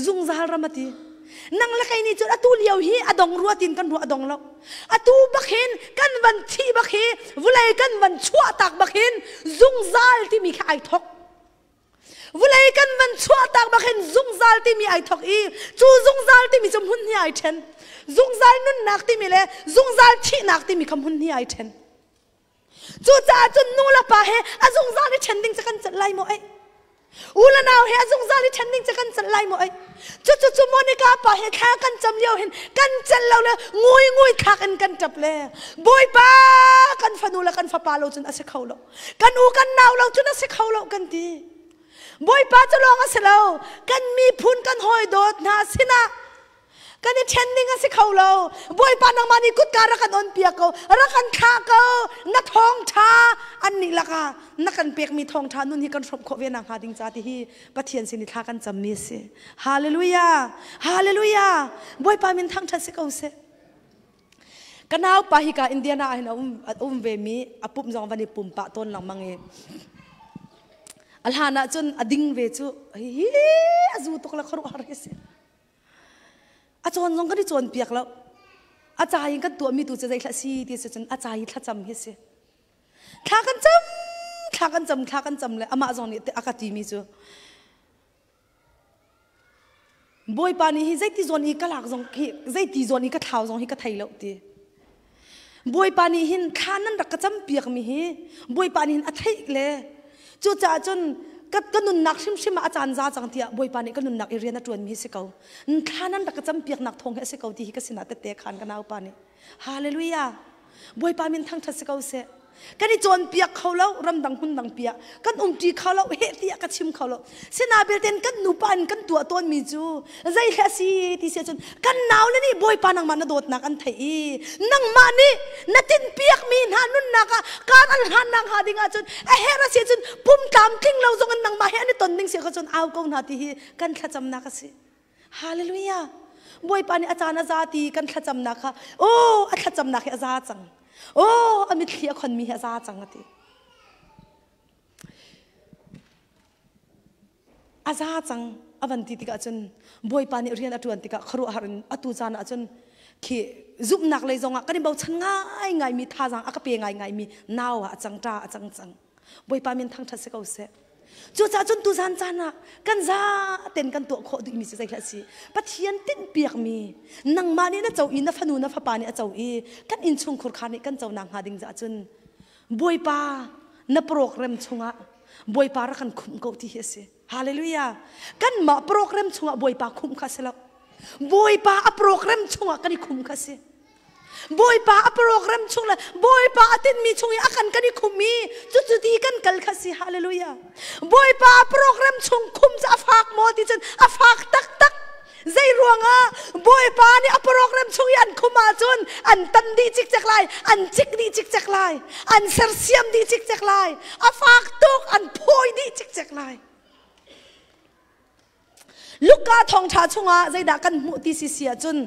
Zungzal ram a ti. Nang le kei nih cun atu lio hi a dong rua tin kan ruah a dong lo. Atu bak hin kan van thih bak hi vawlei kan van chuah tak bak hin zungzal timi kha ai thok. Vulei kan van chuahtak bak hin zungzal timi ai thok i cu zungzal timi cu hmun hi ai then. Zungzal nunnak timi le zungzal thihnak timi kha hmun hi ai then. Cucaah cun nu le pa he a zungzal i then ding cu kan celh lai maw ei? U le nau he a zungzal i then ding cu kan celh lai maw ei? Cucu cu Monica pa he thla kan cam lio hin kan celh lo le ngui ngui thlak in kan ṭap le Bawipa kan fanu le kan fapa lo cun a si kho lo. Kan u kan nau lo cun a si kho lo kan ti. Bawipa cu lawng a si lo. Kan miphun kan hawi dawt hna sinah kan i ṭhen ding a si kho lo. Bawipa nangmah nih kutka rak kan on piak ko, rak kan thlah ko. Na thawngṭha an nih lakah na kan pekmi thawngṭha nun hi kan hrawmh khawh ve nakhnga ding ca ti hi Pathian sin i thla kan cammi a si. Hallelujah! Hallelujah! Bawipa min thangṭhat si ko seh. Ka naupa hi ka Indiana ah hin a um, a um ve mi a pumh zong van i pum pah tawn lengmang i a hlan ah cun a ding ve cu hi a zu tuk le khuaruahhar hi si. A cawn zong kan i cawn piak lo. A ca in kan tuahmi tu cu zeithla si ti si cun a ca i thlacam hi si. Thla kan cam, thla kan cam, thla kan cam le amah zong nih a ka timi cu Bawipa nih hi zeiti zawn i ka lak zong hi zeiti zawn i ka thlau zong hi ka thei lo ti. Bawipa nih hin thla nan rak ka campiak mi hi Bawipa nih hin a theih le cucaah cun ka, ka nunnak hrimhrim ah a caan za cang tiah Bawipa nih ka nunnak i rian a ṭuan mi hi si ko. Thla nan rak ka campiak nak thawng hi a si ko ti hi ka sinah tette khan ka naupa nih. Hallelujah. Bawipa min thangṭhat si ko seh. Kan i cawnpiak kho lo, ramdang hmundang piah. Kan umṭi kho lo, heh tiah ka chim kho lo. Sina belten kan nupa in kan tuah tawnmi cu zei hle a si ti si ahcun kan naule nih Bawipa nangmah na dawtnak an theih i nangmah nih na tinhpiakmi hna nunnak ah kar an hlannak hnga ding ahcun a herh a si ahcun pum tlamtling lo zong in nangmah he an i ton ding si ahcun au ko hna ti hi kan thlacamnak a si. Hallelujah. Bawipa nih a caan a za ti kan thlacamnak kha oh a thlacamnak hi a za cang. Oh a mitthli a khonmi hi a za cang a ti. A za cang a van ti tikah cun Bawipa nih rian a ṭuan tikah khuaruahhar in atu caan ah cun khi zumhnak lei zongah kan i bochan ngaingaimi thazaang a ka pe ngaingaimi nau ah a cang ṭa a cang cang. Bawipa min thangṭhat si ko seh. Cucaah cun tuzan caan ah kan zaten kan tuah khawh duhmi cu zeihlah si. Pathian tinhpiakmi nangmah nih na co i na fanu na fapa nih a co i kan innchungkhur kha nih kan co nakhnga ding caah cun Bawipa na program chungah Bawipa rak kan khumh ko ti hi a si. Hallelujah. Kanmah program chungah Bawipa khumh kha a si lo. Bawipa a program chungah kan i khumh kha a si. Bawipa a program chung le Bawipa a tinhmi chung i a kan kan i khumh i cucu ti kan kal kha si hallelujah Bawipa a program chung khum cu a fak maw ti cun a fak taktak zei ruangah Bawipa nih a program chung i an khum ahcun an tan dih cikcek lai an cik dih cikcek lai an sersiam dih cikcek lai a fak tuk an phawi dih cikcek lai Luka thawngṭha chungah zeidah kan hmuh ti si si ahcun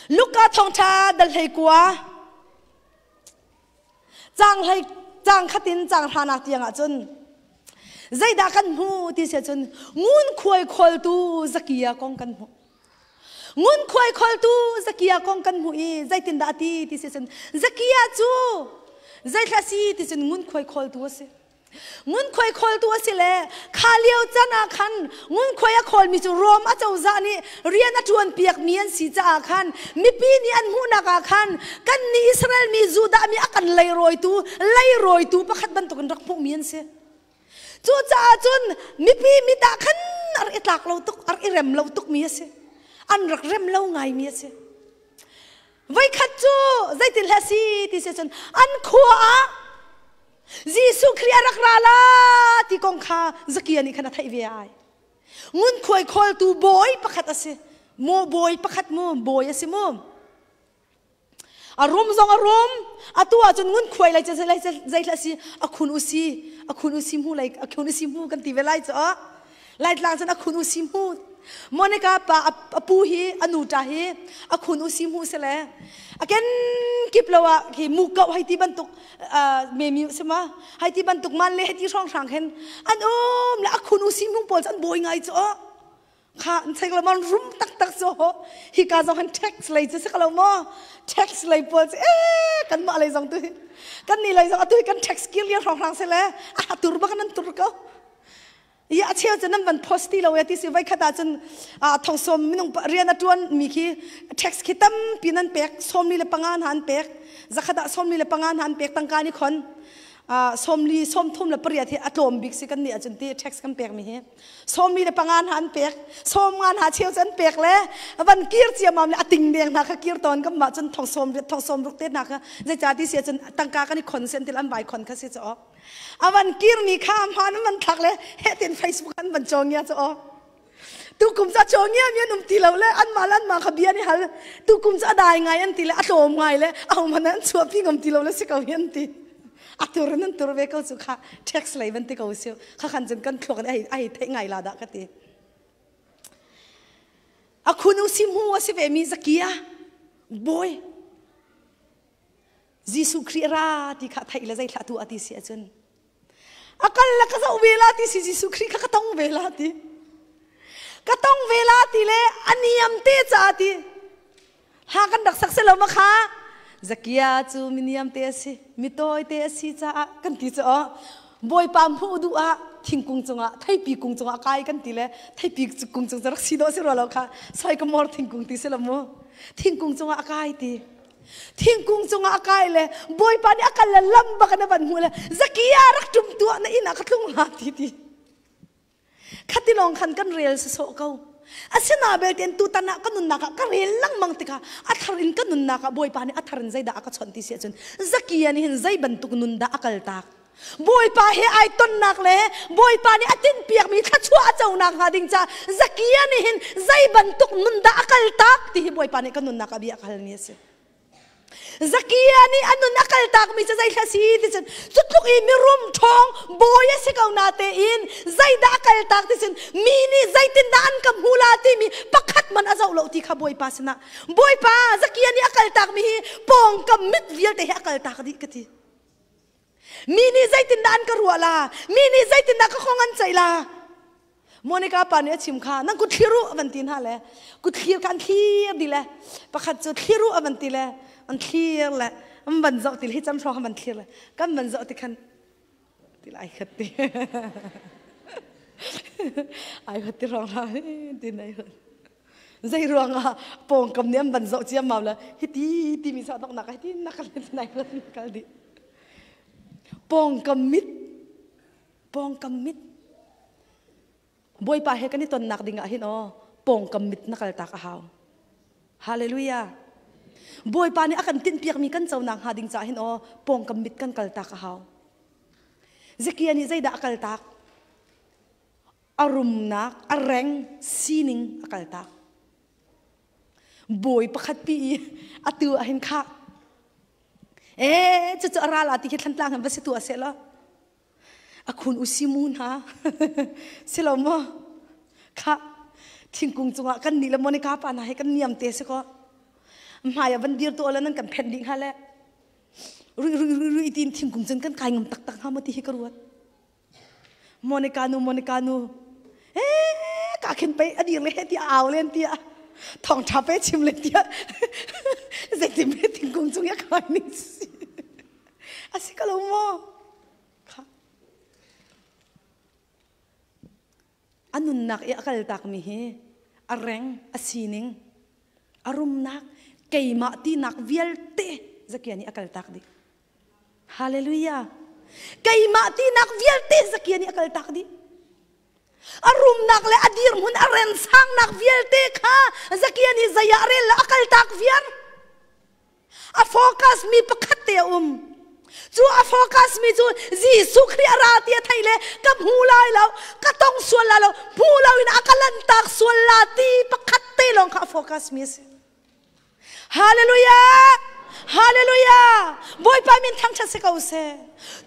Luka thawngṭha dal hlei kua cang hlei cang khatin cang hranak tiang ahcun zeidah kan hmuh ti si ahcun ngunkhuai khawltu Zakia kong kan hmuh. Ngunkhuai khawltu Zakia kong kan hmuh i zeitindah a ti ti si ahcun Zakia cu zeithla si ti cun ngunkhuai khawltu a si. Ngunkhuai khawltu a si le kha lio can ah khan ngunkhuai a khawlmi cu Rom acozah nih rian a ṭuanpiakmi an si caah khan mipi nih an hmuhnak ah khan kannih Israel mi Judah mi a kan leirawitu leirawitu pakhat bantukin rak hmuhmi an si. Cucaah cun mipi mit ah khan a rak i tlak lo tuk, a rak i rem lo tukmi a si. An rak rem lo ngaimi a si. Voikhat cu zeitin hle si ti si cun an khua ah. Jesuh Khrih a rak ra la ti kong kha Zakia nih khan a theih ve ai. Ngunkhuai khawltu bawi pakhat a si. Mu bawi pakhat mu bawi a si mu. A rum zong a rum. Atu ahcun ngunkhuai lai lai zeihlah si a khun usi a khun usi mu lai a khun usi mu kan ti ve lai cu. Laitlang cun a khun usi mu. Monica pa a pu hi a nu ta hi a khun usi mu se le a ken kip lo ah khi mu kau hei ti bantuk me mi sima hei ti bantuk man le hei ti hrong hrang khin an um le a khun usi mu pawl an bawi ngai chu kha an chek lo man rum tak tak chu hi ka zong han tax lei chu se lo mo tax lei pawl chu e kan mah lei zong tu kan ni lei zong atu kan tax kir lian hrong hrang se le a tur bak nan tur ko I a cheu cu nan van post ti lo e ti si voi khat ah cun thong sawm minung rian a tuan mi khi tax khi tampi nan pek 45 hna an pek zakhat ah 45 hna an pek tangka ni khon sawmli sawmthum le pariat hi a tlawm bik si kan nih ahcun ti tax kan pek mi hi 45 hna an pek 50 hna cheu cu an pek le van kir ciamam le a ting deng hna kha kir tawn kan mah cun thong sawm thong sawm ruk te hna kha zeicah ti si ahcun tangka kan i khon sen til an vai khon kha si cu a van kirmi kha hmaan an van thlak le heh tin Facebook an van cawngia cu aw tu kum ca cawngia mi an um ti lo le an mah le an mah kha bia ni hal tu kum cu a dai ngai an ti le a tlawm ngai le a hman an chuahpi ngam ti lo le si ko hi an ti a tur in an tur ve ko cu kha tax lei van ti ko siu kha khan cun kan thluak ai ai theih ngai la dah ka ti a khunu sim hu a si ve mi zakia boy Jesuh Khrih ra ti kha theih le zeithlah tu a ti si ahcun a kal le ka zoh ve la ti si Jesuh Khrih kha ka tong ve la ti ka tong ve la ti le a niam te ca ti ha kan rak sak se lo ma kha Zakia cu miniam te a si mitawi te a si caah kan ti cu aw Bawipa hmuh duh ah thingkung cungah theipi kung cungah kai kan ti le theipi kung cung cu rak si dawh si rua lo kha soi ka mor thingkung ti si lo mu thingkung cungah a kai ti Thingkung cungah a kai le Bawipa nih a kal le lam bak in a van hmuh le Zakia rak ṭum tuah na inn ah ka tlung la ti ti. Khati lawng khan kan rel sawsawh ko. Asina belte tutan ah ka nunnak ah ka rel lengmang tikah a thar in ka nunnak ah Bawipa nih a thar in zeidah a ka chawnh ti si ahcun Zakia nih hin zei bantuk nun dah a kaltak. Bawipa he ai tonnak le Bawipa nih a tinhpiakmi thluachuah a conak hnga ding caah Zakia nih hin zei bantuk nun dah a kaltak ti hi Bawipa nih ka nunnak ah bia a ka halmi a si. Zakia nih a nun a kaltakmi cu zeithla si ti cun cu tluk i mirum ṭhawng bawi a si ko na tein zeidah a kaltak ti cun mi nih zeitindah an ka hmu la timi pakhat man a zoh lo ti kha Bawipa sinah Bawipa Zakia nih a kaltakmi hi pawngkam mit vialte hi a kaltak dih ka ti. Mi nih zeitindah an ka ruah la? Mi nih zeitindah ka kong an ceih la? Monica pa nih a chim kha nan kut thlir u a van ti hna le kut thlir kha an thlir di le pakhat cu thlir u a van ti le an thlir le an van zoh ti le hi cam hrawng an van thlir le kan van zoh ti khan ti lai khat ti ai khat ti rong ra ti nei Zei ruangah pawngkam nih an van zoh ciammam le hiti timi sa donghnak ah hiti na kal nai kal dih. Pawngkam mit pawngkam mit Bawipa he kan i tonnak ding ah hin aw pawngkam mit na kal tak a hau. Hallelujah. Bawipa nih a kan tinhpiakmi kan conak hnga ding caah hin aw pawngkam mit kan kal tak a hau. Zekia nih zeidah a kal tak? A rumnak a reng sining a kaltak. Bawi pakhat pi i atu ah hin kha ee cucu a ral ah ti khi thlantlang hin va si tu a seh law a khun usi mu hna si lo maw kha thingkung cungah kan nih le Monica pa hna he kan niam te si ko hmai ah van dir tu ala nan kan phenh dih hnga le rui rui rui rui tin thingkung cun kan kai ngam taktak hnga maw ti hi ka ruat Monica nu Monica nu eh ka khin pei a dir le he tiah au len tiah thawng tha pe chim le tiah zeitin me thingkung cung ya kai ning si a si ka lo maw kha a nunnak i a kal tak mi hi a reng a sining a rumnak keimah tinak vialte zakia nih a kal tak dih Hallelujah. Keimah tinak vialte Zakia nih a kaltak dih. A rumnak le a dirhmun a rensangnak vialte kha Zakia nih zei ah rel le a kaltak viar. A focus mi pakhat te a um. Cu a focus mi cu Jesuh Khrih a ra ti a thei le ka hmu lai lo, ka tong sual la lo, hmu lo in a ka lantak sual la ti pakhat te lawng kha a focus mi a si. Hallelujah! Hallelujah! Bawipa min thangṭhat si ko seh.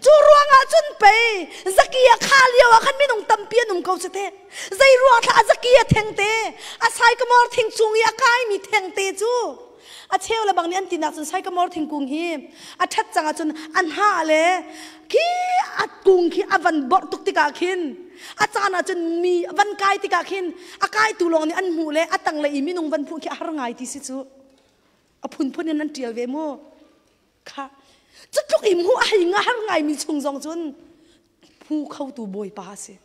Cu ruangah cun pei Zakia kha lio ah khan minung tampi an um ko cu teh. Zei ruang thla Zakia theng te, a saikamor thing cung i a kaimi theng te cu a cheu le bang nih an tinak cun saikamor thingkung hi a ṭhat cang ahcun a hnah le khi a kung khi a van borh tuk tikah khin a caan ahcun mi van kai tikah khin a kaitu lawng nih an hmuh le a tanglei i minung van hmuh khi a har ngai ti si cu a phunphun in an ṭial ve mu kha cu tluk i hmuh a hei nga har ngaimi chung zong cun hmu khotu bawipa a si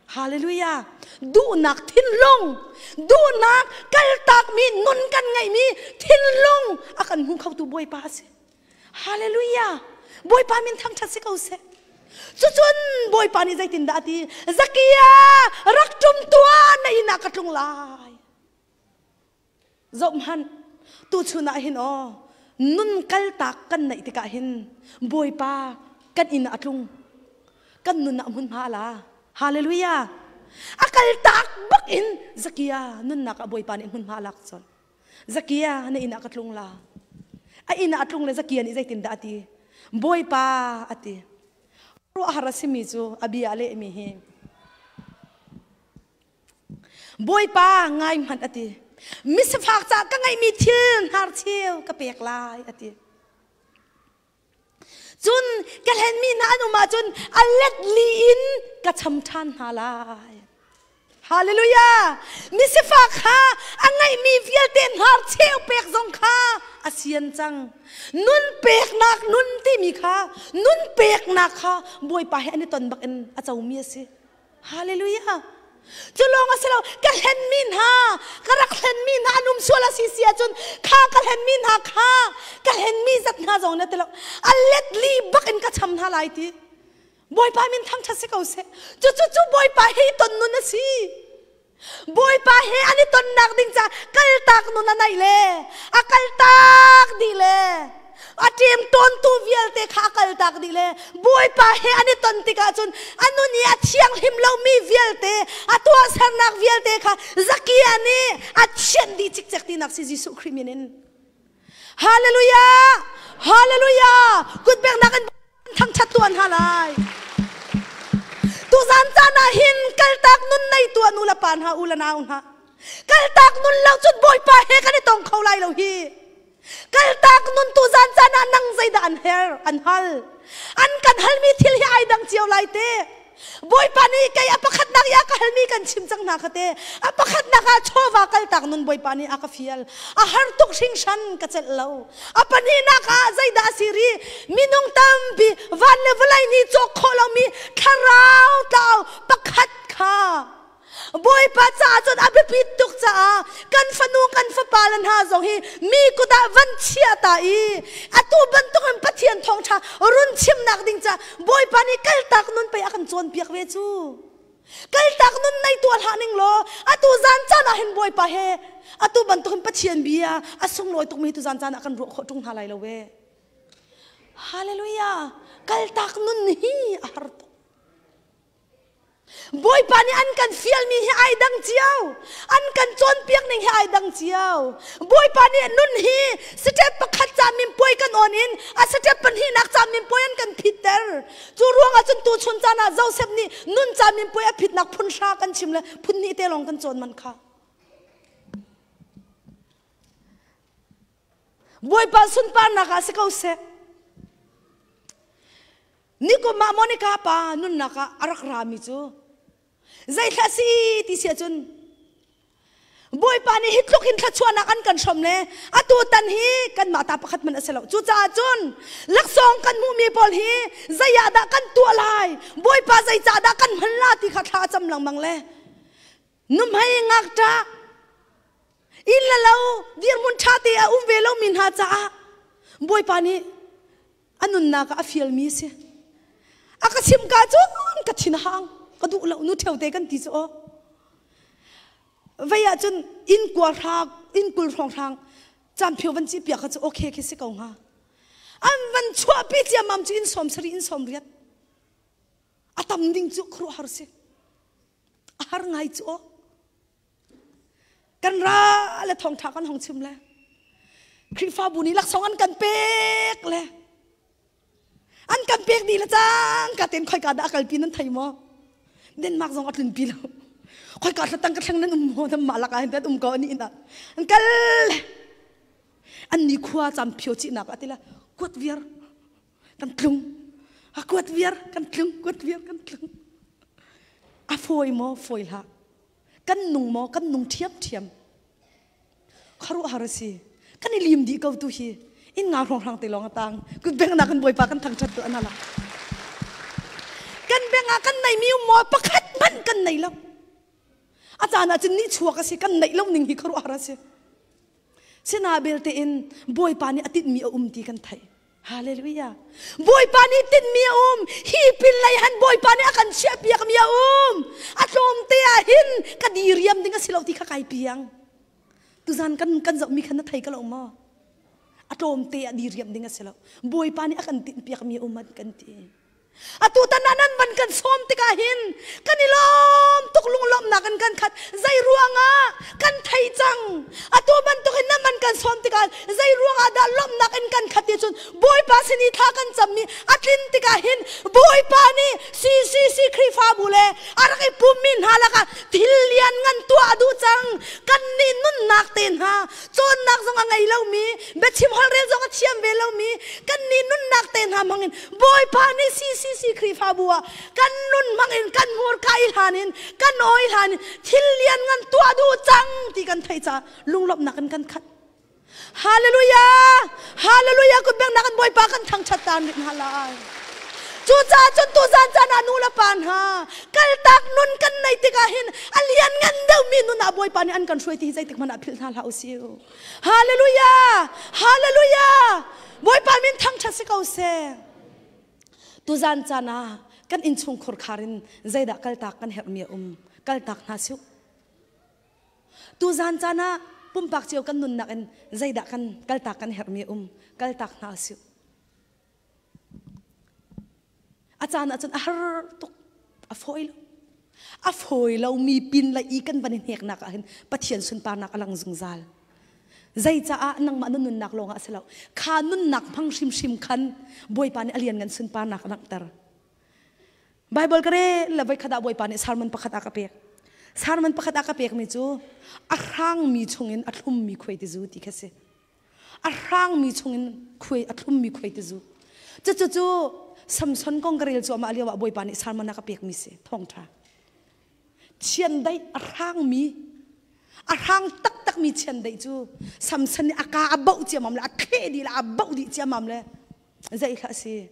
Hallelujah. Duhnak thinlung, duhnak kaltakmi nun kan ngeihmi thinlung a kan hmu khotu Bawipa a si. Hallelujah. Bawipa min thangṭhat si ko seh. Cucun Bawipa nih zeitindah a ti? Zakia, rak ṭum tuah na inn ah ka tlung lai. Zohhmanh, tuchun ah hin aw, nun kaltak kan neih tikah hin Bawipa kan inn ah a tlung. Kan nun ah hmunhma a la. Hallelujah. A kaltak bak in Zakia nunnak ah Bawipa nih hmunhma a lak colh. Zakia na inn ah ka tlung la. A inn ah a tlung le Zakia nih zeitindah a ti? Bawipa a ti. Ruahhar a simi cu a bia a lehmi hi Bawipa ngai hmanh a ti. Misifak ca ka ngeihmi thil hnarcheu ka pek lai a ti. Cun ka hlenmi hna an um ahcun a let li in ka cham ṭhan hna lai. Hallelujah! Misifak kha a ngeihmi vialte hnarcheu pek zong kha a sian cang. Nun peknak nun timi kha nun peknak kha Bawipa he an i ton bak in a comi a si. Hallelujah. Cu lawng a si lo, ka hlenmi hna, ka rak hlenmi hna an um sual a si si ahcun kha ka hlenmi hna kha ka hlenmi zat hna zong na ti lo. A let li bak in ka cham hna lai ti. Bawipa min thangṭhat si ko seh. Cu cu cu Bawipa he i ton nun a si. Bawipa he an i tonnak ding ca kaltak nun a naih le a kaltak dih le a ṭem tawntu vialte kha a kaltak dih le Bawipa he an i ton tikah cun a nun i a thianghlim lomi vialte a tuahsernak vialte kha Zakia nih a thianh dih cikcek tinak si Jesuh Khrih min in. Hallelujah! Hallelujah! Kutbeknak in thangṭhat tuan hna lai. Tuzan caan ah hin kaltak nun nei tua nu le pa hna u le nau hna. Kaltak nun lo cun Bawipa he kan i tong kho lai lo hi. Kaltak nun tuzan caan ah nang zeidah an her an hal. An kan halmi thil hi ai dang cio lai te. Bawipa nih kei a pakhatnak i a ka halmi kan chim cang hna kha te. A pakhatnak ah chawva kaltak nun Bawipa nih a ka fial. A har tuk hringhran ka celh lo. A pahnihnak ah zeidah a si ri? Minung tampi van le vawlei nih cawk khawh lomi thlarau tlau pakhat kha Bawipa caah cun a biapit tuk caah kan fanu kan fapa le hna zong hi mi kut ah van chia ta i atu bantukin Pathian thawngṭha run chimnak ding caah Bawipa nih kaltak nun pei a kan cawnpiak ve cu. Kaltak nun nei tuah hlah ning law atu zan caan ah hin Bawipa he atu bantukin Pathian bia a sunglawi tukmi tu zan caan ah kan ruah khawh ṭung hna lai lo ve. Hallelujah! Kaltak nun hi a har tuk. Bawipa nih an kan fialmi hi ai dang cio. An kan cawnpiak ning hi ai dang cio. Bawipa nih nun hi step pakhat ca minpuai kan on in a step pahnihnak ca minpuai an kan phitter. Cu ruangah cun tuchun caan ah Joseph nih nun ca minpuai a phitnak phun hra kan chim le phun hnih te lawng kan cawn man kha. Bawipa sunparnak ah si ko seh. Nikum ah Monica pa nunnak ah a rak rami cu zeithla si ti si ahcun Bawipa nih hi tluk hin thluachuahnak an kan hrawm le atu tan hi kanmah ta pakhat hmanh a si lo. Cucaah cun laksawng kan hmuhmi pawl hi zei ah dah kan tuah lai, Bawipa zeicah dah kan hman la ti kha thla a cam lengmang le nuhmei ngakṭah inn le lo dirhmun ṭha te a um ve lomi hna caah Bawipa nih a nunnak ah a fialmi a si. A ka chim ka cun ka thin a hang ka duh lo nu ṭheo te kan ti cu aw. Vei ah cun inn kua hrang inn kul hrawng hrang camphio van ci piak kha cu okay khi si ko hnga. An van chuahpi ciammam cu inn 70 inn 80. A tam ding cu khuaruahhar si. A har ngai cu aw. Kan ra le thawngṭha kan hong chim le Khrihfabu nih laksawng an kan pek le an kan pek dih le cang ka ten khoika dah a kalpi nan thei maw? Denmark zong a tlunpi lo. Khoika thlatang ka thleng nan um maw? Nan mah lakah hin um ko ani inn ah. An kal le an ni khua cam phio chihnak ah ti la kuat viar kan tlung. A kuat viar kan tlung, kuat viar kan tlung. A fawi maw? Fawi hlah. Kan nung maw? Kan nung ṭhiamṭhiam. Khuaruahhar a si. Kan i lim dih ko tu hi. Inn nga hrawnghrang te lawng a tang. Kut bengnak kan Bawipa kan thangṭhat tu an ala. Kan beng ah kan neimi um maw? Pakhat hmanh kan nei lo. A caan ah cun ni chuak a si. Kan neih lo ning hi khuaruahhar a si. Sina belte in Bawipa nih a tinhmi a um ti kan theih. Hallelujah. Bawipa nih tinhmi a um. Hi pin lei han Bawipa nih a kan chiahpiakmi a um. A tlawmte ah hin ka diriam ding a si lo ti kha kai piang. Tuzan kan kan zohmi khan na thei ka lo maw? A tlawmte ah diriam ding a si lo. Bawipa nih a kan tinhpiakmi a um an kan ti. Atu tan ah nan van kan sawm tikah hin kan i lawm tuk lunglawmhnak in kan khat. Zei ruangah kan thei cang. Atu bantuk in nan van kan sawm tikah zei ruangah dah lawmhnak in kan khat ti cun Bawipa sin i thla kan cammi a tlin tikah hin Bawipa nih CCC Khrihfabu le a rak i pummi hna lakah thil lian ngan tuah a duh cang. Kan nih nunnak te hna cawnnak zong a ngei lomi biachim holhrel zong a thiam ve lomi kan nih nunnak te hna hmangin Bawipa nih CCC Khrihfabu ah kan nun hmangin kan hmurka i hlan in kan aw i hlan in thil lian ngan tuah duh cang ti kan theih caah lunglawmhnak in kan khat. Hallelujah! Hallelujah! Kut bengnak in Bawipa kan thangṭhat tan rih hna lai. Cucaah cun tuzan caan ah nu le pa hna kaltak nun kan nei tikah hin a lian ngan deuhmi nun ah Bawipa nih an kan hruai ti hi zeitik hmanh ah philh hna hlah u sih. Hallelujah! Hallelujah! Bawipa min thangṭhat si ko seh. Tuzan caan ah kan innchungkhur khar in zeidah kaltak kan herhmi a um? Kaltak hna sih. Tuzan caan ah pumpak cio kan nunnak in zeidah kan kaltak kan herhmi a um? Kaltak hna sih. A caan ah cun a har tuk. A fawi lo. A fawi lomi pin le i kan van i hneknak ah hin Pathian sunparnak a lang zungzal. Zeicaah nangmah na nunnak lawngah a si lo. Kha nunnak hmang hrimhrim khan Bawipa nih a lianngan sunparnak a langhter. Bible ka rel le voikhat ah Bawipa nih sermon pakhat a ka pek. Sermon pakhat a ka pekmi cu a hrangmi chungin a thlummi khuaitizu ti kha si. A hrangmi chungin khuai a thlummi khuaitizu. Cucu cu Samson kong ka rel cuahmah lio ah Bawipa nih sermon a ka pekmi si. Thawngṭha. Chiandeih a hrangmi a hrang taktakmi chiandeih cu Samson nih a ka a boh ciammam le a thleh dih le a boh dih ciammam le zei hlah si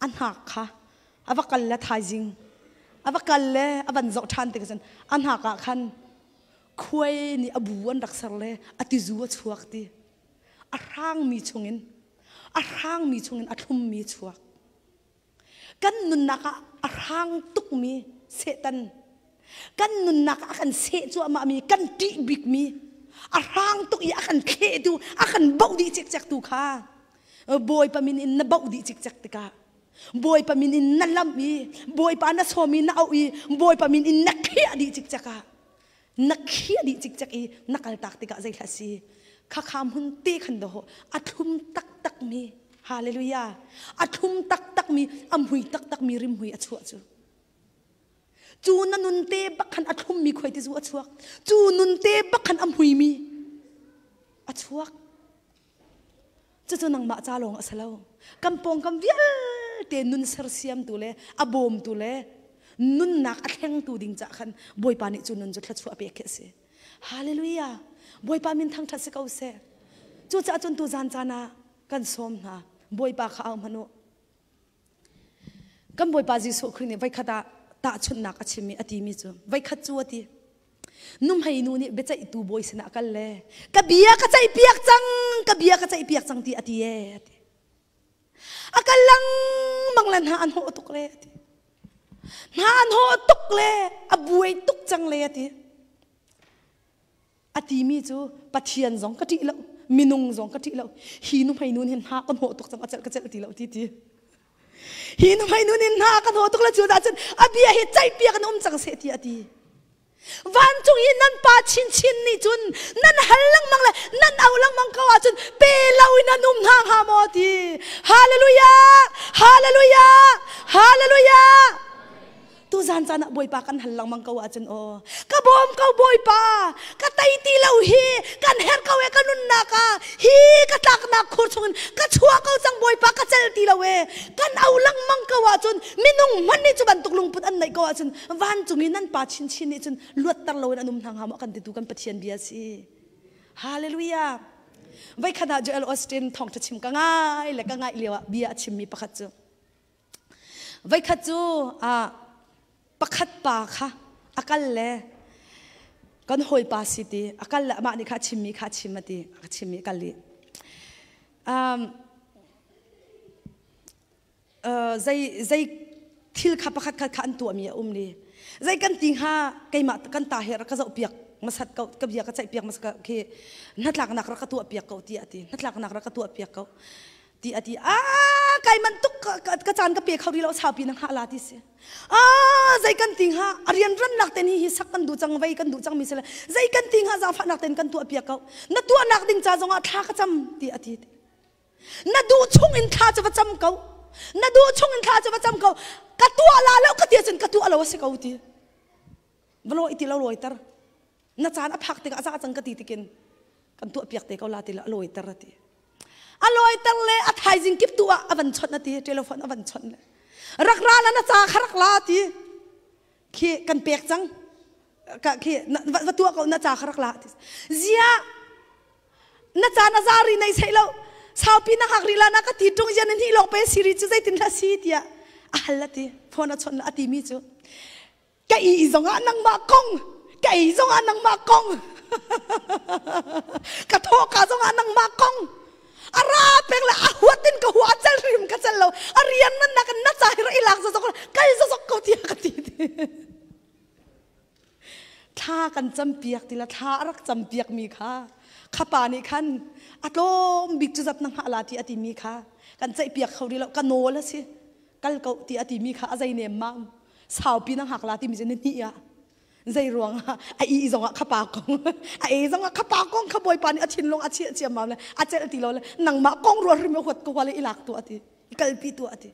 a hnak kha a va kal le thaizing a va kal le a van zoh ṭhan tik cun a hnak ah khan khuai nih a bu an rak ser le a tizu a chuak ti a hrangmi chungin a hrangmi chungin a thlummi chuak Kan nunnak ah a hrang tukmi Satan, kan nunnak ah a kan seh cuahmahmi, kan ṭih bikmi, a hrang tuk i a kan thlehtu, a kan boh dih cikcektu kha Bawipa min in na boh dih cikcek tikah Bawipa min in na lamh i Bawipa na sawm i na auh i Bawipa min in na khiah dih cikcek ah na khiah dih cikcek i na kaltak tikah zeihlah si khakha hmun te khan daw a thlum taktak mi hallelujah a thlum taktak mi a mui taktak mi rimhmui a chuah cu cu na nun te bak khan a thlum mi khoi ti zu a chuak cu nun te bak khan a mui mi a chuak cucu nangmah ca lawng a si lo kan pawngkam vialte nun sersiamtu le a bawmtu le nunnak a thlengtu ding cah khan Bawipa nih cu nun cu thluachuah pek khi a si hallelujah Bawipa min thangṭhat si ko seh cucaah cun tu zan caan ah kan sawm hna Bawipa kha au hmanh u Kan Bawipa Jesuh Khrih nih voikhat ah tahchunhnak a chim i a timi cu voikhat cu a ti. Nuhmei nu nih biaceihtu bawi sinah a kal le ka bia ka ceihpiak cang, ka bia ka ceihpiak cang ti a ti ee a ti. A kal lengmang le hna an hawh tuk le a ti. Hna an hawh tuk le a buai tuk cang le a ti. A timi cu Pathian zong ka ṭih lo. Minung zong ka ṭih lo. Hi nuhmei nu nih hna ka hnawh tuk cang a celh ka celh ti lo ti ti. Hi nuhmei nu nih hna ka hnawh tuk le cu dah cun a bia hi ceihpiak in um cang seh ti a ti. Vancung i nan pa chinchin nih cun nan hal lengmang le nan au lengmang ko ahcun pe lo in an um hna hnga maw ti. Hallelujah! Hallelujah! Hallelujah! Tuzan caan ah Bawipa kan hal lengmang ko ahcun aw ka bawm ko Bawipa ka tei ti lo hi kan herh ko e ka nunnak ah hi ka tlaknak khur chungin ka chuah ko cang Bawipa ka cel ti lo e kan au lengmang ko ahcun minung hmanh nih cu bantuk lungput an neih ko ahcun vancung i nan pa chinchin nih cun luatter loin an um hna hnga maw kan titu kan Pathian bia si. Hallelujah. Voikhat ah Joel Austin thawngṭha chim ka ngai le ka ngaih lio ah bia a chimmi pakhat cu Voikhat cu pakhat pa kha a kal le kan hawipa si ti a kal le amah nih kha a chimmi kha a chim a ti a chimmi a kal i zei zei thil kha pakhat khat kha an tuahmi a um li zei kan ti hnga keimah kan ta he rak ka zoh piak masat ko ka bia ka ceih piak mas ka khi hnatlaknak rak ka tuah piak ko ti a ti hnatlaknak rak ka tuah piak ko ti a ti a kai man tuk ka caan ka pe kho ri lo saupi na hngah la ti si a zei kan ti hnga a rian ran nak ten hi hi sak kan duh cang vei kan duh cang mi sile zei kan ti hnga zaangfah nak ten kan tuah piak ko na tuah nak ding ca zongah thla ka cam ti a ti na duh chung in thla cu va cam ko na duh chung in thla cu va cam ko ka tuah la lo ka ti cun ka tuah lo a si ko ti va loi ti lo lawiter na caan a phak tikah a za cang ka ti tikin kan tuah piak te ko la ti la a lawiter a ti a lawiter le a thaizing kip tu ah a van chawnh a ti telephone a van chawnh le rak ra la na ca kha rak la ti khi kan pek cang ka khi va tuah ko na ca kha rak la ti zia na ca na za ri nei sei lo saupi na hak ri la na ka ti tung yan ni lok pe siri chu zeitin la si tiah a hal la ti phone a chawnh la a ti mi cu ka i zongah nangmah kong ka ei zongah nangmah kong ka thawh ka zongah nangmah kong a ra peng le a huat in ka hua cel rim ka cel lo a rian nan nak na ca hi ra ilak zazok kal zazok ko tiah ka ti thla kan cam piak ti la thla a rak cam piak mi kha khapa nih khan a tlawm bik cu zat na hngah la ti a ti mi kha kan ceih piak kho ri lo ka nawl a si kal ko ti a ti mi kha a zei nem mam saupi na hngak la timi cu ni hnih ah zei ruang ah a i zong ah khapa kong a e zong ah khapa kong kha bawipa nih a thinlung a chiah ciam le a celh ti lo le nangmah kong rual hrim huat ko le ilak tu ati kalpi tu ati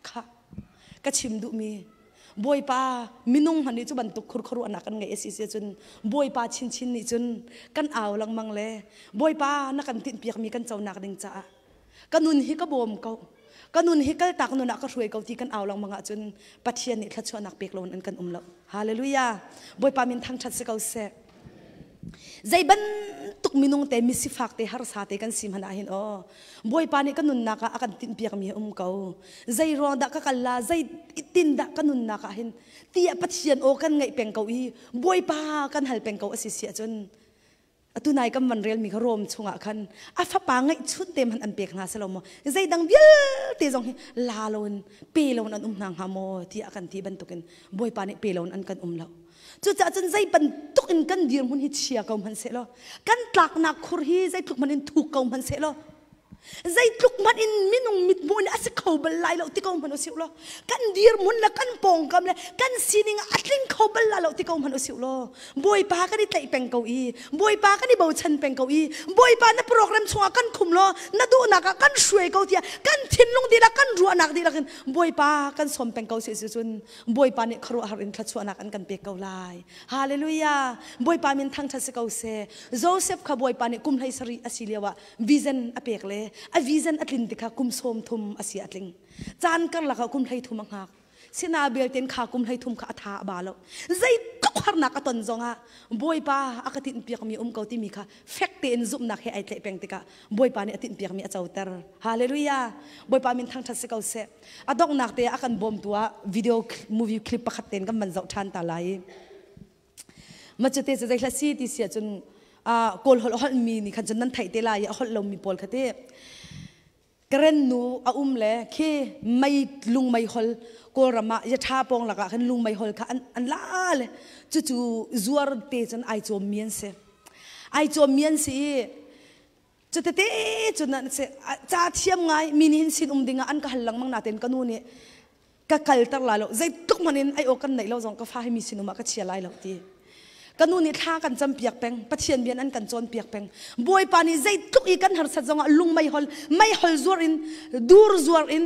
kha ka chim duh mi bawipa minung hman nih cu bantuk khurkharu anak kan ngeih asi si cun bawipa chinchin nih cun kan au lengmang le bawipa na kan tinh piak mi kan conak ding caah ka nun hi ka bawm ko ka nun hi kaltak nun ah ka hruai ko ti kan au lengmang ahcun Pathian nih thluachuahnak pek loin an kan um lo. Hallelujah. Bawipa min thangṭhat si ko seh. Zei bantuk minung te misifak te harsa te kan si hmanh ah hin aw Bawipa nih ka nunnak ah a kan tinhpiak mi a um ko. Zei ruang dah ka kal la zei tin dah ka nunnak ah hin tiah Pathian aw kan ngaih peng ko i Bawipa kan hal peng ko a si si ahcun Atu nai kan van relmi kha Rom chungah khan a fapa ngeihchun te hmanh an pek hna selo maw zeidang vialte zong hi la loin pe loin an um hna hnga maw tiah kan ti bantukin Bawipa nih pe loin an kan um lo. Cucaah cun zei bantuk in kan dirhmun hi chia ko hmanh seh law kan tlaknak khur hi zeitluk hmanh in thuk ko hmanh seh law Zeitluk hmanh in minung mithmuh nih a si kho bal lai lo ti ko hmanh usih law kan dirhmun le kan pawngkam le kan sining ah a tling kho bal lai lo ti ko hmanh usih law Bawipa kan i tlaih peng ko i Bawipa kan i bochan peng ko i Bawipa na program chungah kan khum law na duhnak ah kan hruai ko tiah kan thinlung dihlak kan ruahnak dihlak in Bawipa kan sawm peng ko si cun Bawipa nih khuaruahhar in thluachuahnak an kan pek ko lai. Hallelujah! Bawipa min thangṭhat si ko seh. Joseph kha Bawipa nih kum 17 a si lioah vision a pek le a vision a tlin tikha kum 30 a si a tling. Caan karlak ah kum 13 a hngak. Sina belten kha kum 13 kha a tha a ba lo. Zeitluk harnak a ton zongah Bawipa a ka tinhpiakmi um ko timi kha fek tein zumhnak he ai tlaih peng tikah Bawipa nih a tinhpiakmi a coter. Hallelujah! Bawipa min thangṭhat si ko seh. A donghnak te ah a kan bawmtu ah video movie clip pakhat tein kan van zoh ṭhan ta lai. Ma cu te cu zei hla si ti si ahcun Kawl holh a holhmi nih khan cun nan theih te lai i a holh lomi pawl kha ti Karen nu a um le khi mei lung mei hol Kawlram ah yatha pawng lakah khan lung mei hol kha an la le cucu zuar te cun ai cawm mi an si ai cawm mi an si i. Cu tete cu na se ca thiam ngai mi nih hin sin um ding ah an ka hal lengmang natein ka nu nih ka kalter lai lo zeitluk hmanh in ai aw kan neih lo zong ka fa hi mi sin um ah ka chia lai lo ti. Ka nu nih thla kan cam piak peng, Pathian bian an kan cawn piak peng. Bawipa nih zeitluk i kan harsat zongah lung meihol meihol zuar in dur zuar in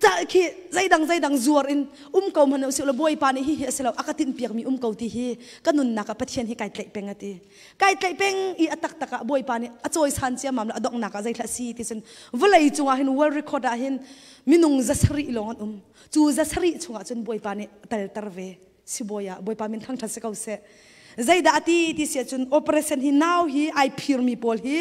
khi zeidang zeidang zuar in um ko hmanh usih law Bawipa nih hihi a si lo a ka tinh piakmi um ko ti hi ka nunnak ah Pathian hi kai tlaih peng a ti. Kai tlaih peng i a taktak ah Bawipa nih a cawisan ciammam le a donghnak ah zeithlah si ti cun vawlei cungah hin world record ah hin minung 700 lawng an um. Cu 700 chungah cun Bawipa nih a telter ve. Sibawi ah Bawipa min thangṭhat si ko seh. Zeidah a ti ti si ahcun operation hi nau hi ai phirmi pawl hi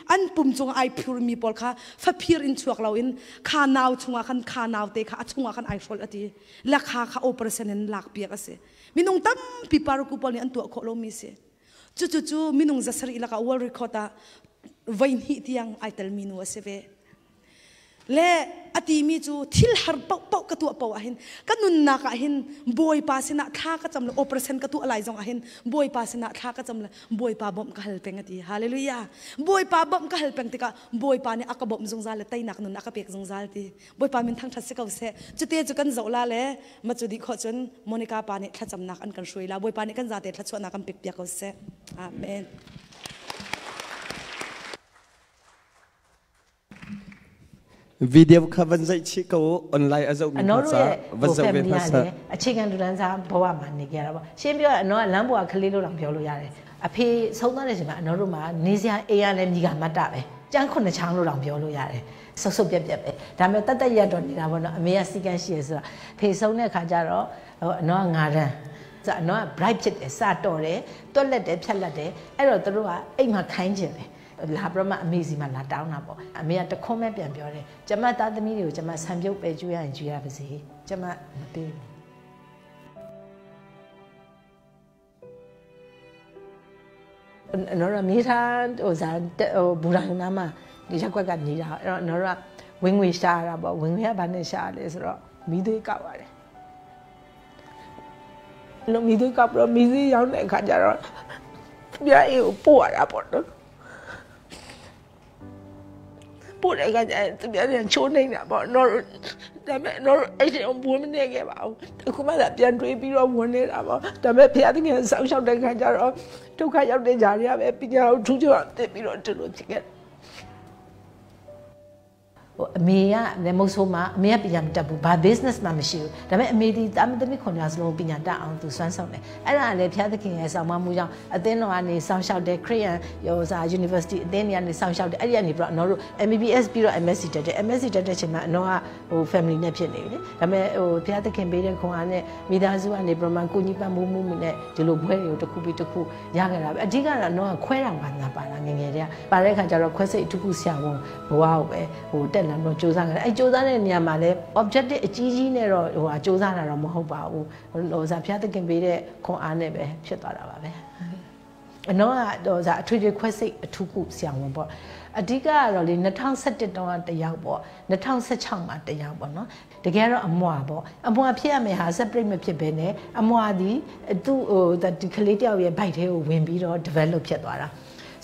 an pum cung ai phirmi pawl kha faphir in chuak loin kha nau chungah khan kha naute kha a chungah khan ai hrolh a ti. La kha kha operation in lak piak a si. Minung tampi paraku pawl nih an tuah khawh lomi si. Cucu cu minung 700 lakah world record ah voi hnih tiang ai telmi nu a si ve. Le a timi cu thil har paohpaoh ka tuah paoh ahhin ka nunnak ahhin Bawipa sinah thla ka cam le operation ka tuah lai zong ahhin Bawipa sinah thla ka cam le Bawipa bawmh ka hal peng a ti. Hallelujah. Bawipa bawmh ka hal peng tikah Bawipa nih a ka bawmh zungzal le teinak nun a ka pek zungzal ti. Bawipa min thangṭhat si ko seh. Cute cu kan zoh la le ma cu dih khawh cun Monica pa nih thlacamnak an kan hruai la. Bawipa nih kan zate thluachuahnak kan pek piak ko seh. Amen. Video kha van zeih chih ko online a zohmi အ hna နော်တို့ ca ရဲ့ van ဟို zoh ve family hna က seh. လည်းအခြေခံလူတန်းစားဘဝမှာနေကြတာပေါ့ရှင်းပြောအနော်ကလမ်းပေါ်ကကလေးလို့တောင်ပြောလို့ရတယ်အဖေဆုံးသွားတဲ့အချိန်မှာအနော်တို့မှာနေစရာအိမ်ကလည်းမိကမတ်တာပဲကျန်းခုနှစ်ချောင်းလို့တောင်ပြောလို့ရတယ်ဆုပ်ဆုပ်ပြက်ပြက်ပဲဒါပေမဲ့တတ်တရက်တော့နေတာပေါ့နော်အမေကစီကန်းရှိရဆိုတော့ဖေဆုံးတဲ့ခါကျတော့ဟိုအနော်ကငါတန်းဆိုအနော်က bright ဖြစ်တယ်စတော်တယ်တွက်လက်တယ်ဖြတ်လက်တယ်အဲ့တော့သူတို့ကအိမ်မှာခိုင်းခြင်းတယ်လာပြီးတော့မှအမေစီမှာလာတောင်းတာပေါ့အမေကတခွန်းပဲပြန်ပြောတယ်ကျမသားသမီးတွေကိုကျမဆံပြုတ်ပဲကျွေးရရင်ကျွေးရပါစေကျမမပေးဘူးနော်ရမြေထားဟိုစားဟိုဘူရာနာမှာဒီရက်ကွက်ကနေတာအဲ့တော့နော်ရဝင်ငွေရှာတာပေါ့ဝင်ငွေကဘာနဲ့ရှာလဲဆိုတော့မီးသွေးကောက်ရတယ်လို့မီးသွေးကောက်ပြီးတော့မီးသွေးရောက်တဲ့အခါကျတော့ပြအိမ်ကိုပို့ရတာပေါ့နော်ပို့တဲ့အခါကျရင်သူများပြန်ချိုးနေတာပေါ့နော်ဒါပေမဲ့နော်အဲ့ဒီအောင်ဘွေးမနေခဲ့ပါဘူးအခုမှသာပြန်တွေးပြီးတော့ဝင်နေတာပေါ့ဒါပေမဲ့ဖခင်တကယ်ဆောက်ရှောက်တဲ့ခါကျတော့ဒုက္ခရောက်တဲ့ဂျာတွေကပဲပညာကိုထူးချွန်သိပြီးတော့ဒီလိုဖြစ်ခဲ့ဟိုအမေကလည်းမဟုတ်ဆိုးမှာအမေကပညာမတတ်ဘူးဘာ business မှမရှိဘူးဒါပေမဲ့အမေဒီတာမသမီခွန်များစလုံးပညာတတ်အောင်သူစွမ်းဆောင်တယ်အဲ့ဒါလည်းဖျားသခင်ရဲ့ဆောင်မမှုကြောင့်အသင်းတော်ကနေစောင့်ရှောက်တယ်ခရစ်ယာန်ဟိုစာ university အသင်းတွေကနေစောင့်ရှောက်တယ်အဲ့ဒီကနေပြီးတော့အနော်တို့ MBBS ပြီးတော့ MSc တက်တယ် MSc တက်တဲ့ချိန်မှာအနော်ကဟို family နဲ့ဖြစ်နေပြီလေဒါပေမဲ့ဟိုဖျားသခင်ပေးတဲ့ခွန်အားနဲ့မိသားစုကနေပြမကူညီပံ့ပိုးမှုနဲ့ဒီလိုဘွဲတွေကိုတစ်ခုပြီးတစ်ခုရခဲ့တာပဲအဓိကတော့အနော်ကခွဲတာဝါသနာပါတာငငယ်တည်းကပါတဲ့ခါကျတော့ခွဲစိတ်အထူးခုဆရာဝန်ဘဝကိုပဲဟိုတက်လမ်းတော့စူးစမ်းခဲ့တယ်အဲစူးစမ်းတဲ့နေရာမှာလည်း objective အကြီးကြီးနဲ့တော့ဟိုဟာစူးစမ်းတာတော့မဟုတ်ပါဘူးဟိုစားဖျားသခင်ပေးတဲ့ခွန်အားနဲ့ပဲဖြစ်သွားတာပါပဲအနော်ကတော့ဇာအထွေထွေခွဲစိတ်အထူးကုဆရာဝန်ပေါ့အဓိကကတော့လေ2017တုန်းကတယောက်ပေါ့2016မှာတယောက်ပေါ့နော်တကယ်တော့အမွာပေါ့အမွာဖြစ်ရမယ်ဟာ separate မဖြစ်ဘဲနဲ့အမွာဒီသူ့ဟိုဒီကလေးတယောက်ရဲ့ bite ထဲကိုဝင်ပြီးတော့ develop ဖြစ်သွားတာ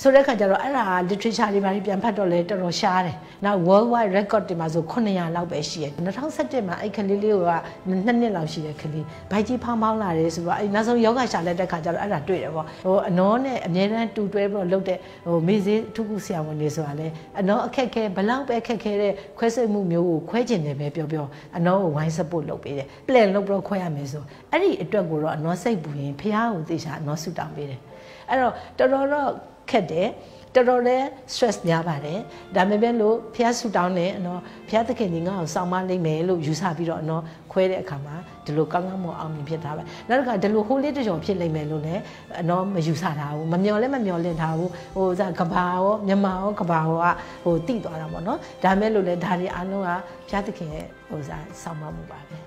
ဆိုတဲ့ခါကျတော့အဲ့ဒါ literature တွေဘာတွေပြန်ဖတ်တော့လဲတော်တော်ရှားတယ်။နောက် worldwide record တွေမှာဆို900လောက်ပဲရှိတယ်။2017မှာအဲ့ကလေးလေးကနှစ်နှစ်လောက်ရှိတဲ့ကလေးဘိုက်ကြီးဖောင်းဖောင်းလာတယ်ဆိုတော့အဲ့နောက်ဆုံးယောဂရှာလက်တဲ့ခါကျတော့အဲ့ဒါတွေ့တယ်ပေါ့။ဟိုအနောနဲ့အမြဲတမ်းတူတွဲပြီးတော့လုပ်တဲ့ဟိုမေးစေးအထုခုဆရာဝန်တွေဆိုတာလဲအနောအခက်ခဲဘလောက်ပဲခက်ခဲတဲ့ခွဲစိတ်မှုမျိုးကိုခွဲကျင်တယ်ပဲပြောပြောအနောကိုဝိုင်း support လုပ်ပေးတယ်။ plan လုပ်ပြီးတော့ခွဲရမယ်ဆိုအဲ့ဒီအတွက်ကိုတော့အနောစိတ်ပူရင်ဖះကိုသေချာအနောဆုတောင်းပေးတယ်။အဲ့တော့တော်တော်တော့ခက်တယ်တော်တော်လေး stress များပါတယ်ဒါပေမဲ့လို့ဖျားဆူတောင်းတယ်နော်ဖျားသခင်ကြီးငါ့ကိုစောင့်မလိမ့်မယ်လို့ယူဆပြီးတော့နော်ခွဲတဲ့အခါမှာဒီလိုကောင်းကောင်းမွန်အောင်မြင်ဖြစ်တာပဲနောက်တစ်ခါဒီလိုဟိုးလေးတကြောင်ဖြစ်လိမ့်မယ်လို့လည်းနော်မယူဆတာဘူးမမျော်လဲမမျော်လင့်ထားဘူးဟိုကဘာရောမြန်မာရောကဘာရောကဟိုတိသွားတာပေါ့နော်ဒါမဲ့လို့လည်းဒါတွေအားလုံးကဖျားသခင်ရဲ့ဟိုစားစောင့်မမှုပါပဲ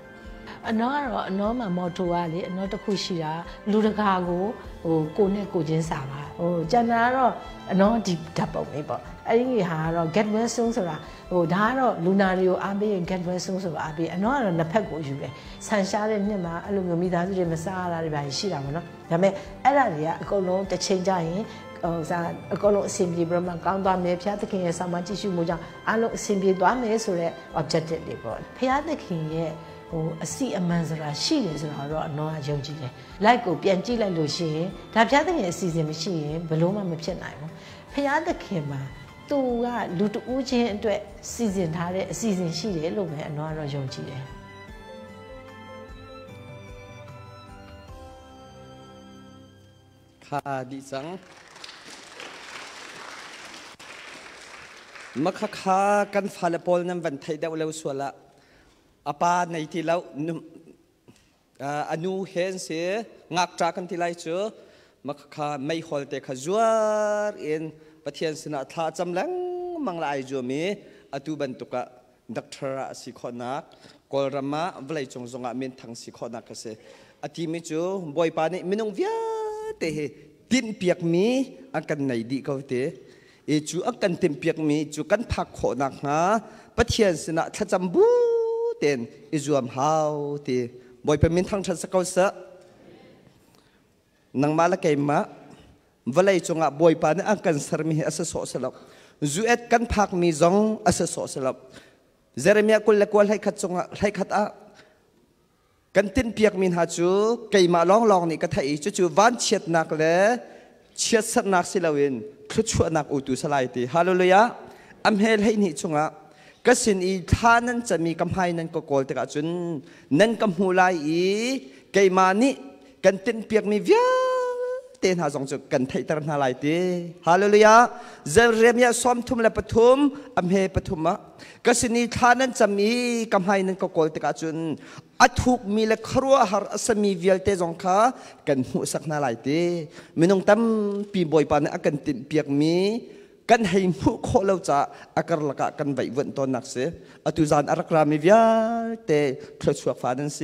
အနော်ကတော့အနော်မှာမော်တိုကလေအနော်တစ်ခုရှိတာလူတကာကိုဟိုကိုနဲ့ကိုချင်းစာပါဟိုကျန်တာကတော့အနော်ဒီဓာတ်ပုံလေးပေါ့အဲ့ဒီဟာကတော့ get well soon ဆိုတာဟိုဒါကတော့လူနာတွေကိုအားပေးရင် get well soon ဆိုတာအားပေးအနော်ကတော့နှစ်ဖက်ကိုယူတယ်ဆန်ရှားတဲ့နှစ်မှာအဲ့လိုမျိုးမိသားစုတွေမစားရတာတွေပါရှိတာပေါ့နော်ဒါပေမဲ့အဲ့ဒါတွေကအကုန်လုံးတစ်ချိန်ကြရင်ဟိုစားအကုန်လုံးအဆင်ပြေပြီးတော့မှကောင်းသွားမယ်ဖျားသခင်ရဲ့ဆောင်မကြည့်ရှုမှုကြောင့်အလုံးအဆင်ပြေသွားမယ်ဆိုတော့ objective တွေပေါ့ဖျားသခင်ရဲ့ဟိုအစီအမံဆိုတာရှိတယ်ဆိုတာတော့အနော်ကယုံကြည်တယ် like ကိုပြန်ကြည့်လိုက်လို့ရှိရင်ဒါဖျားသခင်အစီအစဉ်မရှိရင်ဘလို့မှမဖြစ်နိုင်ဘူးဖျားသခင်မှာသူကလူတဦးချင်းအတွက်စီစဉ်ထားတဲ့အစီအစဉ်ရှိတယ်လို့ပဲအနော်ကတော့ယုံကြည်တယ် ခါဒီစံมะคคากันฟาลปอลนั้นวันไทยเดาเลวสวละอปาในที่แล้วอนุเฮนเสงักจากกันที่ไรเจอมะคาไม่ฮอลเตขจวรอินปะเทียนสนะท่าจำลังมังลายจัวมีอตุบันตุกะดักทระสิขนักกอลรามะวไลจงจงอามินทังสิขนักเสอติมิจูบอยปานิมินงเวียเตเฮตินเปียกมีอันกันไหนดีก็เตเอจูอันกันเต็มเปียกมีจูกันผักขนักนะปะเทียนสนะท่าจำบูเต็นอิจวมฮาวเตบอยเป็นมินทังชันสกาวเสนังมาละเกมะวไลจงอาบอยปานิอันกันสรมีอัสสอสลับจูเอ็ดกันผักมีจงอัสสอสลับเจเรมียกุลละกวลให้ขัดจงให้ขัดอะกันตินเปียกมินหาจูไกมาลองลองนี่ก็ไทยจูจูวันเฉียดนักเลยเฉียดสักนักสิลาวินคลุชัวนักอุตุสลายตีฮาเลลูยาอัมเฮลให้นี่จงอะกสินอีท่านั้นจะมีกำไห้นั้นก็โกลแต่กจุนนั้นกำหูลายอีไกมานี่กันตินเปียกมีเวียเตนหาจงจุกันไทยตระนาลายตีฮาเลลูยาเจเรมียซ้อมทุ่มและปฐุมอัมเฮปฐุมะกสินีท่านั้นจะมีกำไห้นั้นก็โกลแต่กจุนอัทุกมีและครัวหารสมีเวียลเตจงคากันหูสักนาลายตีมินงตั้มปีบอยปานอกันตินเปียกมีกันให้ผู้โคเลาจะอากาศละกะกันใบวันตอนนักเสอตุจานอารักรามีเวียลเตคลชวกฟานันเส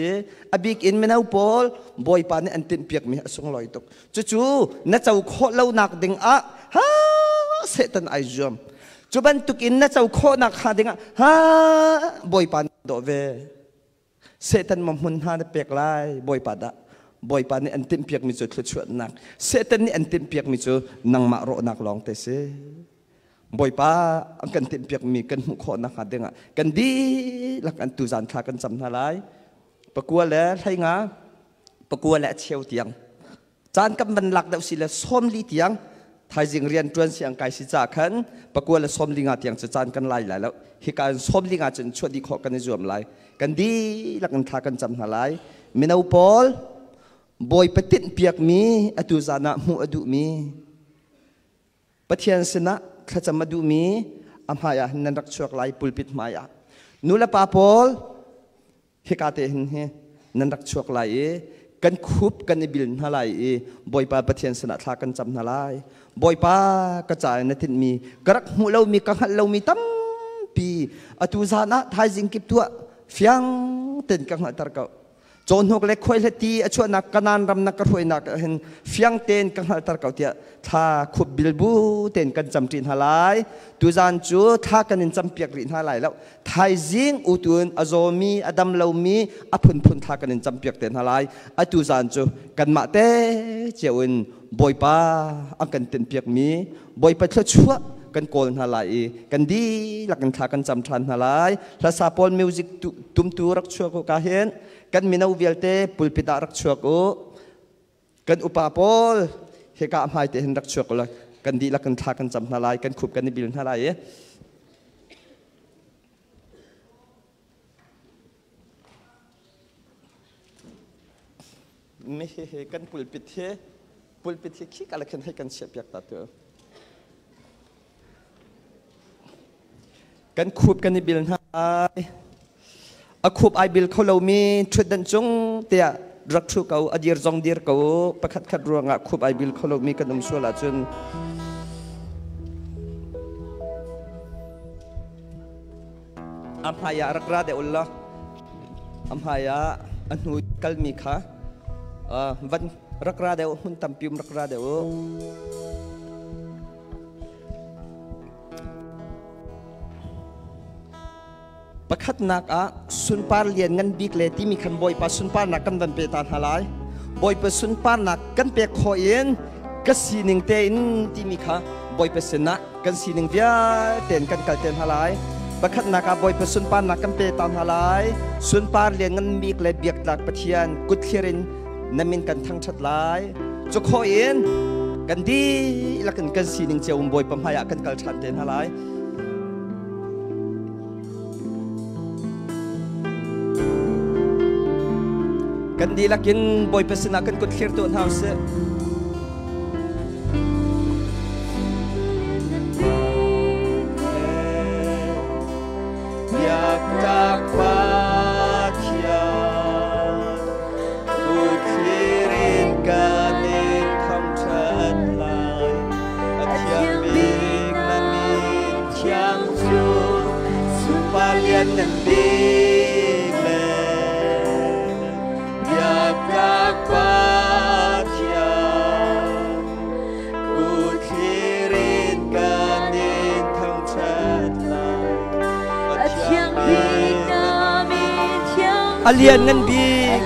อบิกอินเมนาปอลบอยปานอันตินเปียกมีสงลอยตกจู่ๆน่าจะโคเลานักดิ่งอะฮ่าเสตันไอจอมจุบันตุกินน่าจะโคนักฮาดิ่งอะฮ่าบอยปานดอเวเสตันมมุนฮาเปียกไลบอยปาดะบอยปานนี่อันตินเปียกมีจุดคลชวกนักเสตันนี่อันตินเปียกมีจุดนังมาโรนักลองเตเสบอยป้าอังกันตินเปียกมีกันหุขอนักหาเด้งอ่ะกันดีหลักอันตุจานทากันจำนาลายประกัวและไรงาประกัวและเชียวเตียงจานกำบันหลักเดาสิและส้มลีเตียงไทยจิงเรียนจวนเสียงไก่สิจ่าขันประกัวและส้มลีงาเตียงจะจานกันไล่หลายแล้วเหตุการณ์ส้มลีงาจนชวดดีขอกันในจวมไล่กันดีหลักอันทากันจำนาลายมินาปอลบอยปฏินเปียกมีอตุจานะมูอดุมีปะเทียนสนะข้าจะมาดูมีอัมหายานันรักชวกไลปุลปิดมายานูละปาปอลเฮกาเตหินเฮนันรักชวกไลกันคุบกันในบิลนาไลบอยปาปะเทียนสนะทากันจำนาไลบอยปากระจายนทินมีกระหูเรามีกังหันเรามีตั้มปีอตุจานะไทยจิงกิบตัวฟียงเต็นกังหันตะเกาจนหกเล็กคอยเลตีอชวนักกันานรำนักกระหวยนักเห็นฟียงเต็นกังหันตะเกาเตียถ้าขุบบิลบูเต็นกันจำจีนหลายตุจานจูถ้ากันจำเปียกรินหลายแล้วไทยจิงอุตุนอโจมีอดัมเลามีอภุนพุนท่ากันจำเปียกเต็นหลายอตุจานจูกันมาเตเจ้าอินบอยป้าอังกันเต็นเปียกมีบอยไปเชื่อชั่วกันโกนหลายกันดีหลักกันท่ากันจำทันหลายภาษาปอนมิวสิกตุ้มตูรักชั่วกูกาเห็นกันมินาเวียลเตปุลปิดารักชั่วกูกันอุปาปอลเฮกาหมายเตเห็นรักชั่วกูเลยกันดีหลักกันท่ากันจำหลายกันขุบกันในบิลหลายไม่เฮกันปุลปิดเฮปุลปิดเฮขี้กันละกันให้กันเสียเปียกตัดตัวกันคูบกันในบิลฮะอาคูบไอบิลเขาเรามีชุดดันจงเตียรักชูเขาอดีรจงดีรเขาประคัดขัดรวงอะคูบไอบิลเขาเรามีกันนุ่มชัวละจนอัมพายารักราเดอุลละอัมพายา A hnu kalmi kha van rak ra deuh hmun tampi um rak ra deuh u. Pakhatnak ah sunpar lian ngan bik le timi khan Bawipa sunparnak kan van pe ta hna lai. Bawipa sunparnak kan pek khawh in ka sining tein timi kha Bawipa sinah kan sining vialte in kan kal te hna lai. Pakhatnak ah Bawipa sunparnak kan pe ta hna lai. Sunpar lian ngan bik le biaktlak Pathian kutthlir in na min kan thangṭhat lai. Cu khawh in kan dihlak in kan sining cio in Bawipa hmaiah kan kal ṭhan te hna lai. Kan dihlak in Bawipa sinah kan kut thlir tuah hna usih. Biaktak Pathian, kut in kan in thangṭhat lai. A thiang bik na min thiang cu sunpar lian nan bik le biaknak Pathian kutthlir in kan in thangṭhat lai. A thiang bik na min thiang a lian ngan bik.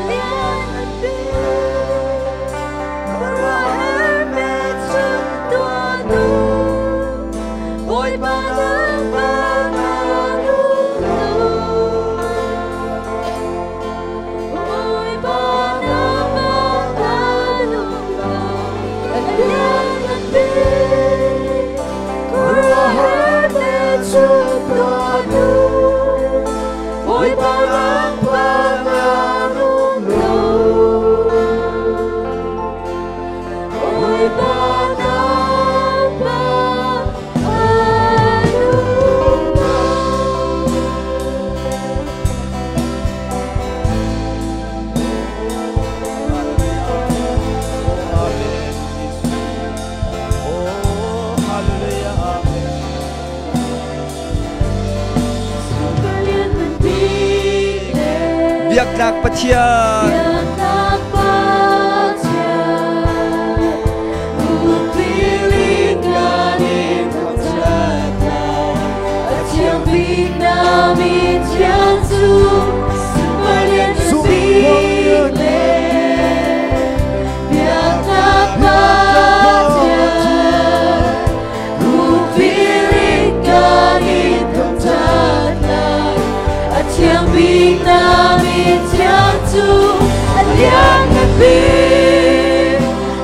Biaktlak Pathian. Biaktlak Pathian. Upilin kanin thangṭhat A thiang bik na min thiang cu Superlian na bik le Biaktlak Pathian. Upilin kanin thangṭhat A thiang bik na min thiang cu A lian na bik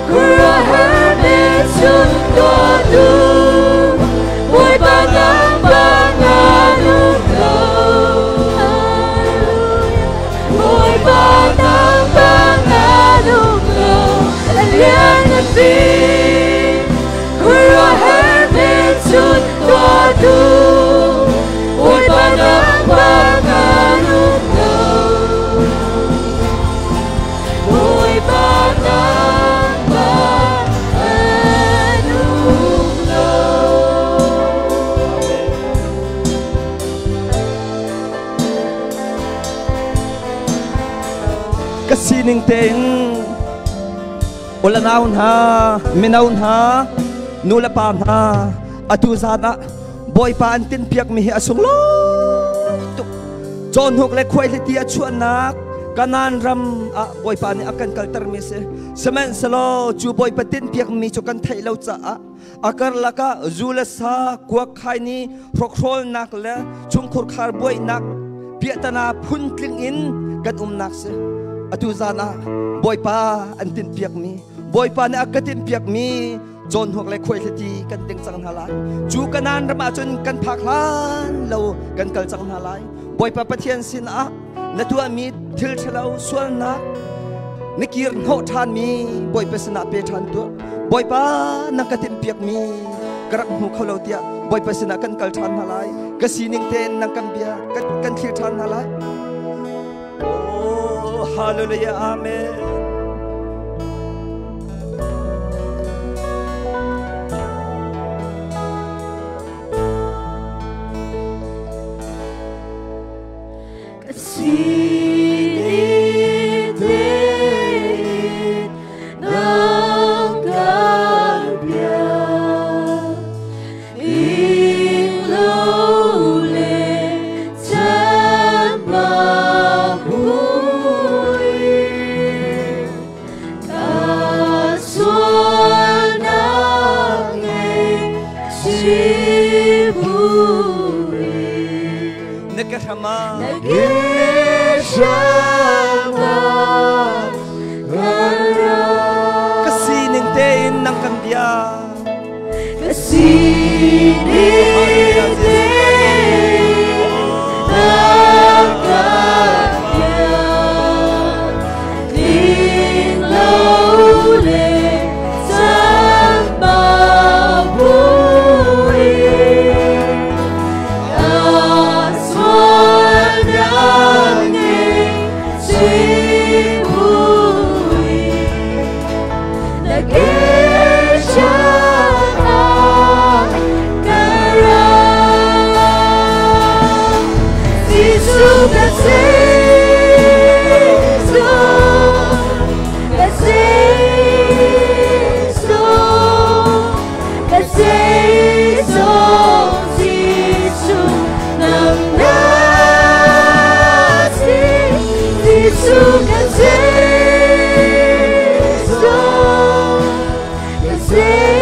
Khuaruahhar hmelchunh tuahtu Bawipa nangmah na nung ko. Bawipa nangmah na nung ko. A lian na bik Khuaruahhar hmelchunh tuahtu Bawipa nangmah na nung ko. Bawipa nangmah na nung ko. Ka sining tein ulanau hna, mino hna, nu le pa hna, atu zan ah Bawipa an tinhpiakmi hi a sunglawi tuk. Cawhnuk le khuaihliti a chuahnak Kanaan ram ah Bawipa nih a kan kaltermi si. Sihmanhsehlaw cu Bawipa tinhpiakmi cu kan theih lo caah a karlak ah zu le sa, kuak khai ni, hrokhrawlnak le chungkhur khar buainak piahtana phuntling in kan umnak si. Atu zan ah Bawipa an tinhpiakmi, Bawipa nih a ka tinhpiakmi cawnhuak le khuaihliti kan ding cang hna lai. Cu Kanaan ram ah cun kan phak hlan lo kan kal cang hna lai. Bawipa Pathian sinah na tuahmi thil ṭhalo sualnak na kir hnawh ṭhanmi Bawipa sinah pe ṭhan tuah. Bawipa na ka timhpiakmi ka rak hmu kho lo tiah Bawipa sinah kan kal ṭhan hna lai. Ka sining tein nang kan bia kan thlir ṭhan hna lai. Oh, hallelujah, amen. Ka sining hrama Na ke hrama ka ra. Ka sining tein nang kan bia. Ka sining tein nang kan bia. Tling lo le chambau buin ka sualnak ngaihchih buin na ke hrangah ka ra. Jesuh ka zeizong, ka zeizong, ka zeizong, Jesuh nang na si. Jesuh ka zeizong, ka zeizong,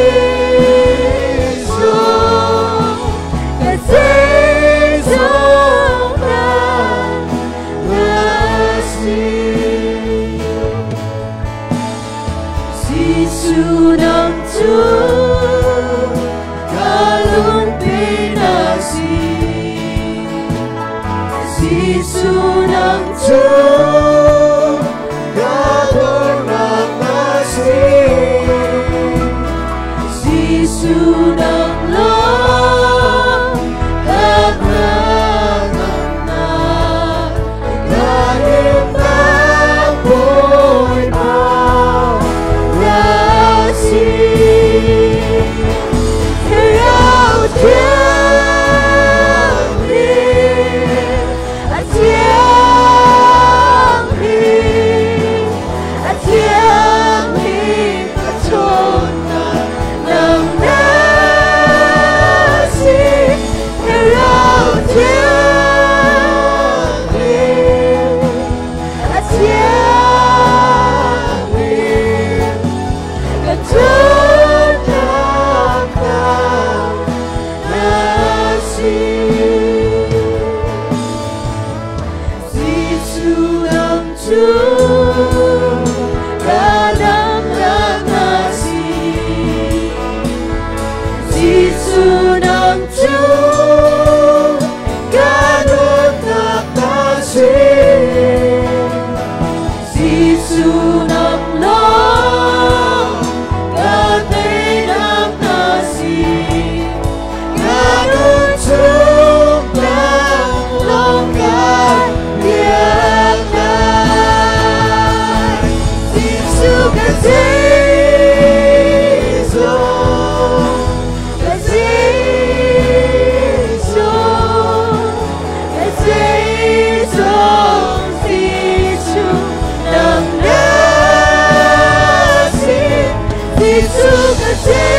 ka zeizong nang na si. Jesuh nang cu ka lungpi na si. Jesuh nang cu ka dornak na si. Jesuh nang lawng ka hnangamnak, ka himnak Bawipa na si. Thlarau Thianghlim, a thianghlim, a thianghlim, a ṭhawnnak nang na si. Thlarau Thianghlim, a thianghlim, ka ṭhawnnak nang na si. Jesuh nang cu ka damnak na si. Jesuh nang cu ka dawtnak na si. Jesuh nang lawng ka teinak na si. Ka nun chung nang lawng ka biak lai. Jesuh ka zeizong, ka zeizong, ka zeizong, Jesuh nang na si. Jesuh ka zeizong,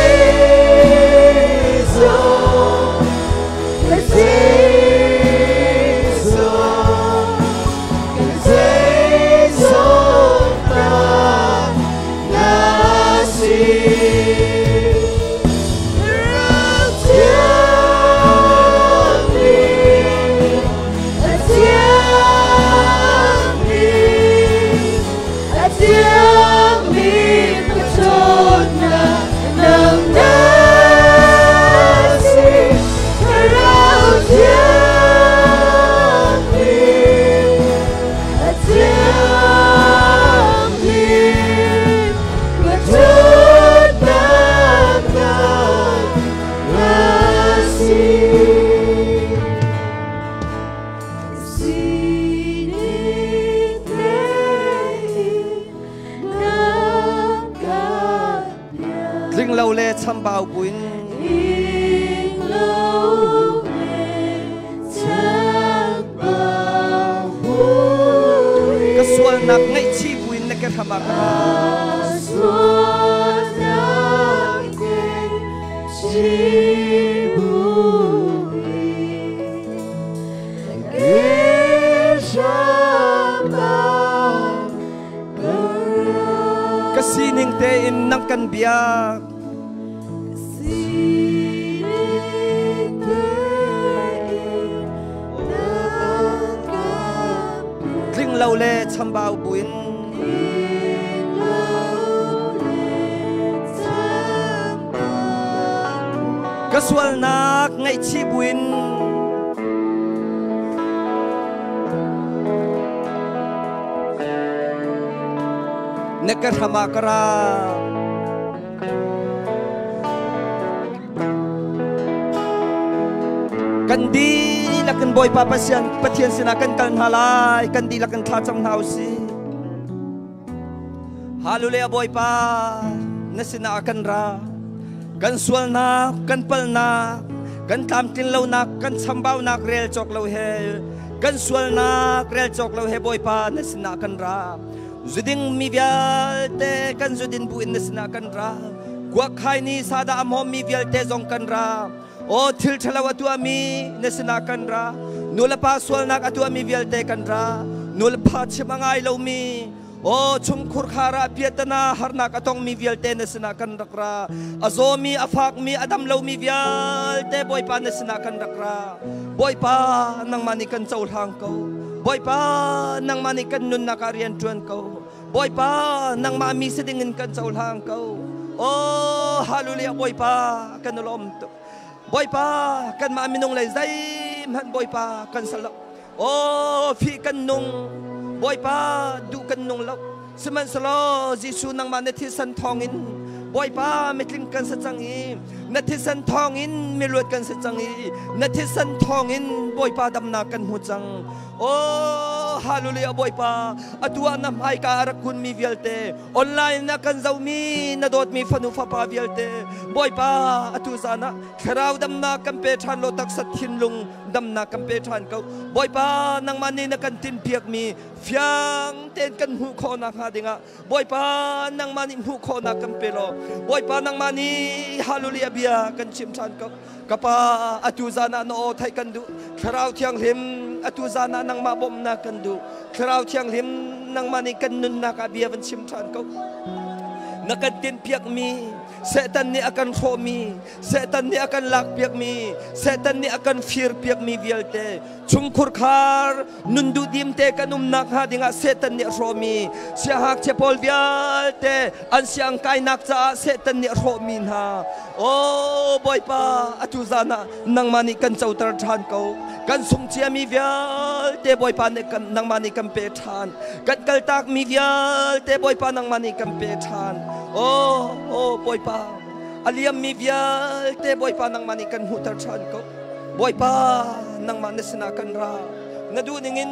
ka zeizong, ka zeizong nang na si. Thlarau Thianghlim, a thianghlim, a thianghlim, ka ṭhawnnak nang na si. Thlarau Thianghlim, a thianghlim, ka ṭhawnnak nang na si. Sining tein nang ka bia. Tling lo le chambau buin Tling lo le chambau buin ka sualnak ngaihchih buin na ke hrama ka ra. Ka sualnak ngaihchih buin na ke hrama ka ra. Ka sining tein nang kan biak. Sining tein nang Tling lo le chambau buin Ka sualnak ngaihchih buin Na ka hram ah ka ra Kan dihlak in Bawipa Pathian Pathian sinah kan kal hna lai. Kan dihlak in thla cam hna usih. Hallelujah Bawipa na sinah kan ra. Kan sualnak, kan palnak, kan tlamtlin lonak, kan chambaunak rel cawk lo he, kan sualnak rel cawk lo he Bawipa na sinah kan ra. Zuding mi vialte kan zudin bu in na sinah kan ra. Kuak khai ni sada a hmawm mi vialte zong kan ra. O thil ṭhalo a tuahmi na sinah kan ra. Nulepa sualnak a tuahmi vialte kan ra. Nulepa chim a ngai lomi O chungkhur khar ah piatana harnak a tongmi vialte na sinah kan rak ra. A zawmi, a fakmi, a dam lomi vialte Bawipa na sinah kan rak ra. Bawipa nangmah nih kan cohlang ko. Bawipa nangmah nih kan nunnak ah rian ṭuan ko. Bawipa nangmah mi si dingin kan cohlang ko. Oh hallelujah Bawipa kan lawm tuk. Bawipa kanmah minung lei zeihmanh Bawipa kan sal lo. Oh fi kan nung Bawipa duh kan nung lo. Sihmanhsehlaw Jesuh nangmah na thisen thawngin Bawipa mitling kan si cang i na thisen thawngin miluat kan si cang i na thisen thawngin Bawipa damnak kan hmu cang. Oh hallelujah Bawipa atu ah na hmaika a rak kunmi vialte online na kan zohmi na dawtmi fanu fapa vialte Bawipa atu zan ah thlarau damnak kan pe ṭhan law taksa thinlung damnak kan pe ṭhan ko Bawipa nangmah nih na kan tinhpiakmi fiang tein kan hmuh khawh nakhnga dingah Bawipa nangmah nih hmuh khawhnak kan pe law Bawipa nangmah nih hallelujah bia kan chim ṭhan ko Ka pa atu zan ah na aw theih kan duh Thlarau Thianghlim atu zan ah nangmah bawmhnak kan duh Thlarau Thianghlim nangmah nih kan nunnak ah bia van chim ṭhan ko na kan tinhpiakmi Satan nih a kan hrawhmi Satan nih a kan lakpiakmi Satan nih a kan firpiakmi vialte chungkhur khar nun duhdim te kan umnak hnga dingah Satan nih a hrawhmi siangngakchia pawl vialte an siang kainak caah Satan nih a hrawhmi hna Oh Bawipa atu zan ah nangmah nih kan coter ṭhan ko kan sung ciami vialte Bawipa nih kan nangmah nih kan pe ṭhan kan kaltakmi vialte Bawipa nangmah nih kan pe ṭhan Oh oh Bawipa a liammi vialte Bawipa nangmah nih kan hmuhter ṭhan ko Bawipa nangmah na sinah kan ra na duh ningin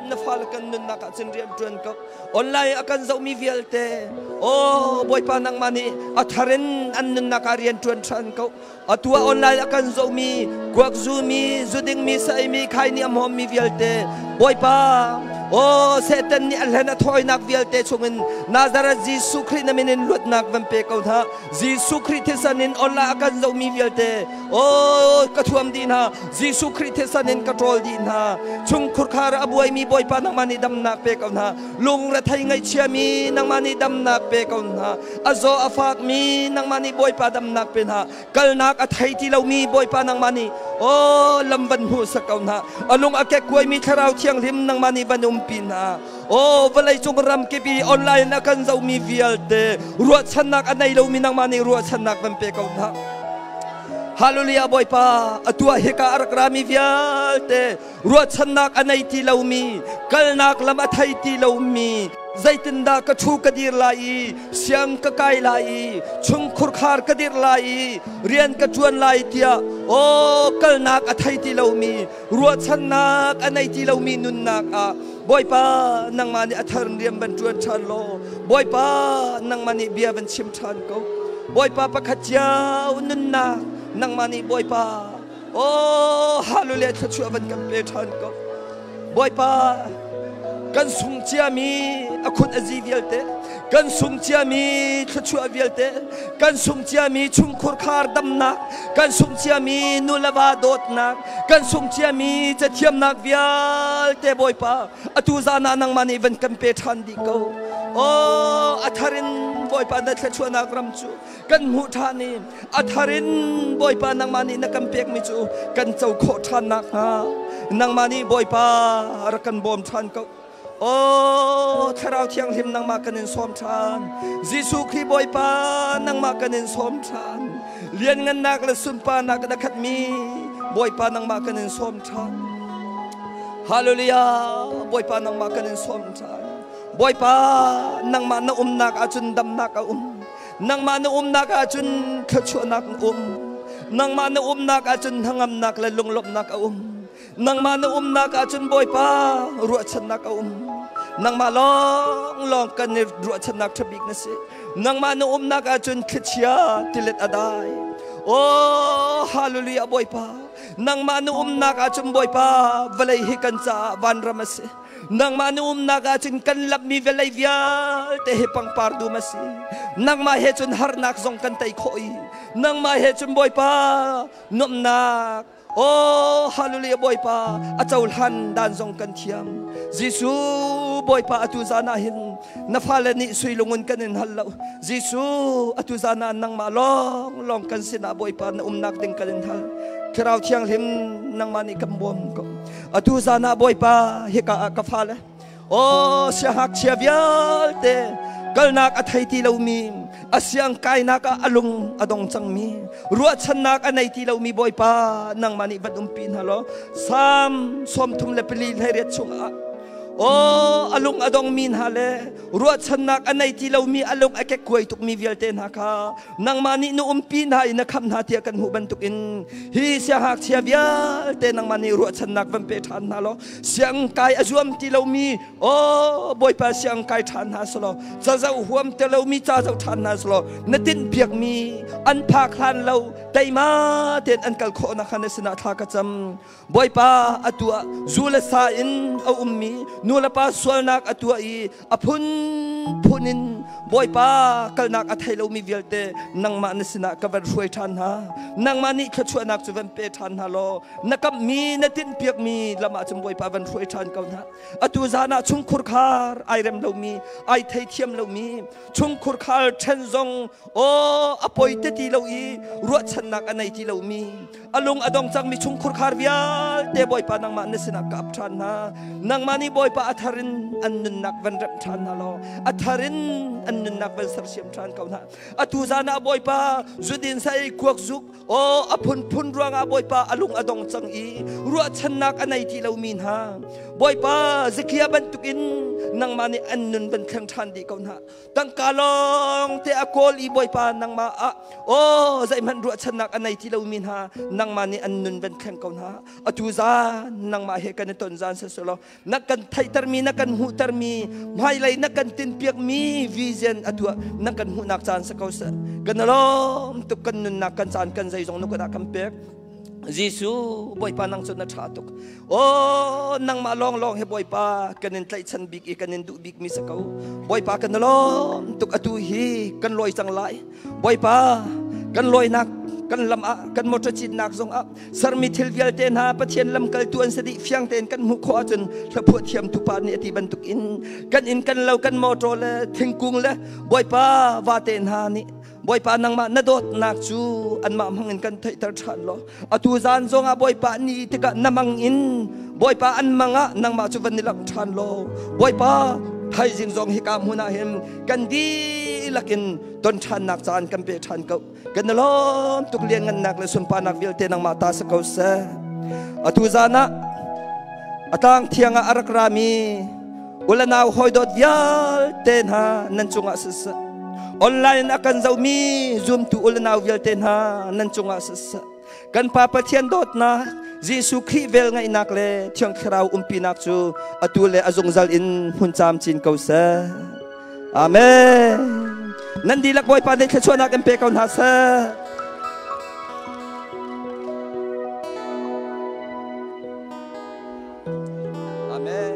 na fale kan nunnak ah cun rian ṭuan ko online a kan zohmi vialte oh Bawipa nangmah nih a thar in an nunnak ah rian ṭuan ṭhan ko atu ah online a kan zohmi kuak zumi zudingmi saimi khaini a hmawmmi vialte Bawipa oh Satan nih a hlen a thawinak vialte chungin Nazareth Jesuh Khrih na min in luatnak van pe ko hna Jesuh Khrih thisen in online a kan zohmi vialte Oh, ka thuam dih hna. Jesuh Khrih thisen in ka ṭawl dih hna. Chungkhur khar a buaimi Bawipa nangmah nih damnak pe ko hna. Lungrethei ngaihchiami nangmah nih damnak pe ko hna. A zaw a fakmi nangmah nih Bawipa damnak pe hna. Kalnak a thei ti lomi Bawipa nangmah nih oh lam van hmuhsak ko hna. A lung a kekkuaimi Thlarau Thianghlim nangmah nih van umpi hna. Oh, vawleicung ram kip i online a kan zohmi vialte ruahchannak a nei lomi nangmah nih ruahchannak van pe ko hna. Hallelujah Bawipa atu ah hika a rak rami vialte ruahchannak a nei ti lomi kalnak lam a thei ti lomi zeitindah ka thu ka dir lai i siang ka kai lai i chungkhur khar ka dir lai i rian ka ṭuan lai tiah aw kalnak a thei ti lomi ruahchannak a nei ti lomi nunnak ah Bawipa nangmah nih a thar rian van ṭuan ṭhan law Bawipa nangmah nih bia van chim ṭhan ko Bawipa pakhat cio nunnak nangmah nih Bawipa oh hallelujah thluachuah van kan pe ṭhan ko Bawipa kan sung ciami a khut a zi vialte kan sung ciami thluachuah vialte kan sung ciami chungkhur khar damnak kan sung ciami nu le va dawtnak kan sung ciami cathiamnak vialte Bawipa atu zan ah nangmah nih van kan pe ṭhan dih ko oh a thar in Bawipa na thluachuahnak ram cu kan hmuh ṭhan i a thar in Bawipa nangmah nih na kan pekmi cu kan co khawh ṭhan nakhnga nangmah nih Bawipa rak kan bawm ṭhan ko. O Thlarau Thianghlim nangmah kan in sawm ṭhan. Jesuh Khrih Bawipa nangmah kan in sawm ṭhan. Lianngannak le sunparnak na khatmi Bawipa nangmah kan in sawm ṭhan. Hallelujah! Bawipa nangmah kan in sawm ṭhan. Bawipa nangmah na umnak ahcun damnak a um. Nangmah na umnak ahcun thluachuahnak na um. Nangmah na umnak ahcun hnangamnak le lunglawmhnak a um. Nangmah na umnak ahcun Bawipa ruahchannak a um. Nangmah lawnglawng kan i ruahchannak ṭha bik na si. Nangmah na umnak ahcun thlichia tilet a dai. Oh, hallelujah Bawipa. Nangmah na umnak ahcun Bawipa vawlei hi kan caah vanram a si. Nangmah na umnak ahcun kan lammi vawlei vialte hi pangpar dum a si. Nangmah he cun harnak zong kan tei khawh i nangmah he cun Bawipa nuamhnak Oh, hallelujah Bawipa, a cohlan dan zong kan thiam. Jesuh Bawipa atu zan ah hin na fale nih sui lungun kan in hal lo. Jesuh atu zan ah nangmah lawng lawng kan sinah Bawipa na umnak ding kan in hal. Thlarau Thianghlim nangmah nih kan bawm ko. Atu zan ah Bawipa hika ah ka fale Oh, siangngakchia vialte kalnak a thei ti lomi, a siang kainak ah a lung a dong cangmi, ruahchannak a nei ti lomi Bawipa nangmah nih van umpi hna law Salm 34 chungah Oh, a lung a dongmi hna le ruahchannak a nei ti lomi a lung a kekkuai tukmi vialte hna kha nangmah nih na umpi hna i na khamh hna tiah kan hmuh bantukin hi siangngakchia vialte nangmah nih ruahchannak van pe ṭhan hna law siang kai a zuam ti lomi aw Bawipa siang kai ṭhan hna selaw cazoh huam ti lomi ca zoh ṭhan hna selaw na tinhpiakmi an phak hlan lo teima tein an kal khawh nakhnga na sinah thla ka cam. Bawipa, atu ah zu le sa in a ummi nu le pa sualnak a tuah i a phunphun in Bawipa kalnak a thei lomi vialte nangmah na sinah ka van hruai ṭhan hna. Nangmah nih thluachuahnak cu van pe ṭhan hna law na kamhmi na tinhpiakmi lam ah cun Bawipa van hruai ṭhan ko hna. Atu zan ah chungkhur khar ai rem lomi, ai theithiam lomi, chungkhur khar ṭhen zong aw a poi te ti lo i ruahchannak a nei ti lomi, a lung a dong cangmi chungkhur khar vialte Bawipa nangmah na sinah ka ap ṭhan hna. Nangmah nih Bawipa a thar in an nunnak van remh ṭhan hna law a thar in an nunnak van sersiam ṭhan ko hna. Atu zan ah Bawipa zudin sai kuak zuk aw a phunphun ruangah Bawipa a lung a dong cang i ruahchannak a nei ti lomi hna Bawipa Zakia bantukin nangmah nih an nun van thleng ṭhan dih ko hna. Tangka lawng te a kawl i Bawipa nangmah ah aw zeihmanh ruahchannak a nei ti lomi hna nangmah nih an nun van thleng ko hna. Atu zan nangmah he kan i ton zan siselaw na kan theihtermi na kan hmuhtermi hmailei na kan tinpiakmi vision atu ah na kan hmuhnak caan si ko seh. Kan lawm tuk. Kan nunnak, kan caan, kan zeizong na kut ah kan pek. Jesuh Bawipa, nang cu na ṭha tuk. Oh, nangmah lawnglawng he Bawipa kan in tlaihchan bik i kan in duh bik mi si ko. Bawipa, kan lawm tuk. Atu hi kan lawi cang lai. Bawipa, kan lawinak kan lam ah, kan motor citnak zong ah sermi thil vialte hna Pathian lamkaltu an si dih fiang tein kan hmuh khawh ahcun hlaphuah thiam tu pa nih a ti bantuk in kan inn, kan lo, kan motor le thingkung le Bawipa vate hna nih Bawipa nangmah na dawtnak cu anmah hmang in kan theihter ṭhan law atu zan zongah Bawipa ni tikah na mang in Bawipa an mang ah nangmah cu van i langh ṭhan law Bawipa thaizing zong hika hmun ah hin kan dihlak in ton ṭhannak caan kan pe ṭhan ko. Kan i lawm tuk. Lianngannak le sunparnak vialte nangmah ta si ko seh. Atu zan ah a tlang thiang ah a rak rami ulanau hawidawt vialte hna nan cungah siseh, online a kan zohmi zumtu ulanau vialte hna nan cungah siseh, kan Pa Pathian dawtnak, Jesuh Khrih vel ngaihnak le Thiang Thlarau umpinak cu atu le a zungzal in hmun camcin ko seh. Amen. Nan dihlak Bawipa nih thluachuahnak in pe ko hna seh. Amen.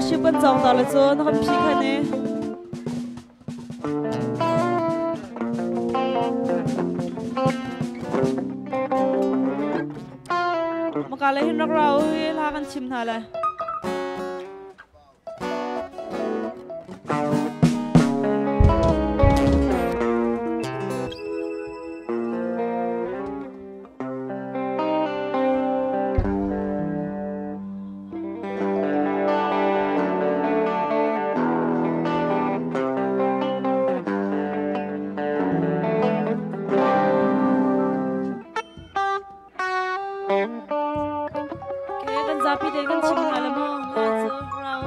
Worship kan cawng ta le cu na kan phi khan e. Maka le hin rak rau hi hla kan chim hna le. Okay, kan zapi te kan chim hna le mu. La cu rau.